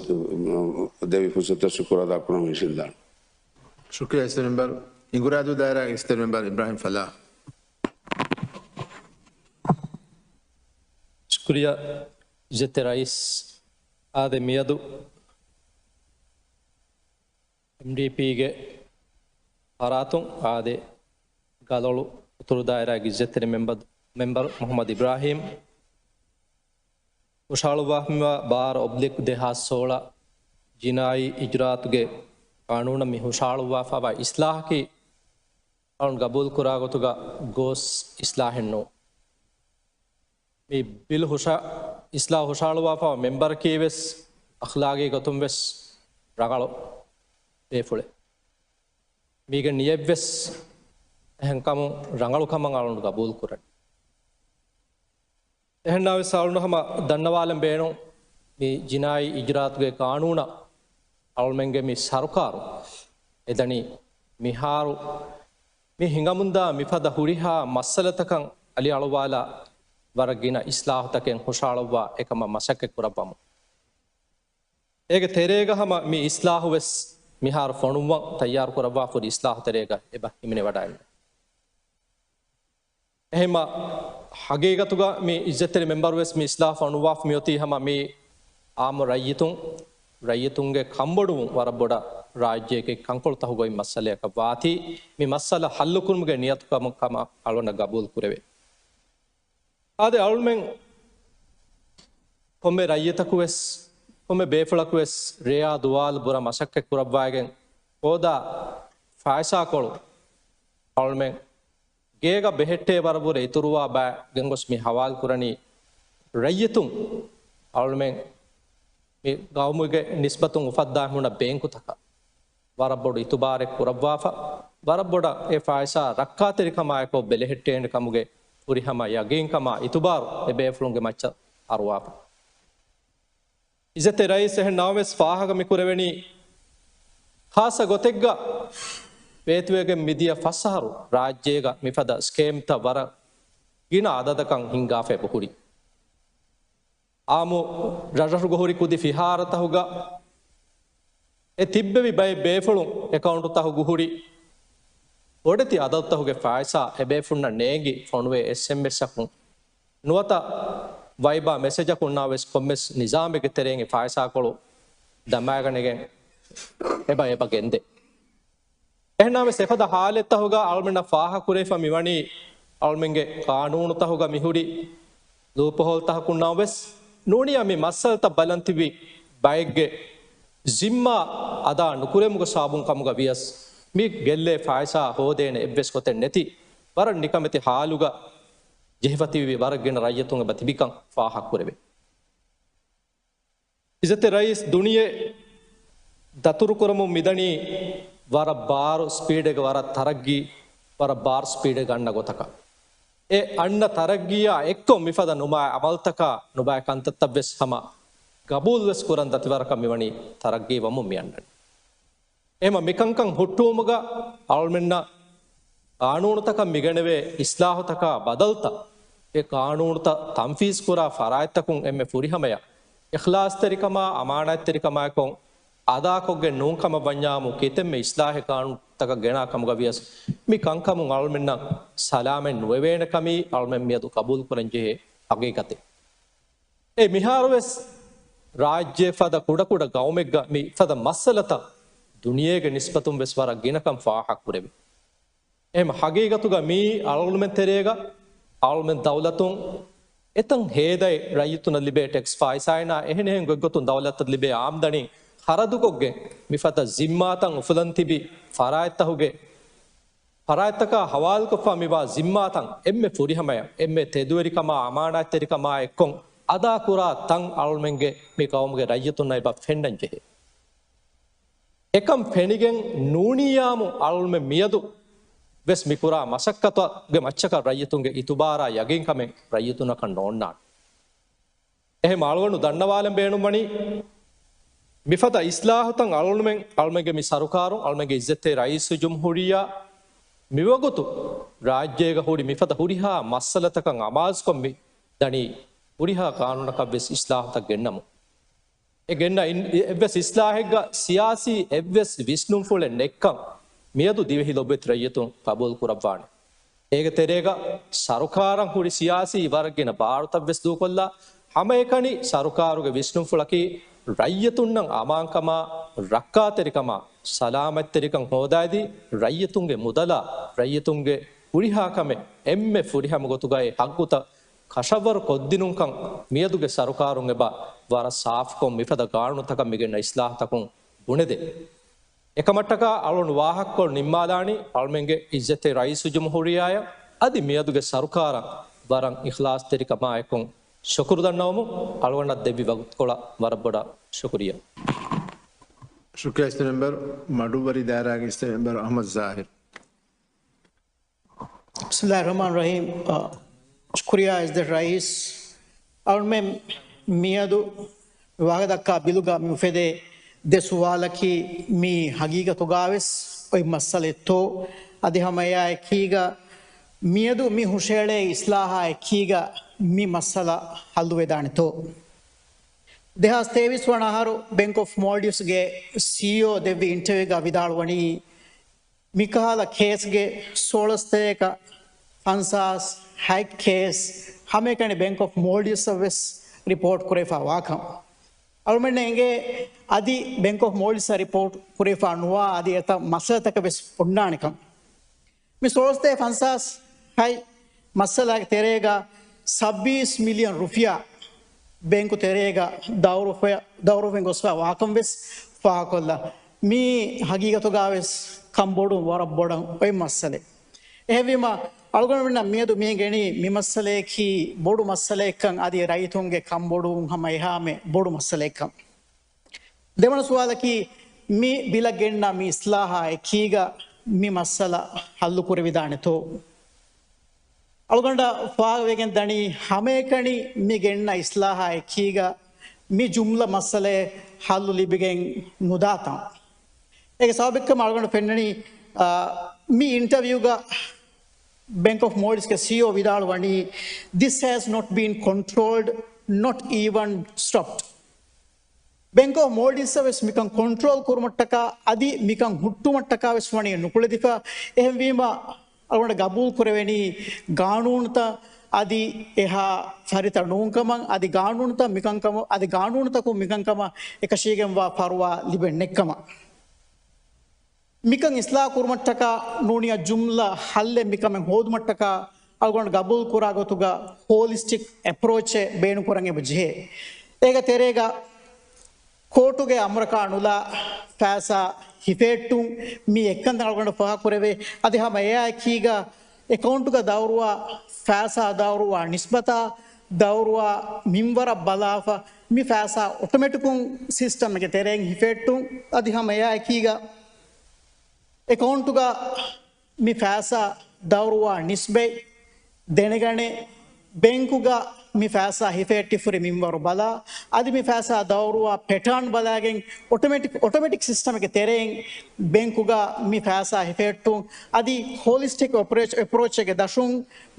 ދެވި ފުރުސަތަށް ޝުކުރު އަދާ ކުރަން ވިސްނިދާނެ. ޝުކުރިއްޔާ އިސްތަށި މެމްބަރު. އިނގުރާދޫ ދާއިރާގެ އިސްތަށި މެމްބަރު އިބްރާހިމް ފަލާހް. ޝުކުރިއްޔާ އިއްޒަތްތެރި ރައީސް. އާދެ، މިއަދު އެމްޑީޕީގެ ފަރާތުން އާދެ، ގަލޮޅު އުތުރު ދާއިރާގެ އިއްޒަތްތެރި މެމްބަ-، މެމްބަރު މުހައްމަދު އިބްރާހިމް ހުށަހަޅުއްވާފައިވާ ބާރަ އޮބްލިކް ދެހާސް ސޯޅަ ޖިނާއީ އިޖުރާއަތުގެ ގާނޫނަށް މި ހުށަހަޅުއްވާފައިވާ އިސްލާހަކީ އަޅުން ގަބޫލުކުރާ ގޮތުގަ ގޯސް އިސްލާހެއް ނޫން. މި ބިލް ހުށަ-، އިސްލާހު ހުށަހަޅުއްވާފައިވާ މެމްބަރަކީ ވެސް އަޚްލާގީ ގޮތުން ވެސް ރަނގަޅު ބޭފުޅެއް. މީގެ ނިޔަތް ވެސް އެހެންކަމުން ރަނގަޅު ކަމަށް އަޅުގަނޑު ގަބޫލު ކުރަން. އެހެންނާވެސް އަޅުގަނޑު ހަމަ ދަންނަވާލަން ބޭނުން، މި ޖިނާއީ އިޖުރާއަތުގެ ޤާނޫނަށް އަޅުމެންގެ މި ސަރުކާރު އެދަނީ މިހާރު މި ހިނގަމުންދާ މިފަދަ ހުރިހާ މައްސަލަތަކަށް އަލިއަޅުވާލާ ވަރަށް ގިނަ އިސްލާހުތަކެއް ހުށައަޅުއްވާ އެކަމަށް މަސައްކަތް ކުރައްވަމު. އޭގެ ތެރޭގަ ހަމަ މި އިސްލާހު ވެސް މިހާރު ފޮނުއްވަން ތައްޔާރު ކުރައްވާފަ ހުރި އިސްލާހު ތެރޭގަ އެބަ ހިމެނިވަޑައިން. އެހެންމަ ހަގީގަތުގަ މި އިއްޒަތްތެރި މެމްބަރު ވެސް މި އިސްލާހު ފޮނުއްވާފަ މިއޮތީ ހަމަ މި އާއްމު ރައްޔިތުން، ރައްޔިތުންގެ ކަންބޮޑުވުން ވަރަށް ބޮޑަށް ރާއްޖޭގެ ކަންކޮޅުތަކުގައި މައްސަލަޔަކަށް ވާތީ، މި މައްސަލަ ހައްލުކުރުމުގެ ނިޔަތު ކަމަށް ކަމަށް އަޅުގަނޑަށް ގަބޫލު ކުރެވޭ. އާދެ، އަޅުމެން ކޮންމެ ރައްޔިތަކު ވެސް، ކޮންމެ ބޭފުޅަކު ވެސް ރެޔާ ދުވާލު ބުރަ މަސައްކަތް ކުރައްވާގެން ހޯދާ ފައިސާކޮޅު އަޅުމެން ގޭގަ ބެހެއްޓޭ ވަރަށް ބުރަ އިތުރުވާ ބައި ގެންގޮސް މި ހަވާލު ކުރަނީ ރައްޔިތުން އަޅުމެން މި ގައުމުގެ ނިސްބަތުން އުފައްދާ ހުންނަ ބޭންކުތަކަށް ވަރަށް ބޮޑު އިތުބާރެއް ކުރައްވާފަ، ވަރަށް ބޮޑަށް އެ ފައިސާ ރައްކާތެރިކަމާއެކު ބެލެހެއްޓޭނެ ކަމުގެ ފުރިހަމަ ޔަގީންކަމާ އިތުބާރު އެ ބޭފުޅުންގެ މައްޗަށް އަރުވާފަ. އިއްޒަތްތެރި ރައީސް އެހެން ނަމަވެސް ފާހަގަ މި ކުރެވެނީ، ޚާއްޞަ ގޮތެއްގަ ބޭތުވެގެން މިދިޔަ ފަސް އަހަރު ރާއްޖޭގަ މިފަދަ ސްކޭމްތައް ވަރަށް ގިނަ އަދަދަކަށް ހިންގާފަ އެބަހުރި. އާއްމު ރަށްރަށުގަ ހުރި ކުދި ފިހާރަތަހުގަ އެ ތިއްބެވި ބައެއް ބޭފުޅުން އެކައުންޓުތަހުގަ ހުރި ބޮޑެތި އަދަދުތަހުގެ ފައިސާ އެބޭފުޅުންނަށް ނޭނގި ފޮނުވޭ އެސްއެމްއެސްއަކުން ނުވަތަ ވައިބާ މެސެޖަކުންނާވެސް ކޮންމެސް ނިޒާމެއްގެ ތެރެއިން އެ ފައިސާކޮޅު ދަމާގަނެގެން އެބަ އެބަ ގެންދޭ. އެހެންނަމަވެސް އެފަދަ ހާލެއްތަހުގަ އަޅުމެންނަށް ފާހަގަކުރެވިފަ މިވަނީ އަޅުމެންގެ ޤާނޫނުތަހުގަ މިހުރި ލޫޕްހޯލްތަހަކުންނާވެސް ނޫނިޔާ މި މައްސަލަތައް ބަލަން ތިބި ބައެއްގެ ޒިންމާ އަދާ ނުކުރެމުގެ ސަބަބުން ކަމުގަ ވިޔަސް މި ގެއްލޭ ފައިސާ ހޯދޭނެ އެއްވެސް ގޮތެއް ނެތި ވަރަށް ނިކަމެތި ހާލުގަ ޖެހިފަ ތިބި ވަރަށް ގިނަ ރައްޔިތުން އެބަ ތިބިކަން ފާހަގަކުރެވޭ. އިއްޒަތްތެރި ރައީސް ދުނިޔެ ދަތުރުކުރަމުން މިދަނީ ވަރަށް ބާރު ސްޕީޑެއްގަ ވަރަށް ތަރައްގީ، ވަރަށް ބާރު ސްޕީޑެއްގަ އަންނަ ގޮތަކަށް. އެ އަންނަ ތަރައްގީއާ އެއްކޮށް މިފަދަ ނުބައި އަމަލުތަކާ ނުބައި ކަންތައްތައްވެސް ހަމަ ގަބޫލުވެސް ކުރަން ދަތިވަރަކަށް މިވަނީ ތަރައްގީވަމުން މިއަންނަނީ. އެހެމަ މިކަންކަން ހުއްޓުވުމުގަ އަޅުމެންނަށް ޤާނޫނުތަކަށް މިގެނެވޭ އިސްލާހުތަކާ ބަދަލުތައް، އެ ޤާނޫނުތައް ތަންފީޒުކުރާ ފަރާތްތަކުން އެންމެ ފުރިހަމަޔަށް، އިޚްލާޞްތެރިކަމާ އަމާނާތްތެރިކަމާއެކު އަދާކޮށްގެން ނޫން ކަމަށް ވަންޏާމު ކިތަންމެ އިސްލާހެއް ޤާނޫނުތަކަށް ގެނާ ކަމުގަ ވިޔަސް، މި ކަންކަމުން އަޅުމެންނަށް ސަލާމަތް ނުވެވޭނެ ކަމީ އަޅުމެން މިއަދު ޤަބޫލުކުރަންޖެހޭ ހަގީގަތެއް. އެ މިހާރުވެސް ރާއްޖެ ފަދަ ކުޑަކުޑަ ގައުމެއްގަ މި ފަދަ މައްސަލަތައް ދުނިޔޭގެ ނިސްބަތުން ވެސް ވަރަށް ގިނަކަން ފާހަގަކުރެވި. އެހެމަ ހަގީގަތުގަ މީ އަޅުގަނޑުމެން ތެރޭގަ އަޅުގަނޑުމެން ދައުލަތުން އެތަން ހޭދައި ރައްޔިތުންނަށް ލިބޭ ޓެކްސް ފައިސާއިނާ އެހެނިހެން ގޮތްގޮތުން ދައުލަތަށް ލިބޭ އާމްދަނީ ޚަރަދުކޮށްގެން މިފަދަ ޒިންމާތައް އުފުލަން ތިބި ފަރާތްތަހުގެ ފަރާތްތަކާ ހަވާލުކޮށްފާ މިވާ ޒިންމާތައް އެންމެ ފުރިހަމަޔަށް، އެންމެ ތެދުވެރިކަމާ އަމާނާތްތެރިކަމާ އެއްކޮށް އަދާކުރާ ތަން އަޅުމެންގެ މި ގައުމުގެ ރައްޔިތުންނަށް އެބަ ފެންނަން ޖެހޭ. އެކަން ފެނިގެން ނޫނިއްޔާމު އަޅުމެން މިއަދު ވެސް މިކުރާ މަސައްކަތުގެ މައްޗަކަށް ރައްޔިތުންގެ އިތުބާރާ ޔަގީންކަމެއް ރައްޔިތުންނަކަށް ނޯންނާނެ. އެހެމަ އަޅުގަނޑު ދަންނަވާލަން ބޭނުންވަނީ، މިފަދަ އިސްލާހުތައް އަޅުމެން، އަޅުމެންގެ މި ސަރުކާރުން، އަޅުމެންގެ އިއްޒަތްތެރި ރައީސުލްޖުމްހޫރިއްޔާ މިވަގުތު ރާއްޖޭގަ ހުރި މިފަދަ ހުރިހާ މައްސަލަތަކަށް އަމާޒުކޮށް މި ދަނީ ހުރިހާ ޤާނޫނަކަށްވެސް އިސްލާހުތައް ގެންނަމުން. އެ ގެންނަ އިން-، އެއްވެސް އިސްލާހެއްގަ ސިޔާސީ އެއްވެސް ވިސްނުންފުޅެއް ނެއްކަން މިއަދު ދިވެހި ލޮބުވެތި ރައްޔިތުން ޤަބޫލު ކުރައްވާނެ. އޭގެ ތެރޭގަ ސަރުކާރަށް ހުރި ސިޔާސީ ވަރަށް ގިނަ ބާރުތައްވެސް ދޫކޮށްލާ، ހަމައެކަނި ސަރުކާރުގެ ވިސްނުންފުޅަކީ ރައްޔިތުންނަށް އަމާންކަމާ، ރައްކާތެރިކަމާ، ސަލާމަތްތެރިކަން ހޯދާދީ، ރައްޔިތުންގެ މުދަލާ، ރައްޔިތުންގެ ހުރިހާ ކަމެއް އެންމެ ފުރިހަމަ ގޮތުގައި ހައްގުތައް ކަށަވަރު ކޮށްދިނުންކަން މިއަދުގެ ސަރުކާރުން އެބަ ވަރަށް ސާފުކޮށް މިފަދަ ގާނޫނުތަކަށް މިގެންނަ އިސްލާހުތަކުން ބުނެދޭ. އެކަމަށްޓަކާ އަޅުން ވާހަކަކޮޅު ނިންމާލާނީ އަޅުމެންގެ އިއްޒަތްތެރި ރައީސުލްޖުމްހޫރިއްޔާއަށް އަދި މިއަދުގެ ސަރުކާރަށް ވަރަށް އިޚްލާޞްތެރިކަމާއެކު ޝުކުރު ދަންނަވަމުން އަޅުގަނޑަށް ދެއްވި ވަގުތުކޮޅަށް ވަރަށް ބޮޑަށް ޝުކުރިއްޔާ. ޝުކުރިއްޔާ އިސް މެމްބަރު. މަޑުއްވަރި ދާއިރާގެ އިސް މެމްބަރު އަޙްމަދު ޒާހިރު. ބިސްމިއްލާހި ރަޙްމާނި ރަޙީމް. އަ، ޝުކުރިއްޔާ އިޒްދަތް ރައީސް. އަޅުމެން މިއަދު ވާހަކަދައްކާ ބިލުގަ މި އުފެދޭ ދެ ސުވާލަކީ، މީ ހަގީގަތުގަވެސް އޮތް މައްސަލައެއްތޯ؟ އަދި ހަމަ އެއާ އެކީގަ މިއަދު މި ހުށައެޅޭ އިސްލާހާ އެކީގަ މި މައްސަލަ ހައްލުވެދާނެތޯ؟ ދެހާސް ތޭވީސް ވަނަ އަހަރު ބެންކް އޮފް މޯލްޑިވްސްގެ ސީއީއޯ ދެއްވި އިންޓަވިއުގަ ވިދާޅުވަނީ، މިކަހަލަ ކޭސްގެ ސޯޅަސް ތެރޭގަ ފަންސާސް ހައެއް ކޭސް ހަމައެކަނި ބެންކް އޮފް މޯލްޑިވްސްއަށް ވެސް ރިޕޯޓް ކުރެވިފަ ވާކަން. އަޅުމެންނަށް އެނގޭ އަދި ބެންކް އޮފް މޯލްޑިވްސްއަށް ރިޕޯޓް ކުރެވިފަ ނުވާ އަދި އެތައް މައްސަލަތަކެއް ވެސް އޮންނާނެކަން. މި ސޯޅަސް ތެރޭ ފަންސާސް ހައެއް މައްސަލާގެ ތެރޭގަ ސައްބީސް މިލިއަން ރުފިޔާ ބޭންކު ތެރޭގަ ދައުރުފަ-، ދައުރުވެގެން ގޮސްފަ ވާކަން ވެސް ފާހަގަކޮށްލާ. މީ ހަގީގަތުގަވެސް ކަންބޮޑު ވަރަށް ބޮޑަށް އޮތް މައްސަލައެއް. އެހެންވީމަ، އަޅުގަނޑުމެންނަށް މިއަދު މި ގެނީ މި މައްސަލަޔަކީ ބޮޑު މައްސަލައެއްކަން، އަދި ރައްޔިތުންގެ ކަންބޮޑުވުން ހަމަ އެހާމެ ބޮޑު މައްސަލައެއްކަން. ދެވަނަ ސުވާލަކީ، މި ބިލަށް ގެންނަ މި އިސްލާހާ އެކީގަ މި މައްސަލަ ހައްލު ކުރެވިދާނެތޯ؟ އަޅުގަނޑަށް ފާހަގަވެގެން ދަނީ، ހަމައެކަނި މި ގެންނަ އިސްލާހާ އެކީގަ މި ޖުމްލަ މައްސަލައެއް ހައްލު ލިބިގެން ނުދާތަން. އޭގެ ސަބަބެއްކަމަށް އަޅުގަނޑު ފެންނަނީ، އާ، މި އިންޓަވިއުގަ ބެންކް އޮފް މޯލްޑިވްސްގެ ސީއީއޯ ވިދާޅުވަނީ، This has not been controlled, not even stopped. ބެންކް އޮފް މޯލްޑިވްސްއަށް ވެސް މިކަން ކޮންޓްރޯލް ކުރުމަށްޓަކާ އަދި މިކަން ހުއްޓުމަށްޓަކާ ވެސް ވަނީ ނުކުޅެދިފަ. އެހެންވީމަ، އަޅުގަނޑަށް ގަބޫލު ކުރެވެނީ ގާނޫނުތައް އަދި އެހާ ފަރިތަ ނޫންކަމަށް، އަދި ގާނޫނުތައް މިކަންކަމަށް، އަދި ގާނޫނުތަކުން މިކަންކަމަށް އެކަށީގެންވާ ފަރުވާ ލިބެން ނެއްކަމަށް. މިކަން އިސްލާހު ކުރުމަށްޓަކާ ނޫނިއްޔާ ޖުމްލަ ހައްލެއް މިކަމެއް ހޯދުމަށްޓަކާ އަޅުގަނޑު ގަބޫލު ކުރާ ގޮތުގަ ހޯލިސްޓިކް އެޕްރޯޗެއް ބޭނުން ކުރަން އެބަ ޖެހޭ. އޭގެ ތެރޭގަ ކޯޓުގެ އަމުރަކާ ނުލާ ފައިސާ ހިފެހެއްޓުން މި އެއްކަން އަޅުގަނޑު ފާހަގަ ކުރެވޭ. އަދި ހަމަ އެއާ އެކީގަ އެކައުންޓުގަ ދައުރުވާ ފައިސާ ދައުރުވާ ނިސްބަތާ ދައުރުވާ މިންވަރަށް ބަލާފަ މި ފައިސާ އޮޓޮމެޓިކުން ސިސްޓަމްގެ ތެރެއިން ހިފެހެއްޓުން. އަދި ހަމަ އެއާ އެކީގަ އެކައުންޓުގަ މި ފައިސާ ދައުރުވާ ނިސްބަތް ދެނެގަނެ، ބޭންކުގަ މި ފައިސާ ހިފެހެއްޓިފުރި މިންވަރު ބަލާ، އަދި މި ފައިސާ ދައުރުވާ ޕެޓާން ބަލާގެން އޮޓޮމެޓިކް، އޮޓޮމެޓިކް ސިސްޓަމެއްގެ ތެރެއިން ބޭންކުގަ މި ފައިސާ ހިފެހެއްޓުން. އަދި ހޯލިސްޓިކް އެޕްރޯޗް، އެޕްރޯޗެއްގެ ދަށުން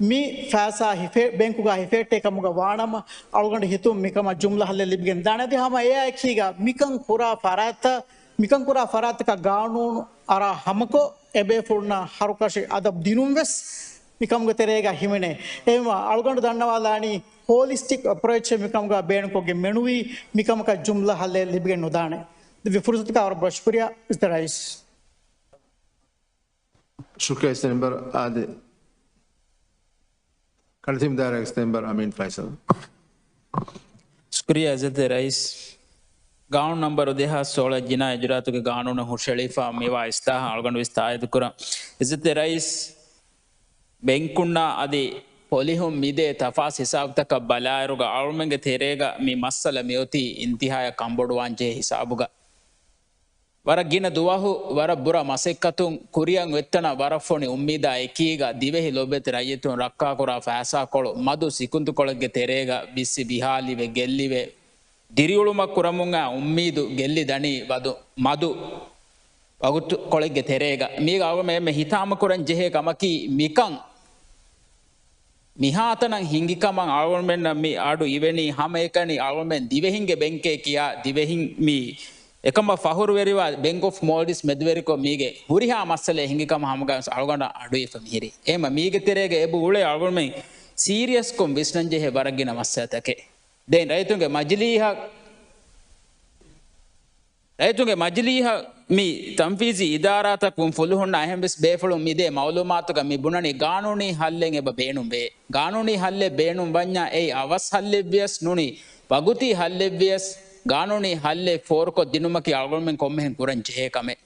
މި ފައިސާ ހިފެ-، ބޭންކުގަ ހިފެހެއްޓޭ ކަމުގަ ވާނަމަ، އަޅުގަނޑު ހިތުން މިކަމަށް ޖުމްލަ ހައްލެއް ލިބިގެން ދާނެ. އަދި ހަމަ އެއާ އެކީގަ މިކަން ކުރާ ފަރާތްތައް، މިކަން ކުރާ ފަރާތްތަކަށް ގާނޫނު އަރާ ހަމަކޮށް، އެބޭފުޅުންނަށް ހަރުކަށި އަދަބު ދިނުން ވެސް މިކަމުގެ ތެރޭގަ ހިމެނޭ. އެހެންވީމަ އަޅުގަނޑު ދަންނަވާލާނީ ހޯލިސްޓިކް އެޕްރޯޗެއް މިކަމުގަ ބޭނުންކޮށްގެން މެނުވީ، މިކަމަކަށް ޖުމްލަ ހައްލެއް ލިބިގެން ނުދާނެ. ދެއްވި ފުރުސަތަކަށް ވަރަށް ބޮޑަށް ޝުކުރިއްޔާ. އިޒްދަތް ރައީސް. ޝުކުރިއްޔާ އިސް މެމްބަރު. އާދެ، ކަންތީމު ދާއިރާގެ އިސް މެމްބަރު އަމީން ފައިސަލް. ޝުކުރިއްޔާ އިޒްޒަތްތެރި ރައީސް. ގާނޫނު ނަންބަރު ދެހާސް ސޯޅަ ޖިނާ އިޖުރާތުގެ ގާނޫނަށް ހުށައެޅިފަ މިވާ އިސްލާހަށް އަޅުގަނޑު ވެސް ތާއީދު ކުރަން. އިޒްޒަތްތެރި ރައީސް، ބެންކުންނާ އަދި ޕޮލިހުން މިދޭ ތަފާސް ހިސާބުތަކަށް ބަލާއިރުގަ އަޅުމެންގެ ތެރޭގަ މި މައްސަލަ މިއޮތީ އިންތިހާޔަށް ކަންބޮޑުވާން ޖެހޭ ހިސާބުގަ. ވަރަށް ގިނަ ދުވަހު، ވަރަށް ބުރަ މަސައްކަތުން ކުރިއަށް އޮތްތަނަށް ވަރަށް ފޮނި އުއްމީދާ އެކީގަ ދިވެހި ލޮބުވެތި ރައްޔިތުން ރައްކާކުރާ ފައިސާކޮޅު މަދު ސިކުންތުކޮޅެއްގެ ތެރޭގަ ވިއްސި ބިހާލިވެ ގެއްލިވެ، ދިރިއުޅުމަށް ކުރަމުން އައި އުއްމީދު ގެއްލި ދަނީ ވަދު މަދު ވަގުތުކޮޅެއްގެ ތެރޭގަ. މީގަ އަޅުގަނޑުމެން އެންމެ ހިތާމަ ކުރަން ޖެހޭ ކަމަކީ މިކަން މިހާތަނަށް ހިނގިކަމަށް އަޅުގަނޑުމެންނަށް މި އަޑު އިވެނީ ހަމައެކަނި އަޅުގަނޑުމެން ދިވެހިންގެ ބެންކޭ ކިޔާ ދިވެހިން މި އެކަމަށް ފަޚުރުވެރިވާ ބެންކް އޮފް މޯލްޑިވްސް މެދުވެރިކޮށް މީގެ ހުރިހާ މައްސަލައެއް ހިނގިކަމަށް ހަމަގައި ވެސް އަޅުގަނޑަށް އަޑުއިވިފަ މިހިރީ. އެހެންމަ މީގެ ތެރޭގަ އެބަ އުޅޭ އަޅުގަނޑުމެން ސީރިއަސްކޮށް ވިސްނަންޖެހޭ ވަރަށް ގިނަ މައްސަލަތަކެއް. ދެން ރައްޔިތުންގެ މަޖިލީހަށް، ރައްޔިތުންގެ މަޖިލީހަށް މި ތަންފީޒީ އިދާރާތަކުން ފުލުހުންނާ އެހެން ވެސް ބޭފުޅުން މިދޭ މައުލޫމާތުގަ މި ބުނަނީ ގާނޫނީ ހައްލެއް އެބަ ބޭނުންވޭ. ގާނޫނީ ހައްލެއް ބޭނުން ވަންޏާ އެއީ އަވަސް ހައްލެއްވިޔަސް ނޫނީ، ވަގުތީ ހައްލެއްވިޔަސް، ގާނޫނީ ހައްލެއް ފޯރުކޮށް ދިނުމަކީ އަޅުގަނޑުމެން ކޮންމެހެން ކުރަން ޖެހޭ ކަމެއް.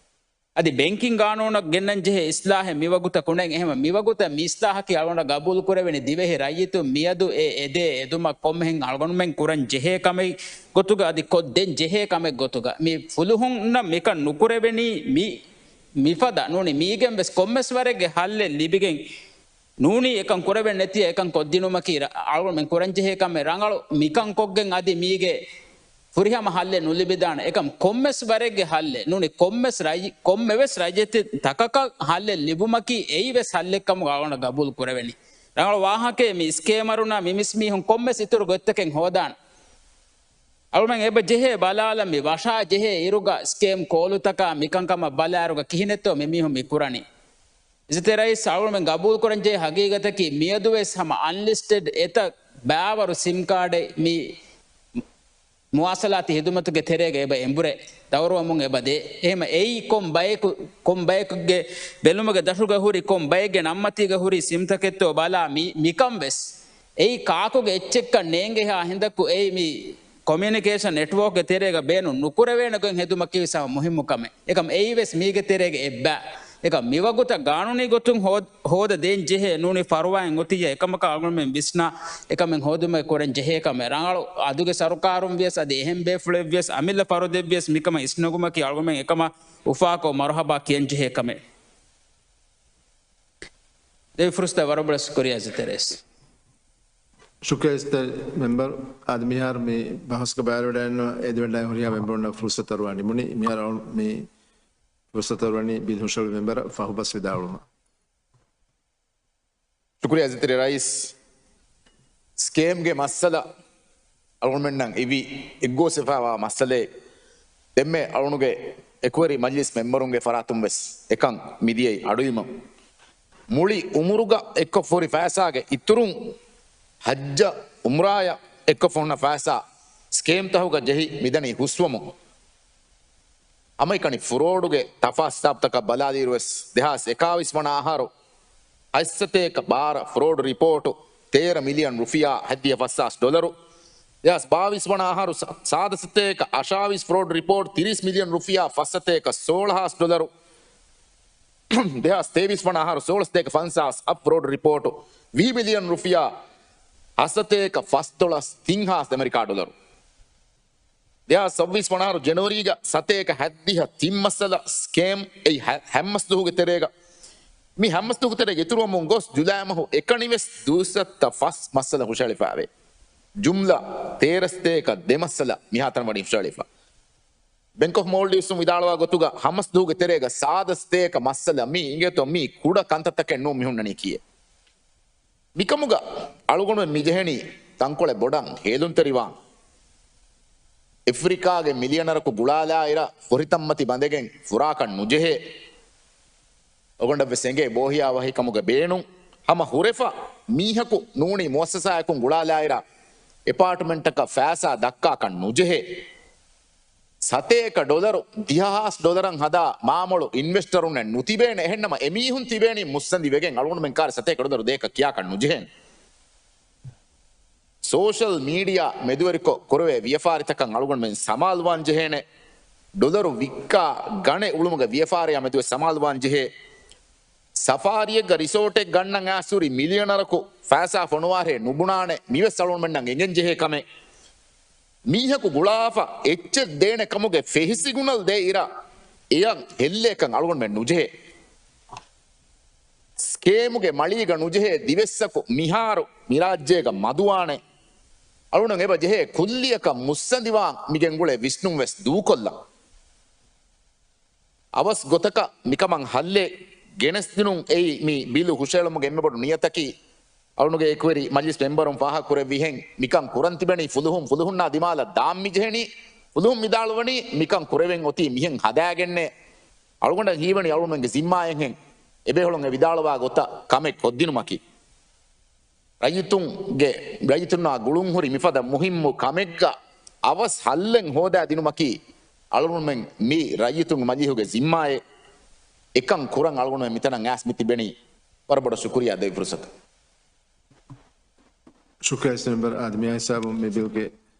އަދި ބޭންކިން ގާނޫނަށް ގެންނަން ޖެހޭ އިސްލާހެއް މިވަގުތަށް ކުނޑެން. އެހެމަ މިވަގުތަށް މި އިސްލާހަކީ އަޅުގަނޑަށް ގަބޫލު ކުރެވެނީ ދިވެހި ރައްޔިތުން މިއަދު އެ އެދޭ އެދުމަށް ކޮންމެހެން އަޅުގަނޑުމެން ކުރަން ޖެހޭ ކަމެއް ގޮތުގަ އަދި ކޮށްދޭން ޖެހޭ ކަމެއް ގޮތުގަ. މި ފުލުހުންނަށް މިކަން ނުކުރެވެނީ މި މިފަދަ ނޫނީ މީގެން ވެސް ކޮންމެސް ވަރެއްގެ ހައްލެއް ލިބިގެން ނޫނީ އެކަން ކުރެވެން ނެތިޔަ އެކަން ކޮށްދިނުމަކީ ރަ-، އަޅުގަނޑުމެން ކުރަންޖެހޭ ކަމެއް. ރަނގަޅު މިކަން ކޮށްގެން އަދި މީގެ ފުރިހަމަ ހައްލެއް ނުލިބިދާނެ. އެކަމް ކޮންމެސް ވަރެއްގެ ހައްލެއް ނޫނީ ކޮންމެސް ރައްޔި-، ކޮންމެވެސް ރައްޔިތެއް ތަކަކަށް ހައްލެއް ލިބުމަކީ އެއީވެސް ހައްލެއްކަމުގަ އަޅުގަނޑަށް ގަބޫލު ކުރެވެނީ. ރަނގަޅު ވާހަކައެއް މި ސްކޭމަރުންނާ މި މިސް މީހުން ކޮންމެސް އިތުރު ގޮތްތަކެއް ހޯދާނެ. އަޅުމެން އެބަ ޖެހޭ ބަލާލަން މި ވަށާ ޖެހޭ އިރުގަ ސްކޭމް ކޯލުތަކާ މިކަންކަމަށް ބަލާއިރުގަ ކިހިނެއްތޯ މި މީހުން މި ކުރަނީ. އިޒަތްތެރި ރައީސް، އަޅުމެން ގަބޫލުކުރަންޖެހޭ ހަގީގަތަކީ މިއަދުވެސް ހަމަ އަންލިސްޓެޑް އެތައް ބައިވަރު ސިމް ކާޑެއް މި މުވާސަލާތީ ހިދުމަތުގެ ތެރޭގަ އެބަ އެނބުރޭ، ދައުރުވަމުން އެބަ ދޭ. އެހެމަ އެއީ ކޮން ބަޔަކު، ކޮން ބަޔަކުގެ ބެލުމުގެ ދަށުގަ ހުރި، ކޮން ބައެއްގެ ނަންމަތީގަ ހުރި ސިމްތަކެއްތޯ ބަލާ މި، މިކަން ވެސް. އެއީ ކާކުގެ އެއްޗެއްކަން ނޭނގެހާ ހިނދަކު އެއީ މި ކޮމިއުނިކޭޝަން ނެޓްވޯކްގެ ތެރޭގަ ބޭނުން ނުކުރެވޭނެ ގޮތް ހެދުމަކީ ވެސް ހަމަ މުހިއްމު ކަމެއް. އެކަމް އެއީ ވެސް މީގެ ތެރޭގަ އެއްބައި. އެކަމް މިވަގުތަށް ގާނޫނީ ގޮތުން ހޯ-، ހޯދަ ދޭން ޖެހޭ ނޫނީ ފަރުވާއެއް އޮތިއްޔާ އެކަމަކަށް އަޅުގަނޑުމެން ވިސްނާ އެކަމެއް ހޯދުމަށް ކުރަން ޖެހޭ ކަމެއް. ރަނގަޅު އަދުގެ ސަރުކާރުން ވިޔަސް އަދި އެހެން ބޭފުޅެއް ވިޔަސް އަމިއްލަ ފަރުދެއް ވިޔަސް މިކަމަށް އިސްނަގުމަކީ އަޅުގަނޑުމެން އެކަމަށް އުފާކޮށް މަރުހަބާ ކިޔަން ޖެހޭ ކަމެއް. ދެވި ފުރުސަތަށް ވަރަށް ބޮޑަށް ޝުކުރިއްޔާ އިޒަތްތެރި ރައީސް. ޝުކުރިއްޔާ އިޒަތްތެރި މެމްބަރު. އަދި މިހާރު މި ބަހުސްގަ ބައިވެރިވެވަޑައިގަންނަވާ އެދިވެވަޑައި ހުރިހާ މެމްބަރުންނަށް ފުރުސަތު އަރުވާން ނިމުނީ. މިހާރު އަޅު-، މި ފުރުސަތު އަރުވަނީ ބިލް ހުށަހެޅު މެމްބަރަށް ފަހުބަސް ވިދާޅުވުމަށް. ޝުކުރިއްޔާ އިޒަތްތެރި ރައީސް. ސްކޭމްގެ މައްސަލަ އަޅުގަނޑުމެންނަށް އިވި އެއްގޯސްވެފައިވާ މައްސަލައެއް. ދެންމެ އަޅުގަނޑުގެ އެކުވެރި މަޖިލިސް މެމްބަރުންގެ ފަރާތުން ވެސް އެކަން މިދިޔައީ އަޑުއިވުމަށް. މުޅި އުމުރުގަ އެއްކޮށްފަ ހުރި ފައިސާގެ އިތުރުން ޙައްޖަށް އުމްރާޔަށް އެއްކޮށްފަ ހުންނަ ފައިސާ ސްކޭމްތަހުގަ ޖެހި މިދަނީ ހުސްވަމުން. ހަމައެކަނި ފުރޯޑުގެ ތަފާސް ހިސާބުތަކަށް ބަލާލިއިރުވެސް، ދެހާސް އެކާވީސް ވަނަ އަހަރު ހައްސަތޭކަ ބާރަ ފްރޯޑް ރިޕޯޓު ތޭރަ މިލިއަން ރުފިޔާ ހައްދިހަ ފަސްހާސް ޑޮލަރު، ދެހާސް ބާވީސް ވަނަ އަހަރު ސާ-، ސާދަ ސަތޭކަ އަށާވީސް ފްރޯޑް ރިޕޯޓް ތިރީސް މިލިއަން ރުފިޔާ ފަސްސަތޭކަ ސޯޅަހާސް ޑޮލަރު، ދެހާސް ތޭވީސް ވަނަ އަހަރު ސޯޅަ ސަތޭކަ ފަންސާސް އަށް ފްރޯޑް ރިޕޯޓު ވިހި މިލިއަން ރުފިޔާ ހަސަތޭކަ ފަސްދޮޅަސް ތިންހާސް އެމެރިކާ ޑޮލަރު. ދެހާސް ސައްބީސް ވަނަ އަހަރު ޖެނުއަރީގަ ސަތޭކަ ހައްދިހަ ތިން މައްސަލަ ސްކޭމް އެއީ ހަ-، ހަތް މަސްދުވަހުގެ ތެރޭގަ. މި ހަތް މަސްދުވަހުގެ ތެރޭގަ އިތުރުވަމުން ގޮސް ޖުލައި މަހު އެކަނިވެސް ދުއިސައްތަ ފަސް މައްސަލަ ހުށަހެޅިފައިވޭ. ޖުމްލަ ތޭރަ ސަތޭކަ ދެ މައްސަލަ މިހާތަނަށް ވަނީ ހުށަހެޅިފަ. ބެންކް އޮފް މޯލްޑިވްސް ވިދާޅުވާ ގޮތުގަ ހަތް މަސްދުވަހުގެ ތެރޭގަ ސާދަ ސަތޭކަ މައްސަލަ މީ އިނގޭތޯ މީ ކުޑަ ކަންތައްތަކެއް ނޫން މި ހުންނަނީ ކިޔޭ. މިކަމުގަ އަޅުގަނޑުމެން މިޖެހެނީ ތަންކޮޅެއް ބޮޑަށް ހޭލުންތެރިވާން. އެފްރިކާގެ މިލިއަނަރަކު ގުޅާލާއިރަށް ފޮށިތައްމަތި ބަނދެގެން ފުރާކަށް ނުޖެހޭ. އޮގަނޑަށްވެސް އެނގޭ ބޯހިޔާވަހިކަމުގެ ބޭނުން. ހަމަ ހުރެފަ މީހަކު ނޫނީ މުއައްސަސާއަކުން ގުޅާލާއިރަށް އެޕާޓްމަންޓަކަށް ފައިސާ ދައްކާކަށް ނުޖެހޭ. ސަތޭކަ ޑޮލަރު ދިހަހާސް ޑޮލަރަށް ހަދާ މާމޮޅު އިންވެސްޓަރުންނެއް ނުތިބޭނެ. އެހެންނަމަ އެމީހުން ތިބޭނީ މުއްސަނދި ވެގެން. އަޅުގަނޑުމެން ކާރި ސަތޭކަ ޑޮލަރު ދޭކަށް ކިޔާކަށް ނުޖެހޭނެ. ސޯޝަލް މީޑިއާ މެދުވެރިކޮށް ކުރެވޭ ވިޔަފާރިތަކަށް އަޅުގަނޑުމެން ސަމާލުވާން ޖެހޭނެ. ޑޮލަރު ވިއްކާ ގަނެ އުޅުމުގެ ވިޔަފާރިއާ މެދުވެސް ސަމާލުވާން ޖެހޭ. ސަފާރިއެއްގަ ރިސޯޓެއް ގަންނަން އައިސް ހުރި މިލިއަނަރަކު ފައިސާ ފޮނުވާށޭ ނުބުނާނެ. މިވެސް އަޅުގަނޑުމެންނަށް އެނގެން ޖެހޭ ކަމެއް. މީހަކު ގުޅާފަ އެއްޗެއް ދޭނެ ކަމުގެ ފެހި ސިގުނަލް ދޭ އިރަށް އެޔަށް ހެއްލޭކަން އަޅުގަނޑުމެން ނުޖެހޭ. ސްކޭމުގެ މަޅީގަ ނުޖެހޭ ދިވެއްސަކު މިހާރު މިރާއްޖޭގަ މަދުވާނެ. އަޅުގަނޑު އެބަ ޖެހޭ ކުއްލިއަކަށް މުއްސަނދިވާން މިގެންގުޅޭ ވިސްނުން ވެސް ދޫކޮށްލަން. އަވަސް ގޮތަކަށް މިކަމަށް ހައްލެއް ގެނެސްދިނުން އެއީ މި ބިލު ހުށައެޅުމުގެ އެންމެ ބޮޑު ނިޔަތަކީ. އަޅުގަނޑުގެ އެކުވެރި މަޖިލިސް މެމްބަރުން ފާހަގަކުރެއްވިހެން މިކަން ކުރަން ތިބެނީ ފުލުހުން ފުލުހުންނާ ދިމާލަށް ދާން މިޖެހެނީ. ފުލުހުން ވިދާޅުވަނީ މިކަން ކުރެވެން އޮތީ މިހެން ހަދާގެންނޭ. އަޅުގަނޑަށް ހީވަނީ އަޅުގަނޑުމެންގެ ޒިންމާއެއްހެން އެބޭފުޅުން އެ ވިދާޅުވާ ގޮތަށް ކަމެއް ކޮށްދިނުމަކީ. ރައްޔިތުންގެ، ރައްޔިތުންނާ ގުޅުންހުރި މިފަދަ މުހިއްމު ކަމެއްގަ އަވަސް ހައްލެއް ހޯދާ ދިނުމަކީ އަޅުގަނޑުމެން މި ރައްޔިތުންގެ މަޖިލީހުގެ ޒިންމާއެއް. އެކަން ކުރަން އަޅުގަނޑުމެން މިތަނަށް އައިސް މި ތިބެނީ. ވަރަށް ބޮޑަށް ޝުކުރިއްޔާ ދެވި ފުރުސަތަށް. ޝުކުރިއްޔާ މެމްބަރު. އާދެ، މިއާ ހިސާބުން މި ބިލްގެ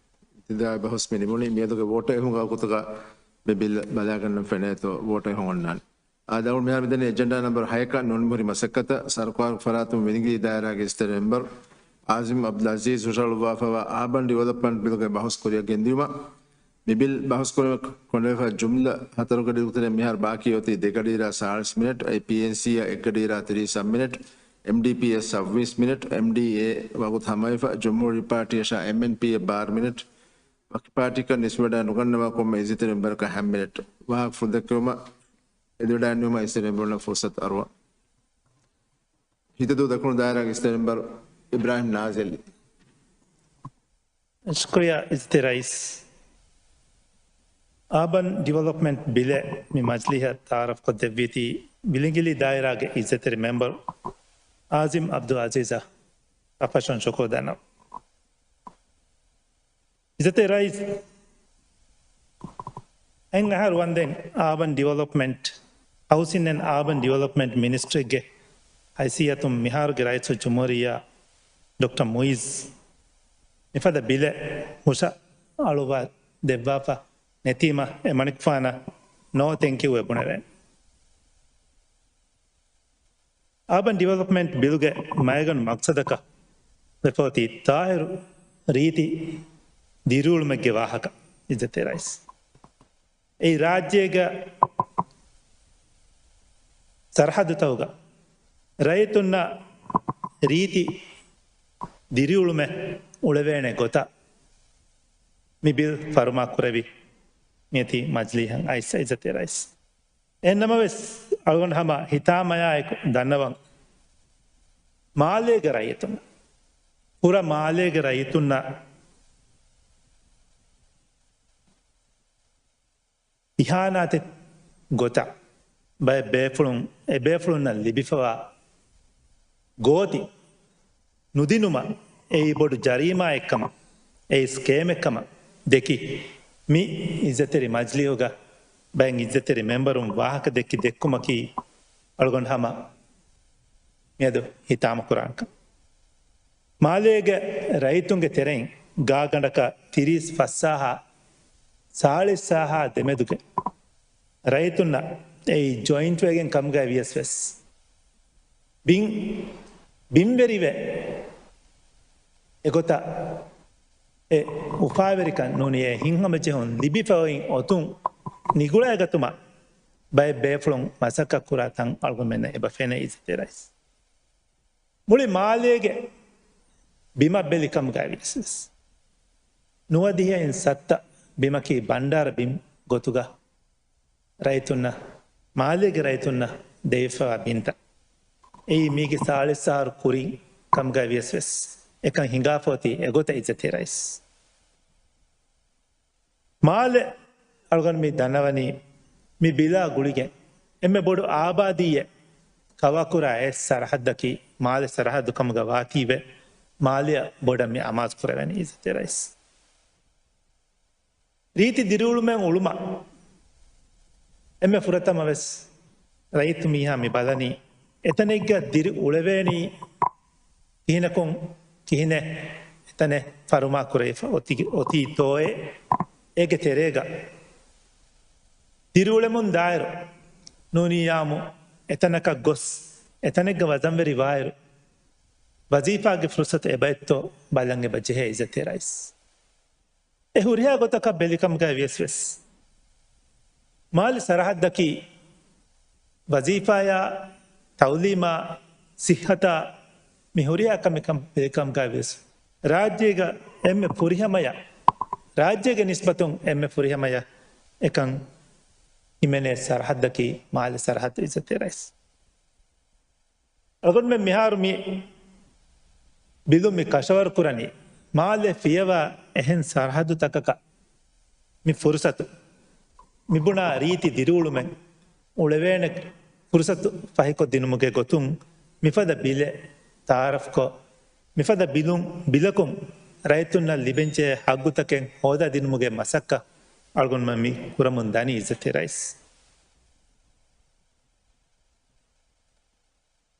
އިބްތިދާއީ ބަހުސް މި ނިމުނީ. މިއަދުގެ ވޯޓު އެހުމުގެ ވަގުތުގަ މި ބިލް ބަލާގަންނަން ފެނޭތޯ ވޯޓު އެހުން އޮންނާނެ. އާދެ، އަޅުގަނޑު މިހާރު މިދަނީ އެޖެންޑާ ނަމްބަރު ހައެއް ނޫނީ ހުރި މަސައްކަތަށް. ސަރުކާރުގެ ފަރާތުން ވިލިނގިލީ ދާއިރާގެ އިސްތަށި މެމްބަރު އާޒިމް އަބްދުލް އަޒީޒް ހުށަހަޅުއްވާފައިވާ އާބަން ޑިވެލޮޕްމަންޓް ބިލުގެ ބަހުސް ކުރިއަށް ގެންދިޔުމަށް. މި ބިލް ބަހުސް ކުރުމަށް ކޮނޑަވެފަ ޖުމްލަ ހަތަރު ގަޑިއިރުގެ ތެރެއިން މިހާރު ބާކީ އޮތީ ދެ ގަޑިއިރާ ސާޅީސް މިނެޓް. އެ ޕީއެންސީއަށް އެއް ގަޑިއިރާ ތިރީސް އަށް މިނެޓް، އެމްޑީޕީއަށް ސައްބީސް މިނެޓް، އެމްޑީއޭ ވަގުތު ހަމަވެފަ، ޖުމްހޫރީ ޕާޓީއަށާ އެމްއެންޕީއަށް ބާރަ މިނެޓް، ވަކި ޕާޓީއަކަށް ނިސްބަތްވެ ނުގަންނަވާ ކޮންމެ އިއްޒަތްތެރި މެމްބަރަކަށް ހަ މިނެޓް. ވާހަކަ ފުޅުދެއްކެވުމަށް އެދިވަޑައިގެންނެވުމަށް އިއްޒަތްތެރި މެމްބަރުންނަށް ފުރުސަތު އަރުވަން. ހިތަދޫ ދަކުނު ދާއިރާގެ އިއްޒަތްތެރި މެމްބަރު އިބްރާހިމް ނާޒިލް. ޝުކުރިއްޔާ އިއްޒަތްތެރި ރައީސް. އާބަން ޑިވެލޮޕްމަންޓް ބިލެއް މި މަޖިލީހަށް ތައާރަފްކޮށްދެއްވީތީ ވިލިނގިލީ ދާއިރާގެ އިއްޒަތްތެރި މެމްބަރު އާޒިމް އަބްދުލް އަޒީޒަށް އަށްފަށުން ޝުކުރު ދަންނަވަން. އިއްޒަތްތެރި ރައީސް، އެއް އަހަރު ވަންދެން އާބަން ޑިވެލޮޕްމަންޓް ހައުސިން އެންޑް އާބަން ޑިވެލޮޕްމަންޓް މިނިސްޓްރީގެ ހައިސިއްޔަތުން މިހާރުގެ ރައީސުލްޖުމްހޫރިއްޔާ ޑޮކްޓަރ މުއިއްޒު މިފަދަ ބިލެއް ހުށައަޅުއްވާ ދެއްވާފަ ނެތީމަ އެ މަނިކުފާނަށް ނޯ ތެންކިއު އެ ބުނެވޭނެ. އާބަން ޑިވެލޮޕްމަންޓް ބިލުގެ މައިގަނޑު މަގްސަދަކަށް ވެފަ އޮތީ ތާހިރު ރީތި ދިރިއުޅުމެއްގެ ވާހަކަ، އިއްޒަތްތެރި ރައީސް. އެއީ ރާއްޖޭގަ ސަރަހައްދުތަކުގަ ރައްޔިތުންނަށް ރީތި ދިރިއުޅުމެއް އުޅެވޭނެ ގޮތަށް މި ބިލް ފަރުމާ ކުރެވި މިއޮތީ މަޖިލީހަށް އައިސް، އިއްޒަތްތެރި ރައީސް. އެހެންނަމަވެސް، އަޅުގަނޑު ހަމަ ހިތާމަޔާއެކު ދަންނަވަން، މާލޭގެ ރައްޔިތުން، ފުރަ މާލޭގެ ރައްޔިތުންނަށް އިހާނާތެއް ގޮތަށް ބައެއް ބޭފުޅުން އެބޭފުޅުންނަށް ލިބިފަވާ ގޯތި ނުދިނުމަށް އެއީ ބޮޑު ޖަރީމާއެއްކަމަށް، އެއީ ސްކޭމެއްކަމަށް ދެކި، މި އިއްޒަތްތެރި މަޖިލީހުގަ ބައެއް އިއްޒަތްތެރި މެމްބަރުން ވާހަކަ ދެއްކި ދެއްކުމަކީ އަޅުގަނޑު ހަމަ މިއަދު ހިތާމަކުރާނެ ކަން. މާލޭގެ ރައްޔިތުންގެ ތެރެއިން ގާގަނޑަކަށް ތިރީސް ފަސްސާހާ ސާޅީސް ސާހާ ދެމެދުގެ ރައްޔިތުންނަށް އެއީ ޖޮއިންޓްވެގެން ކަމުގައި ވިޔަސް ވެސް ބިން، ބިންވެރިވެ އެގޮތަށް އެ އުފާވެރިކަން ނޫނީ އެ ހިތްހަމަޖެހުން ލިބިފައި އޮތުން ނިގުޅައިގަތުމަށް ބައެއް ބޭފުޅުން މަސައްކަތްކުރާ ތަން އަޅުގަނޑުމެންނަށް އެބަ ފެނޭ އިއްޒަތްތެރި ރައީސް. މުޅި މާލޭގެ ބިމަށް ބެލި ކަމުގައި ވިޔަސް ވެސް، ނުވަދިހައިން ސައްތަ ބިމަކީ ބަންޑާރަ ބިމް ގޮތުގަ ރައްޔިތުންނަށް، މާލޭގެ ރައްޔިތުންނަށް ދެވިފައިވާ ބިންތައް. އެއީ މީގެ ސާޅީސް އަހަރު ކުރިން ކަމުގައި ވިޔަސް ވެސް، އެކަން ހިނގާފަ އޮތީ އެގޮތަށް އިއްޒަތްތެރި ރައީސް. މާލެ އަޅުގަނޑު މި ދަންނަވަނީ މި ބިލާ ގުޅިގެން އެންމެ ބޮޑު އާބާދީއެއް ކަވާކުރާ އެއް ސަރަހައްދަކީ މާލެ ސަރަހައްދު ކަމުގަ ވާތީވެ، މާލެއަށް ބޮޑަށް މި އަމާޒު ކުރެވެނީ އިއްޒަތްތެރި ރައީސް. ރީތި ދިރިއުޅުމެއް އުޅުމަށް އެންމެ ފުރަތަމަ ވެސް ރައްޔިތު މީހާ މި ބަލަނީ އެތަނެއްގަ ދިރި އުޅެވޭނީ ކިހިނަކުން ކިހިނެއް އެތަނެއް ފަރުމާ ކުރެވިފަ އޮތި، އޮތީތޯއޭ އޭގެ ތެރޭގަ ދިރިއުޅެމުން ދާއިރު ނޫނިއްޔާމު އެތަނަކަށް ގޮސް އެތަނެއްގަ ވަޒަންވެރި ވާއިރު ވަޒީފާގެ ފުރުސަތު އެބައެއްތޯ ބަލަން އެބަ ޖެހޭ އިއްޒަތްތެރި ރައީސް. އެ ހުރިހާ ގޮތަކަށް ބެލިކަމުގައި ވިޔަސް ވެސް، މާލެ ސަރަހައްދަކީ ވަޒީފާޔާ، ތައުލީމާ، ސިއްހަތާ މި ހުރިހާ ކަމެއް ކަން ބެލިކަމުގައި ވިޔަސް، ރާއްޖޭގަ އެންމެ ފުރިހަމަޔަށް، ރާއްޖޭގެ ނިސްބަތުން އެންމެ ފުރިހަމަޔަށް އެކަން ހިމެނޭ ސަރަހައްދަކީ މާލެ ސަރަހައްދު އިއްޒަތްތެރި ރައީސް. އަޅުގަނޑުމެން މިހާރު މި ބިލުން މި ކަށަވަރު ކުރަނީ، މާލެ ފިޔަވާ އެހެން ސަރަހައްދުތަކަކަށް މި ފުރުސަތު، މި ބުނާ ރީތި ދިރިއުޅުމެއް އުޅެވޭނެ ފުރުސަތު ފަހިކޮށްދިނުމުގެ ގޮތުން މިފަދަ ބިލެއް ތައާރަފްކޮށް، މިފަދަ ބިލުން، ބިލަކުން ރައްޔިތުންނަށް ލިބެންޖެހޭ ހައްގުތަކެއް ހޯދާދިނުމުގެ މަސައްކަތް އަޅުގަނޑުމެން މި ކުރަމުން ދަނީ އިއްޒަތްތެރި ރައީސް.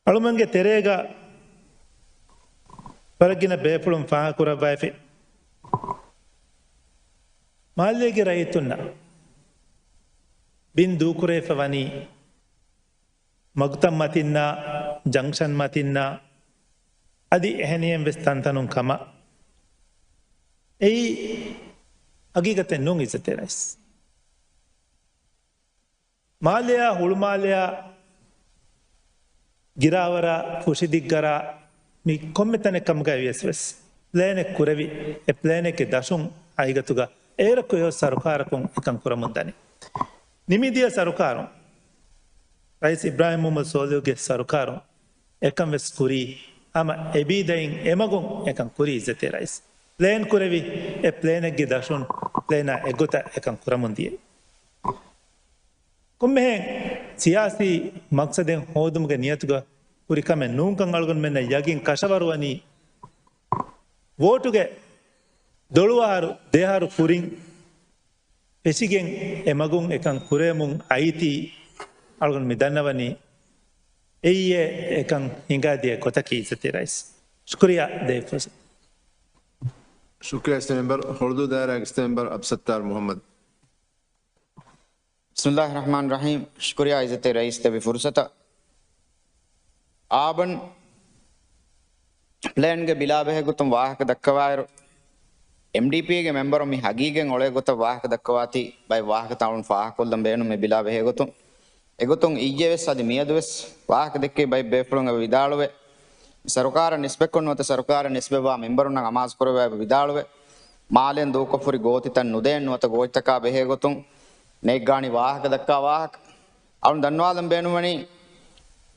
އަޅުމެންގެ ތެރޭގަ ވަރަށް ގިނަ ބޭފުޅުން ފާހަގަކުރައްވައިފި. މާލޭގެ ރައްޔިތުންނަށް ބިން ދޫކުރެވިފަ ވަނީ މަގުތައް މަތިންނާ، ޖަންކްޝަން މަތިންނާ، އަދި އެހެނިހެން ވެސް ތަންތަނުން ކަމަށް. އެއީ ހަގީގަތެއް ނޫން އިއްޒަތްތެރި ރައީސް. މާލެއާ، ހުޅުމާލެއާ، ގިރާވަރާ، ފުށިދިއްގަރާ، މި ކޮންމެ ތަނެއް ކަމުގައި ވިޔަސް ވެސް ޕްލޭނެއް ކުރެވި، އެ ޕްލޭނެއްގެ ދަށުން ހަގީގަތުގަ އޭރަކު އެއޮތް ސަރުކާރަކުން އެކަން ކުރަމުން ދަނީ. ނިމިދިޔަ ސަރުކާރުން، ރައީސް އިބްރާހިމް މުހައްމަދު ސޯލިހުގެ ސަރުކާރުން އެކަން ވެސް ކުރީ، ހަމަ އެބީދައިން އެމަގުން އެކަން ކުރީ އިއްޒަތްތެރި ރައީސް. ޕްލޭން ކުރެވި، އެ ޕްލޭނެއްގެ ދަށުން ޕްލޭނާ އެއްގޮތަށް އެކަން ކުރަމުން ދިޔައީ. ކޮންމެހެން ސިޔާސީ މަގްސަދެއް ހޯދުމުގެ ނިޔަތުގަ ހުރި ކަމެއް ނޫންކަން އަޅުގަނޑުމެންނަށް ޔަގީން ކަށަވަރުވަނީ، ވޯޓުގެ ދޮޅުވާހަރު ދެއަހަރު ކުރިން ފެށިގެން އެ މަގުން އެކަން ކުރެވެމުން އައިތީ އަޅުގަނޑު މި ދަންނަވަނީ އެއީ އެކަން ހިނގާދިޔަ ގޮތަކީ އިއްޒަތްތެރި ރައީސް. ޝުކުރިއްޔާ ދޭ ފުރުސަތު. ޝުކުރިއްޔާ އިސްތެ މެމްބަރ، ހޮޅުދޫ ދާއިރާގެ އިސްތެ މެމްބަރ އަބްސައްތާރު މުހައްމަދު. ބިސްމިއްލާހި ރަޙްމާނި ރަޙީމް. ޝުކުރިއްޔާ އިއްޒަތްތެރި ރައީސް ދެއްވި ފުރުސަތަށް. އާބަން ޕްލޭންގެ ބިލާ ބެހޭގޮތުން ވާހަކަ ދައްކަވާއިރު، އެމްޑީޕީގެ މެމްބަރުން މި ހަގީގަތް އޮޅޭ ގޮތަށް ވާހަކަ ދައްކަވާތީ، ބައެއް ވާހަކަތައް އަޅުން ފާހަގަކޮށްލަން ބޭނުން މި ބިލާ ބެހޭގޮތުން. އެގޮތުން އިއްޔެވެސް އަދި މިއަދުވެސް ވާހަކަ ދެއްކި ބައެއް ބޭފުޅުން އެބަ ވިދާޅުވެ، ސަރުކާރަށް ނިސްބަތްކޮށް ނުވަތަ ސަރުކާރަށް ނިސްބަތްވާ މެމްބަރުންނަށް އަމާޒުކުރެވޭ އެބަ ވިދާޅުވެ، މާލޭން ދޫކޮށްފުރި ގޯތިތައް ނުދޭން ނުވަތަ ގޯތިތަކާ ބެހޭގޮތުން ނޭއްގާނީ ވާހަކަ ދައްކާ ވާހަކަ. އަޅުން ދަންނަވާލަން ބޭނުންވަނީ،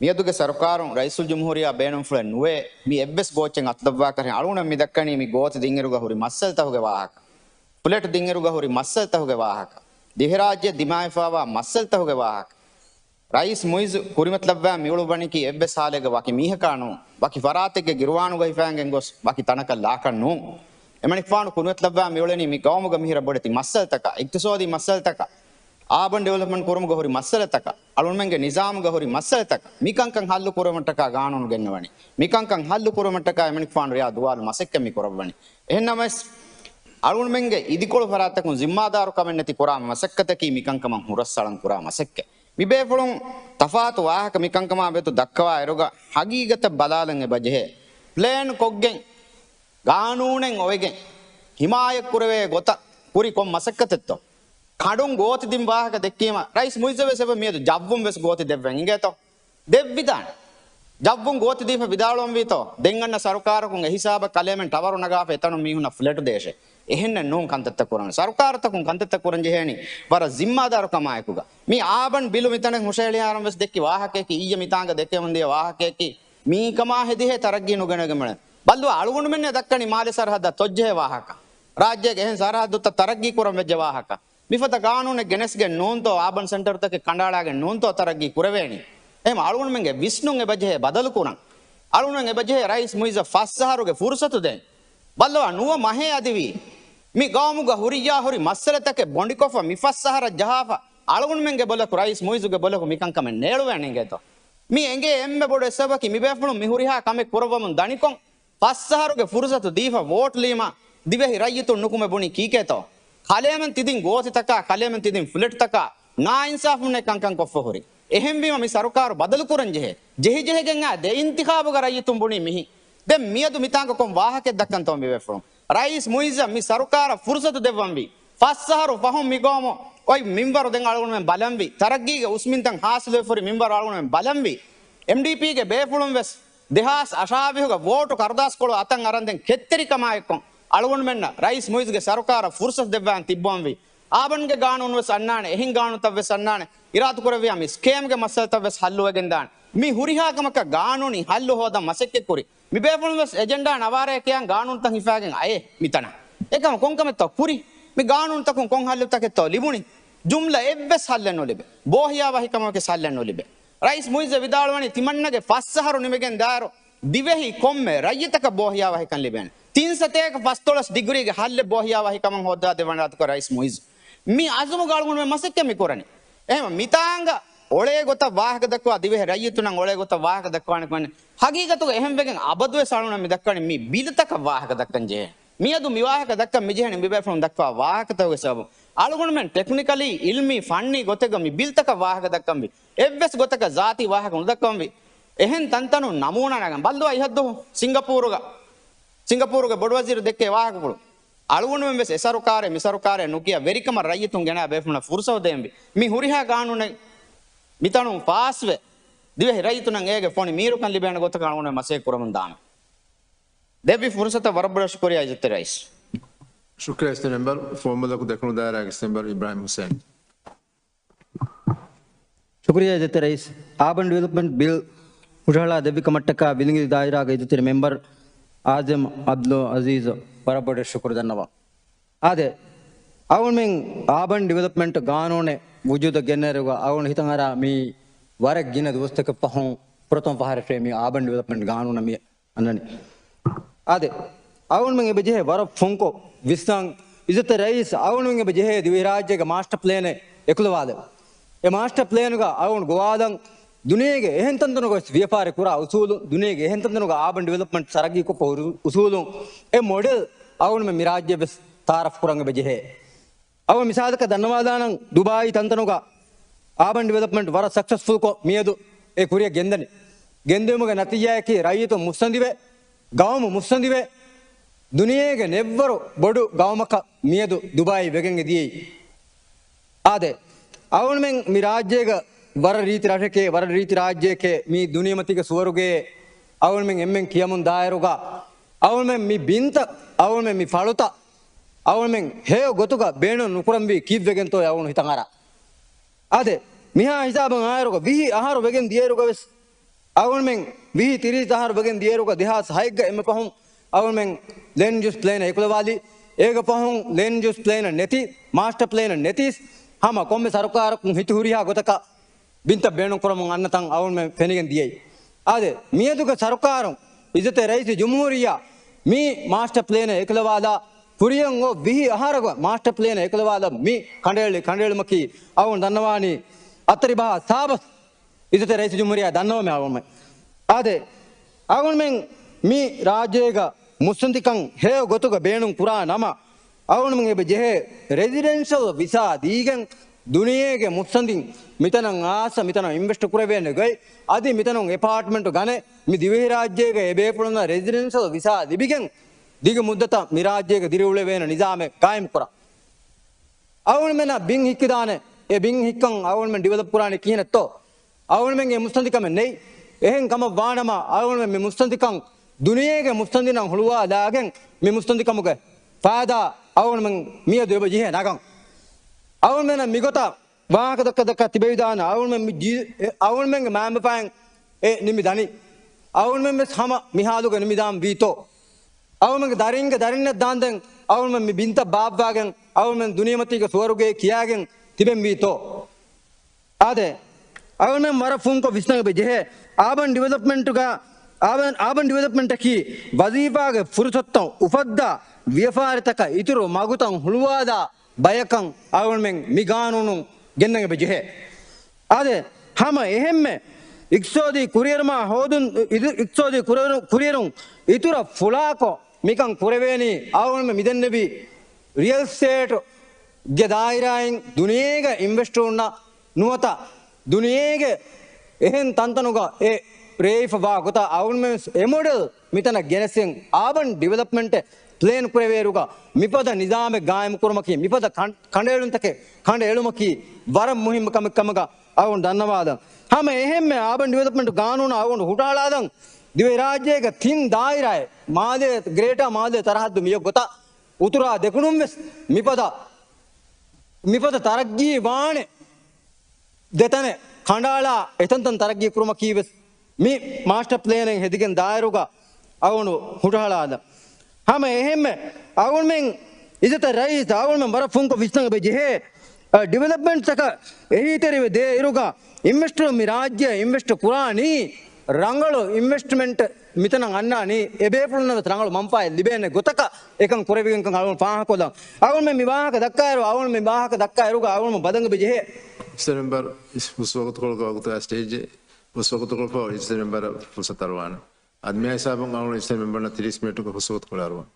މިއަދުގެ ސަރުކާރުން ރައީސުލްޖުމްހޫރިއްޔާ ބޭނުންފުޅެއް ނުވޭ، މި އެއްވެސް ގޯއްޗެއް އަތުލައްވާކަށް. އަޅުގަނޑަށް މި ދައްކަނީ މި ގޯތި ދިންއިރުގަ ހުރި މައްސަލަތަކުގެ ވާހަކަ. ފުލެޓް ދިންއިރުގަ ހުރި މައްސަލަތަކުގެ ވާހަކަ. ދިވެހިރާއްޖެ ދިމާވެފައިވާ މައްސަލަތަކުގެ ވާހަކަ. ރައީސް މުއިއްޒު ކުރިމަތިލައްވާ މިއުޅުއްވަނީކީ އެއްވެސް ހާލެއްގަ ވަކި މީހަކާ ނޫން، ވަކި ފަރާތެއްގެ ގިރުވާނުގަ ހިފައިގެން ގޮސް ވަކި ތަނަކަށް ލާކަށް ނޫން. އެމަނިކުފާނު ކުރިމަތިލައްވާ މިއުޅެނީ މި ގައުމުގަ މިހިރަ ބޮޑެތި މައްސަލަތަކަށް، އިޤްތިޞާދީ މައްސަލަތަކަށް، އާބަން ޑިވެލޮޕްމަންޓް ކުރުމުގަ ހުރި މައްސަލަތަކަށް، އަޅުންމެންގެ ނިޒާމުގަ ހުރި މައްސަލަތަކަށް. މިކަންކަން ހައްލު ކުރުމަށްޓަކާ ގާނޫނު ގެންނަވަނީ. މިކަންކަން ހައްލު ކުރުމަށްޓަކާ އެމަނިކުފާނު ރެޔާ ދުވާލު މަސައްކަތް މި ކުރައްވަނީ. އެހެންނަމަވެސް، އަޅުންމެންގެ އިދިކޮޅު ފަރާތްތަކުން ޒިންމާދާރުކަމެއް ނެތި ކުރާ މަސައްކަތަކީ މިކަންކަމަށް ހުރަސްއަޅަން ކުރާ މަސައްކަތް. މި ބޭފުޅުން ތަފާތު ވާހަކަ މިކަންކަމާ ވެތު ދައްކަވާ އިރުގަ ހަގީގަތަށް ބަލާލަން އެބަޖެހޭ. ޕްލޭން ކޮށްގެން، ގާނޫނެއް އޮވެގެން، ހިމާޔަތް ކުރެވޭ ގޮތަށް ކުރި ކޮން މަސައްކަތެއްތޯ؟ ކަނޑުން ގޯތި ދިން ވާހަކަ ދެއްކީމަ، ރައީސް މުއިއްޒަށް ވެސް އެބަ މިއަދު ޖައްވުން ވެސް ގޯތި ދެއްވެން އިނގޭތޯ؟ ދެއްވިދާނެ. ޖައްވުން ގޯތި ދީފަ ވިދާޅުވަންވީތޯ؟ ދެން އަންނަ ސަރުކާރަކުން އެ ހިސާބަށް ކަލޭމެން ޓަވަރު ނަގާފަ އެތަނުން މީހުންނަށް ފްލެޓު ދޭށޭ. އެހެންނެއް ނޫން ކަންތައްތައް ކުރަން. ސަރުކާރުތަކުން ކަންތައްތައް ކުރަން ޖެހޭނީ ވަރަށް ޒިންމާދާރު ކަމާއެކުގަ. މި އާބަން ބިލު މިތަނަށް ހުށަހެޅިހާރަން ވެސް ދެއްކި ވާހަކައަކީ، އިއްޔެ މިތާނގަ ދެކެމުންދިޔަ ވާހަކައަކީ، މީކަމާ ހެދިހޭ ތަރައްގީ ނުގެނެގެން ބަލަ. ބައްލުވާ، އަޅުގަނޑުމެންނޭ ދައްކަނީ މާލެ ސަރަހައްދަށް ތޮއްޖެހޭ ވާހަކަ. ރާއްޖޭގެ އެހެން ސަރަހައްދުތައް ތަރައްގީ ކުރަން ވެއްޖެ ވާހަކަ. މިފަދަ ގާނޫނެއް ގެނެސްގެން ނޫންތޯ، އާބަން ސެންޓަރުތަކެއް ކަނޑައަޅާގެން ނޫންތޯ ތަރައްގީ ކުރެވޭނީ؟ އެހެން އަޅުގަނޑުމެންގެ ވިސްނުން އެބަޖެހޭ ބަދަލުކުރަން. އަޅުގަނޑުމެން އެބަޖެހޭ ރައީސް މުއިއްޒަށް ފަސް އަހަރުގެ ފުރުސަތު ދޭން. ބައްލަވާ، ނުވަ މަހޭ އަދިވީ. މި ގައުމުގަ ހުރިއްޔާ ހުރި މައްސަލަތަކެއް ބޮނޑިކޮށްފަ މި ފަސް އަހަރަށް ޖަހާފަ، އަޅުގަނޑުމެންގެ ބޮލަކު، ރައީސް މުއިއްޒުގެ ބޮލަކު މިކަންކަމެއް ނޭޅުވޭނެ އިނގޭތޯ؟ މި އެނގޭ އެންމެ ބޮޑު އެއް ސަބަބަކީ މި ބޭފުޅުން މި ހުރިހާ ކަމެއް ކުރައްވަމުން ދަނިކޮށް، ފަސް އަހަރުގެ ފުރުސަތު ދީފަ ވޯޓް ލީމާ، ދިވެހި ރައްޔިތުން ނުކުމެ ބުނީ ކީކޭތޯ؟ ކަލޭމެން ތިދިން ގޯތިތަކާ، ކަލޭމެން ތިދިން ފްލެޓްތަކާ، ނާއިންސާފުންނޭ ކަންކަން ކޮށްފަ ހުރި. އެހެންވީމަ މި ސަރުކާރު ބަދަލުކުރަން ޖެހޭ. ޖެހިޖެހިގެން އާ ދެ އިންތިޚާބުގަ ރައްޔިތުން ބުނީ މިހި. ދެން މިއަދު މިތާނގަ ކޮން ވާހަކައެއް ދައްކަންތޯ މި ބޭފުޅުން؟ ރައީސް މުއިއްޒަށް މި ސަރުކާރަށް ފުރުސަތު ދެއްވަންވީ. ފަސް އަހަރު ފަހުން މި ގައުމު އޮތް މިންވަރު ދެން އަޅުގަނޑުމެން ބަލަންވީ. ތަރައްގީގެ އުސްމިންތައް ހާސިލުވެފަ ހުރި މިންވަރު އަޅުގަނޑުމެން ބަލަންވީ. އެމްޑީޕީގެ ބޭފުޅުން ވެސް ދެހާސް އަށާވީހުގަ ވޯޓު ކަރުދާސްކޮޅު އަތަށް އަރަން ދެން ކެތްތެރިކަމާއެއްކޮށް އަޅުގަނޑުމެންނަށް ރައީސް މުއިއްޒުގެ ސަރުކާރަށް ފުރުސަތު ދެއްވާން ތިއްބަވަންވީ. އާބަންގެ ގާނޫނު ވެސް އަންނާނެ، އެހެން ގާނޫނުތައް ވެސް އަންނާނެ، އިރާދަކުރެއްވިޔާ މި ސްކޭމްގެ މައްސަލަތައް ވެސް ހައްލުވެގެން ދާނެ. މި ހުރިހާ ކަމަކަށް ގާނޫނީ ހައްލު ހޯދަން މަސައްކަތްކުރި. މި ބޭފުޅުން ވެސް އެޖެންޑާ ނަވާރަޔަށް ކިޔާން ގާނޫނުތައް ހިފާގެން އައޭ މިތަނަށް. އެކަމަ ކޮންކަމެއްތޯ ކުރި؟ މި ގާނޫނުތަކުން ކޮން ހައްލުތަކެއްތޯ ލިބުނީ؟ ޖުމްލަ އެއްވެސް ހައްލެއް ނުލިބޭ. ބޯހިޔާވަހިކަމަކަށް ހައްލެއް ނުލިބޭ. ރައީސް މުއިއްޒަށް ވިދާޅުވަނީ ތިމަންނަގެ ފަސް އަހަރު ނިމިގެން ދާއިރު ދިވެހި ކޮންމެ ރައްޔިތަކަށް ބޯހިޔާވަހިކަން ލިބޭނެ. ތިން ސަތޭކަ ފަސްދޮޅަސް ޑިގްރީގެ ހައްލެއް ބޯހިޔާވަހިކަމަށް ހޯއްދާދެއްވާނެ ރާއްތުކޮށް ރައީސް މުއިއްޒު. މި އަޒުމުގަ އަޅުގަނޑުމެން މަސައްކަތް މި ކުރަނީ. އެހެން މިތާނގަ އޮޅޭ ގޮތަށް ވާހަކަ ދައްކަވާ، ދިވެހި ރައްޔިތުންނަށް އޮޅޭ ގޮތަށް ވާހަކަ ދައްކަވާނެ ކޮން؟ ހަގީގަތުގަ އެހެންވެގެން އަބަދުވެސް އަޅުގަނޑު މި ދައްކަނީ މި ބިލުތަކަށް ވާހަކަ ދައްކަން ޖެހޭ. މިއަދު މި ވާހަކަ ދައްކަން މިޖެހެނީ މިބޭފުޅުން ދައްކާ ވާހަކަތަކުގެ ސަބަބުން. އަޅުގަނޑުމެން ޓެކްނިކަލީ، އިލްމީ، ފަންނީ ގޮތެއްގަ މި ބިލްތަކަށް ވާހަކަ ދައްކަންވީ. އެއްވެސް ގޮތަކަށް ޒާތީ ވާހަކަ ނުދައްކަންވީ. އެހެން ތަންތަނުން ނަމޫނާ ނަގަން. ބައްލަވާ އިހަށްދުވަހު ސިންގަޕޫރުގަ، ސިންގަޕޫރުގެ ބޮޑުވަޒީރު ދެއްކޭ ވާހަކަފުޅު. އަޅުގަނޑުމެން ވެސް އެ ސަރުކާރެއް މި ސަރުކާރެއް ނުކިޔާ ވެރިކަމަށް ރައްޔިތުން ގެނާ ބޭފުޅުންނަށް ފުރުސަތު ދޭންވީ. މި ހުރިހާ ގާނޫނެއް މިތަނުން ފާސްވެ، ދިވެހި ރައްޔިތުންނަށް އޭގެ ފޮނި މީރުކަން ލިބޭނެ ގޮތަކަށް އަޅުގަނޑުމެން މަސައްކަތް ކުރަމުން ދާނަން. ދެއްވި ފުރުސަތަށް ވަރަށް ބޮޑަށް ޝުކުރިއްޔާ އިއްޒަތްތެރި ރައީސް. ޝުކުރިއްޔާ އިއްޒަތްތެރި މެމްބަރު. ފުވައްމުލަކު ދެކުނު ދާއިރާގެ މެމްބަރު އިބްރާހިމް ހުސެން. ޝުކުރިއްޔާ އިއްޒަތްތެރި ރައީސް. އާބަން ޑިވެލޮޕްމަންޓް ބިލް ހުށަހަޅާ ދެއްވި ކަމަށްޓަކާ ވިލިނގި ދާއިރާގެ އިއްޒަތްތެރި މެމްބަރު އާޒަމް އަބްދުލް އަޒީޒް ވަރަށް ބޮޑަށް ޝުކުރު ދަންނަވަން. އާދެ، އަޅުމެން އާބަން ޑިވެލޮޕްމަންޓް ގާނޫނެއް ވުޖޫދަށް ގެންނައިރުގަ އަޅުން ހިތަށް އަރާ މީ ވަރަށް ގިނަ ދުވަސްތަކެއް ފަހުން ފުރަތަމަ ފަހަރަށޭ މި އާބަން ޑިވެލޮޕްމަންޓް ގާނޫނަށް މި އަންނަނީ. އާދެ، އަޅުންމެން އެބަ ޖެހޭ ވަރަށް ފުންކޮށް ވިސްނަން. އިއްޒަތްތެރި ރައީސް، އަޅުންމެން އެބަ ޖެހޭ ދިވެހިރާއްޖޭގެ މާސްޓަ ޕްލޭނެއް އެކުލަވާލެ. އެ މާސްޓަ ޕްލޭނުގަ އަޅުން ގޮވާލަން ދުނިޔޭގެ އެހެން ތަންތަނުގަ ވިޔަފާރި ކުރާ އުސޫލު، ދުނިޔޭގެ އެހެން ތަންތަނުގަ އާބަން ޑިވެލޮޕްމަންޓް ތަރައްގީ ކޮށްފަ ހުރި އުސޫލު، އެ މޮޑެލް އަޅުންމެން މި ރާއްޖެ ވެސް ތައާރަފް ކުރަން އެބަ ޖެހޭ. އަޅުން މިސާލަކަށް ދަންނަވާލާނަން ދުބާއީ ތަންތަނުގަ އާބަން ޑިވެލޮޕްމަންޓް ވަރަށް ސަކްސެސްފުލްކޮށް މިއަދު އެ ކުރިއަށް ގެންދަނީ. ގެންދިއުމުގެ ނަތީޖާއަކީ ރައްޔިތުން މުއްސަނދިވެ، ގައުމު މުއްސަނދިވެ، ދުނިޔޭގެ ނެއްވަރު ބޮޑު ގައުމަކަށް މިއަދު ދުބާއީ ވެގެން އެދިޔައީ. އާދެ، އަޅުންމެން މި ރާއްޖޭގަ ވަރަށް ރީތި ރަށެކޭ، ވަރަށް ރީތި ރާއްޖެއެކޭ، މީ ދުނިޔެމަތީގެ ސުވަރުގެ އަޅުންމެން އެންމެން ކިޔަމުން ދާއިރުގަ އަޅުންމެން މި ބިންތައް، އަޅުންމެން މި ފަޅުތައް އަޅުމެން ހެޔޮ ގޮތުގަ ބޭނުން ނުކުރަންވީ ކީއްވެގެންތޯ އަޅުން ހިތަށް އަރާ. އާދެ، މިހާ ހިސާބަށް އާއިރުގަ ވިހި އަހަރު ވެގެން ދިޔައިރުގަ ވެސް އަޅުމެން ވިހި ތިރީސް އަހަރު ވެގެން ދިޔައިރުގަ ދެހާސް ހައެއްގަ އެންމެ ފަހުން އަޅުމެން ލޭންޑް ޔޫސް ޕްލޭނަށް އެކުލަވާލި. އޭގެ ފަހުން ލޭންޑް ޔޫސް ޕްލޭނަށް ނެތި، މާސްޓަ ޕްލޭނަށް ނެތިސް، ހަމަ ކޮންމެ ސަރުކާރަކުން ހިތި ހުރިހާ ގޮތަކަށް ބިންތައް ބޭނުން ކުރަމުން އަންނަ ތަން އަޅުމެން ފެނިގެން ދިޔައީ. އާދެ، މިއަދުގެ ސަރުކާރުން އިއްޒަތެ ރައީސް ޖުމްހޫރިއްޔާ މި މާސްޓަ ޕްލޭނަށް އެކުލަވާލާ، ކުރިއަށް އޮތް ވިހި އަހަރުގެ މާސްޓަ ޕްލޭނަށް އެކުލަވާލާ މި ކަނޑައެޅި ކަނޑައެޅުމަކީ އަޅުން ދަންނަވާނީ އަތްތަރި ބަހާ ސާބަސް. އިއްޒަތެ ރައީސް ޖުމްހޫރިއްޔާ ދަންނަވަމޭ އަޅުމެން. އާދެ، އަޅުމެން މި ރާއްޖޭގަ މުއްސަނދިކަން ހެޔޮ ގޮތުގަ ބޭނުން ކުރާ ނަމަ، އަޅުން އެބަ ޖެހޭ ރެޒިޑެންޝަލް ވިސާ ދީގެން ދުނިޔޭގެ މުއްސަނދިން މިތަނަށް އާސަ މިތަނަށް އިންވެސްޓް ކުރެވޭނެ ގޮތް، އަދި މިތަނުން އެޕާޓްމަންޓް ގަނެ، މި ދިވެހިރާއްޖޭގެ އެބޭފުޅުންނަށް ރެޒިޑެންޝަލް ވިސާ ލިބިގެން ދިގު މުއްދަތަށް މި ރާއްޖޭގަ ދިރިއުޅެވޭނެ ނިޒާމެއް ގާއިމްކުރަން. އަޅުމެންނަށް ބިން ހިއްކިދާނެ. އެ ބިން ހިއްކަން އަޅުމެން ޑިވެލޮޕް ކުރާނީ ކިހިނެއްތޯ؟ އަޅުމެންގެ މުއްސަނދިކަމެއް ނެތް. އެހެން ކަމަށް ވާނަމަ، އަޅުމެން މި މުއްސަނދިކަން ދުނިޔޭގެ މުއްސަނދިންނަށް ހުޅުވާލާގެން މި މުއްސަނދިކަމުގެ ފާއިދާ އަޅުމެން މިއަދު އެބަ ޖެހޭ ނަގަން. އަޅުމެންނަށް މިގޮތަށް ވާހަކަ ދައްކަ ދައްކާ ތިބެވިދާނެ. އަޅުމެން މި ޖީ-، އެ، އަޅުމެންގެ މައިންބަފައިން އެ ނިމިދަނީ. އަޅުމެން ވެސް ހަމަ މިހާލުގަ ނިމިދާން ވީތޯ؟ އަޅުމެންގެ ދަރިންގެ ދަރިންނަށް ދާންދެން އަޅުމެން މި ބިންތައް ބާއްވާގެން އަޅުމެން ދުނިޔެމަތީގެ ސުވަރުގެ ކިޔާގެން ތިބެން ވީތޯ؟ އާދެ، އަޅުމެން ވަރަށް ފުންކޮށް ވިސްނަން އެބަ ޖެހޭ. އާބަން ޑިވެލޮޕްމަންޓުގަ، އާބަން، އާބަން ޑިވެލޮޕްމަންޓަކީ ވަޒީފާގެ ފުރުސަތުތައް އުފައްދާ، ވިޔަފާރިތަކަށް އިތުރު މަގުތައް ހުޅުވާލާ ބަޔަކަށް އަޅުމެން މި ގާނޫނު ގެންނަން އެބަ ޖެހޭ. އާދެ، ހަމަ އެހެންމެ އިޤްތިޞާދީ ކުރިއެރުމާ ހޯދުން، އިދު-، އިޤްތިޞާދީ ކުރިއެރު-، ކުރިއެރުން އިތުރަށް ފުޅާކޮށް، މިކަން ކުރެވޭނީ އަޅުގަނޑުމެން މިދެންނެވި ރިއަލް އެސްޓޭޓްގެ ދާއިރާއިން ދުނިޔޭގެ އިންވެސްޓަރުންނަށް ނުވަތަ ދުނިޔޭގެ އެހެން ތަންތަނުގަ އެ ރޭވިފަ ވާ ގޮތަށް އަޅުގަނޑުމެން ވެސް އެ މޮޑެލް މިތަނަށް ގެނެސްގެން އާބަން ޑިވެލޮޕްމަންޓެއް ޕްލޭން ކުރެވޭއިރުގަ މިފަދަ ނިޒާމެއް ގާއިމުކުރުމަކީ، މިފަދަ ކަން-، ކަނޑައެޅުންތަކެއް ކަނޑައެޅުމަކީ ވަރަށް މުހިއްމު ކަމެއް ކަމަކަށް އަޅުގަނޑު ދަންނަވާލަން. ހަމަ އެހެންމެ އާބަން ޑިވެލޮޕްމަންޓް ގާނޫނު އަޅުގަނޑު ހުށަހަޅާލަން ދިވެހިރާއްޖޭގެ ތިން ދާއިރާއެއް، މާލޭ، ގްރޭޓާ މާލޭ ސަރަހައްދު މިއޮތް ގޮތަށް އުތުރާ ދެކުނުން ވެސް މިފަދަ، މިފަދަ ތަރައްގީ ވާނެ ދެތަނެއް ކަނޑައަޅާ އެތަންތަން ތަރައްގީ ކުރުމަކީ ވެސް މި މާސްޓަރ ޕްލޭނެއް ހެދިގެން ދާއިރުގަ އަޅުގަނޑު ހުށަހަޅާލަން. ހަމަ އެހެންމެ އަޅުގަނޑުމެން އިއްޒަތްތެރި ރައީސް އަޅުގަނޑުމެން ވަރަށް ފުންކޮށް ވިސްނަން އެބަ ޖެހޭ، އަ، ޑިވެލޮޕްމަންޓްތަކަށް އެހީތެރިވެ ދޭ އިރުގަ އިންވެސްޓަރުން މި ރާއްޖެއަށް އިންވެސްޓް ކުރާނީ ރަނގަޅު އިންވެސްޓްމަންޓް މިތަނަށް އަންނާނީ އެބޭފުޅުންނަށް ވެސް ރަނގަޅު މަންފާއެއް ލިބޭނެ ގޮތަކަށް އެކަން ކުރެވިގެންކަން އަޅުގަނޑު ފާހަގަކޮށްލަން. އަޅުގަނޑުމެން މި ވާހަކަ ދައްކާއިރު، އަޅުގަނޑުމެން މި ވާހަކަ ދައްކާ އިރުގަ އަޅުގަނޑު ބަލަން އެބަ ޖެހޭ. އިސް މެމްބަރ އިސް ހުސްވަގުތުކޮޅުގެ ވަގުތާ ސްޓޭޖެއް ހުސްވަގުތުކޮޅުފަހު އިސް މެމްބަރަށް ފުރުސަތު އަރުވާނެ. އަދި މި ހިސާބުން އަޅުގަނޑު އިސް މެމްބަރަށް ތިރީސް މިނެޓުގެ ހުސްވަގުތުކޮޅެއް އަރުވަން.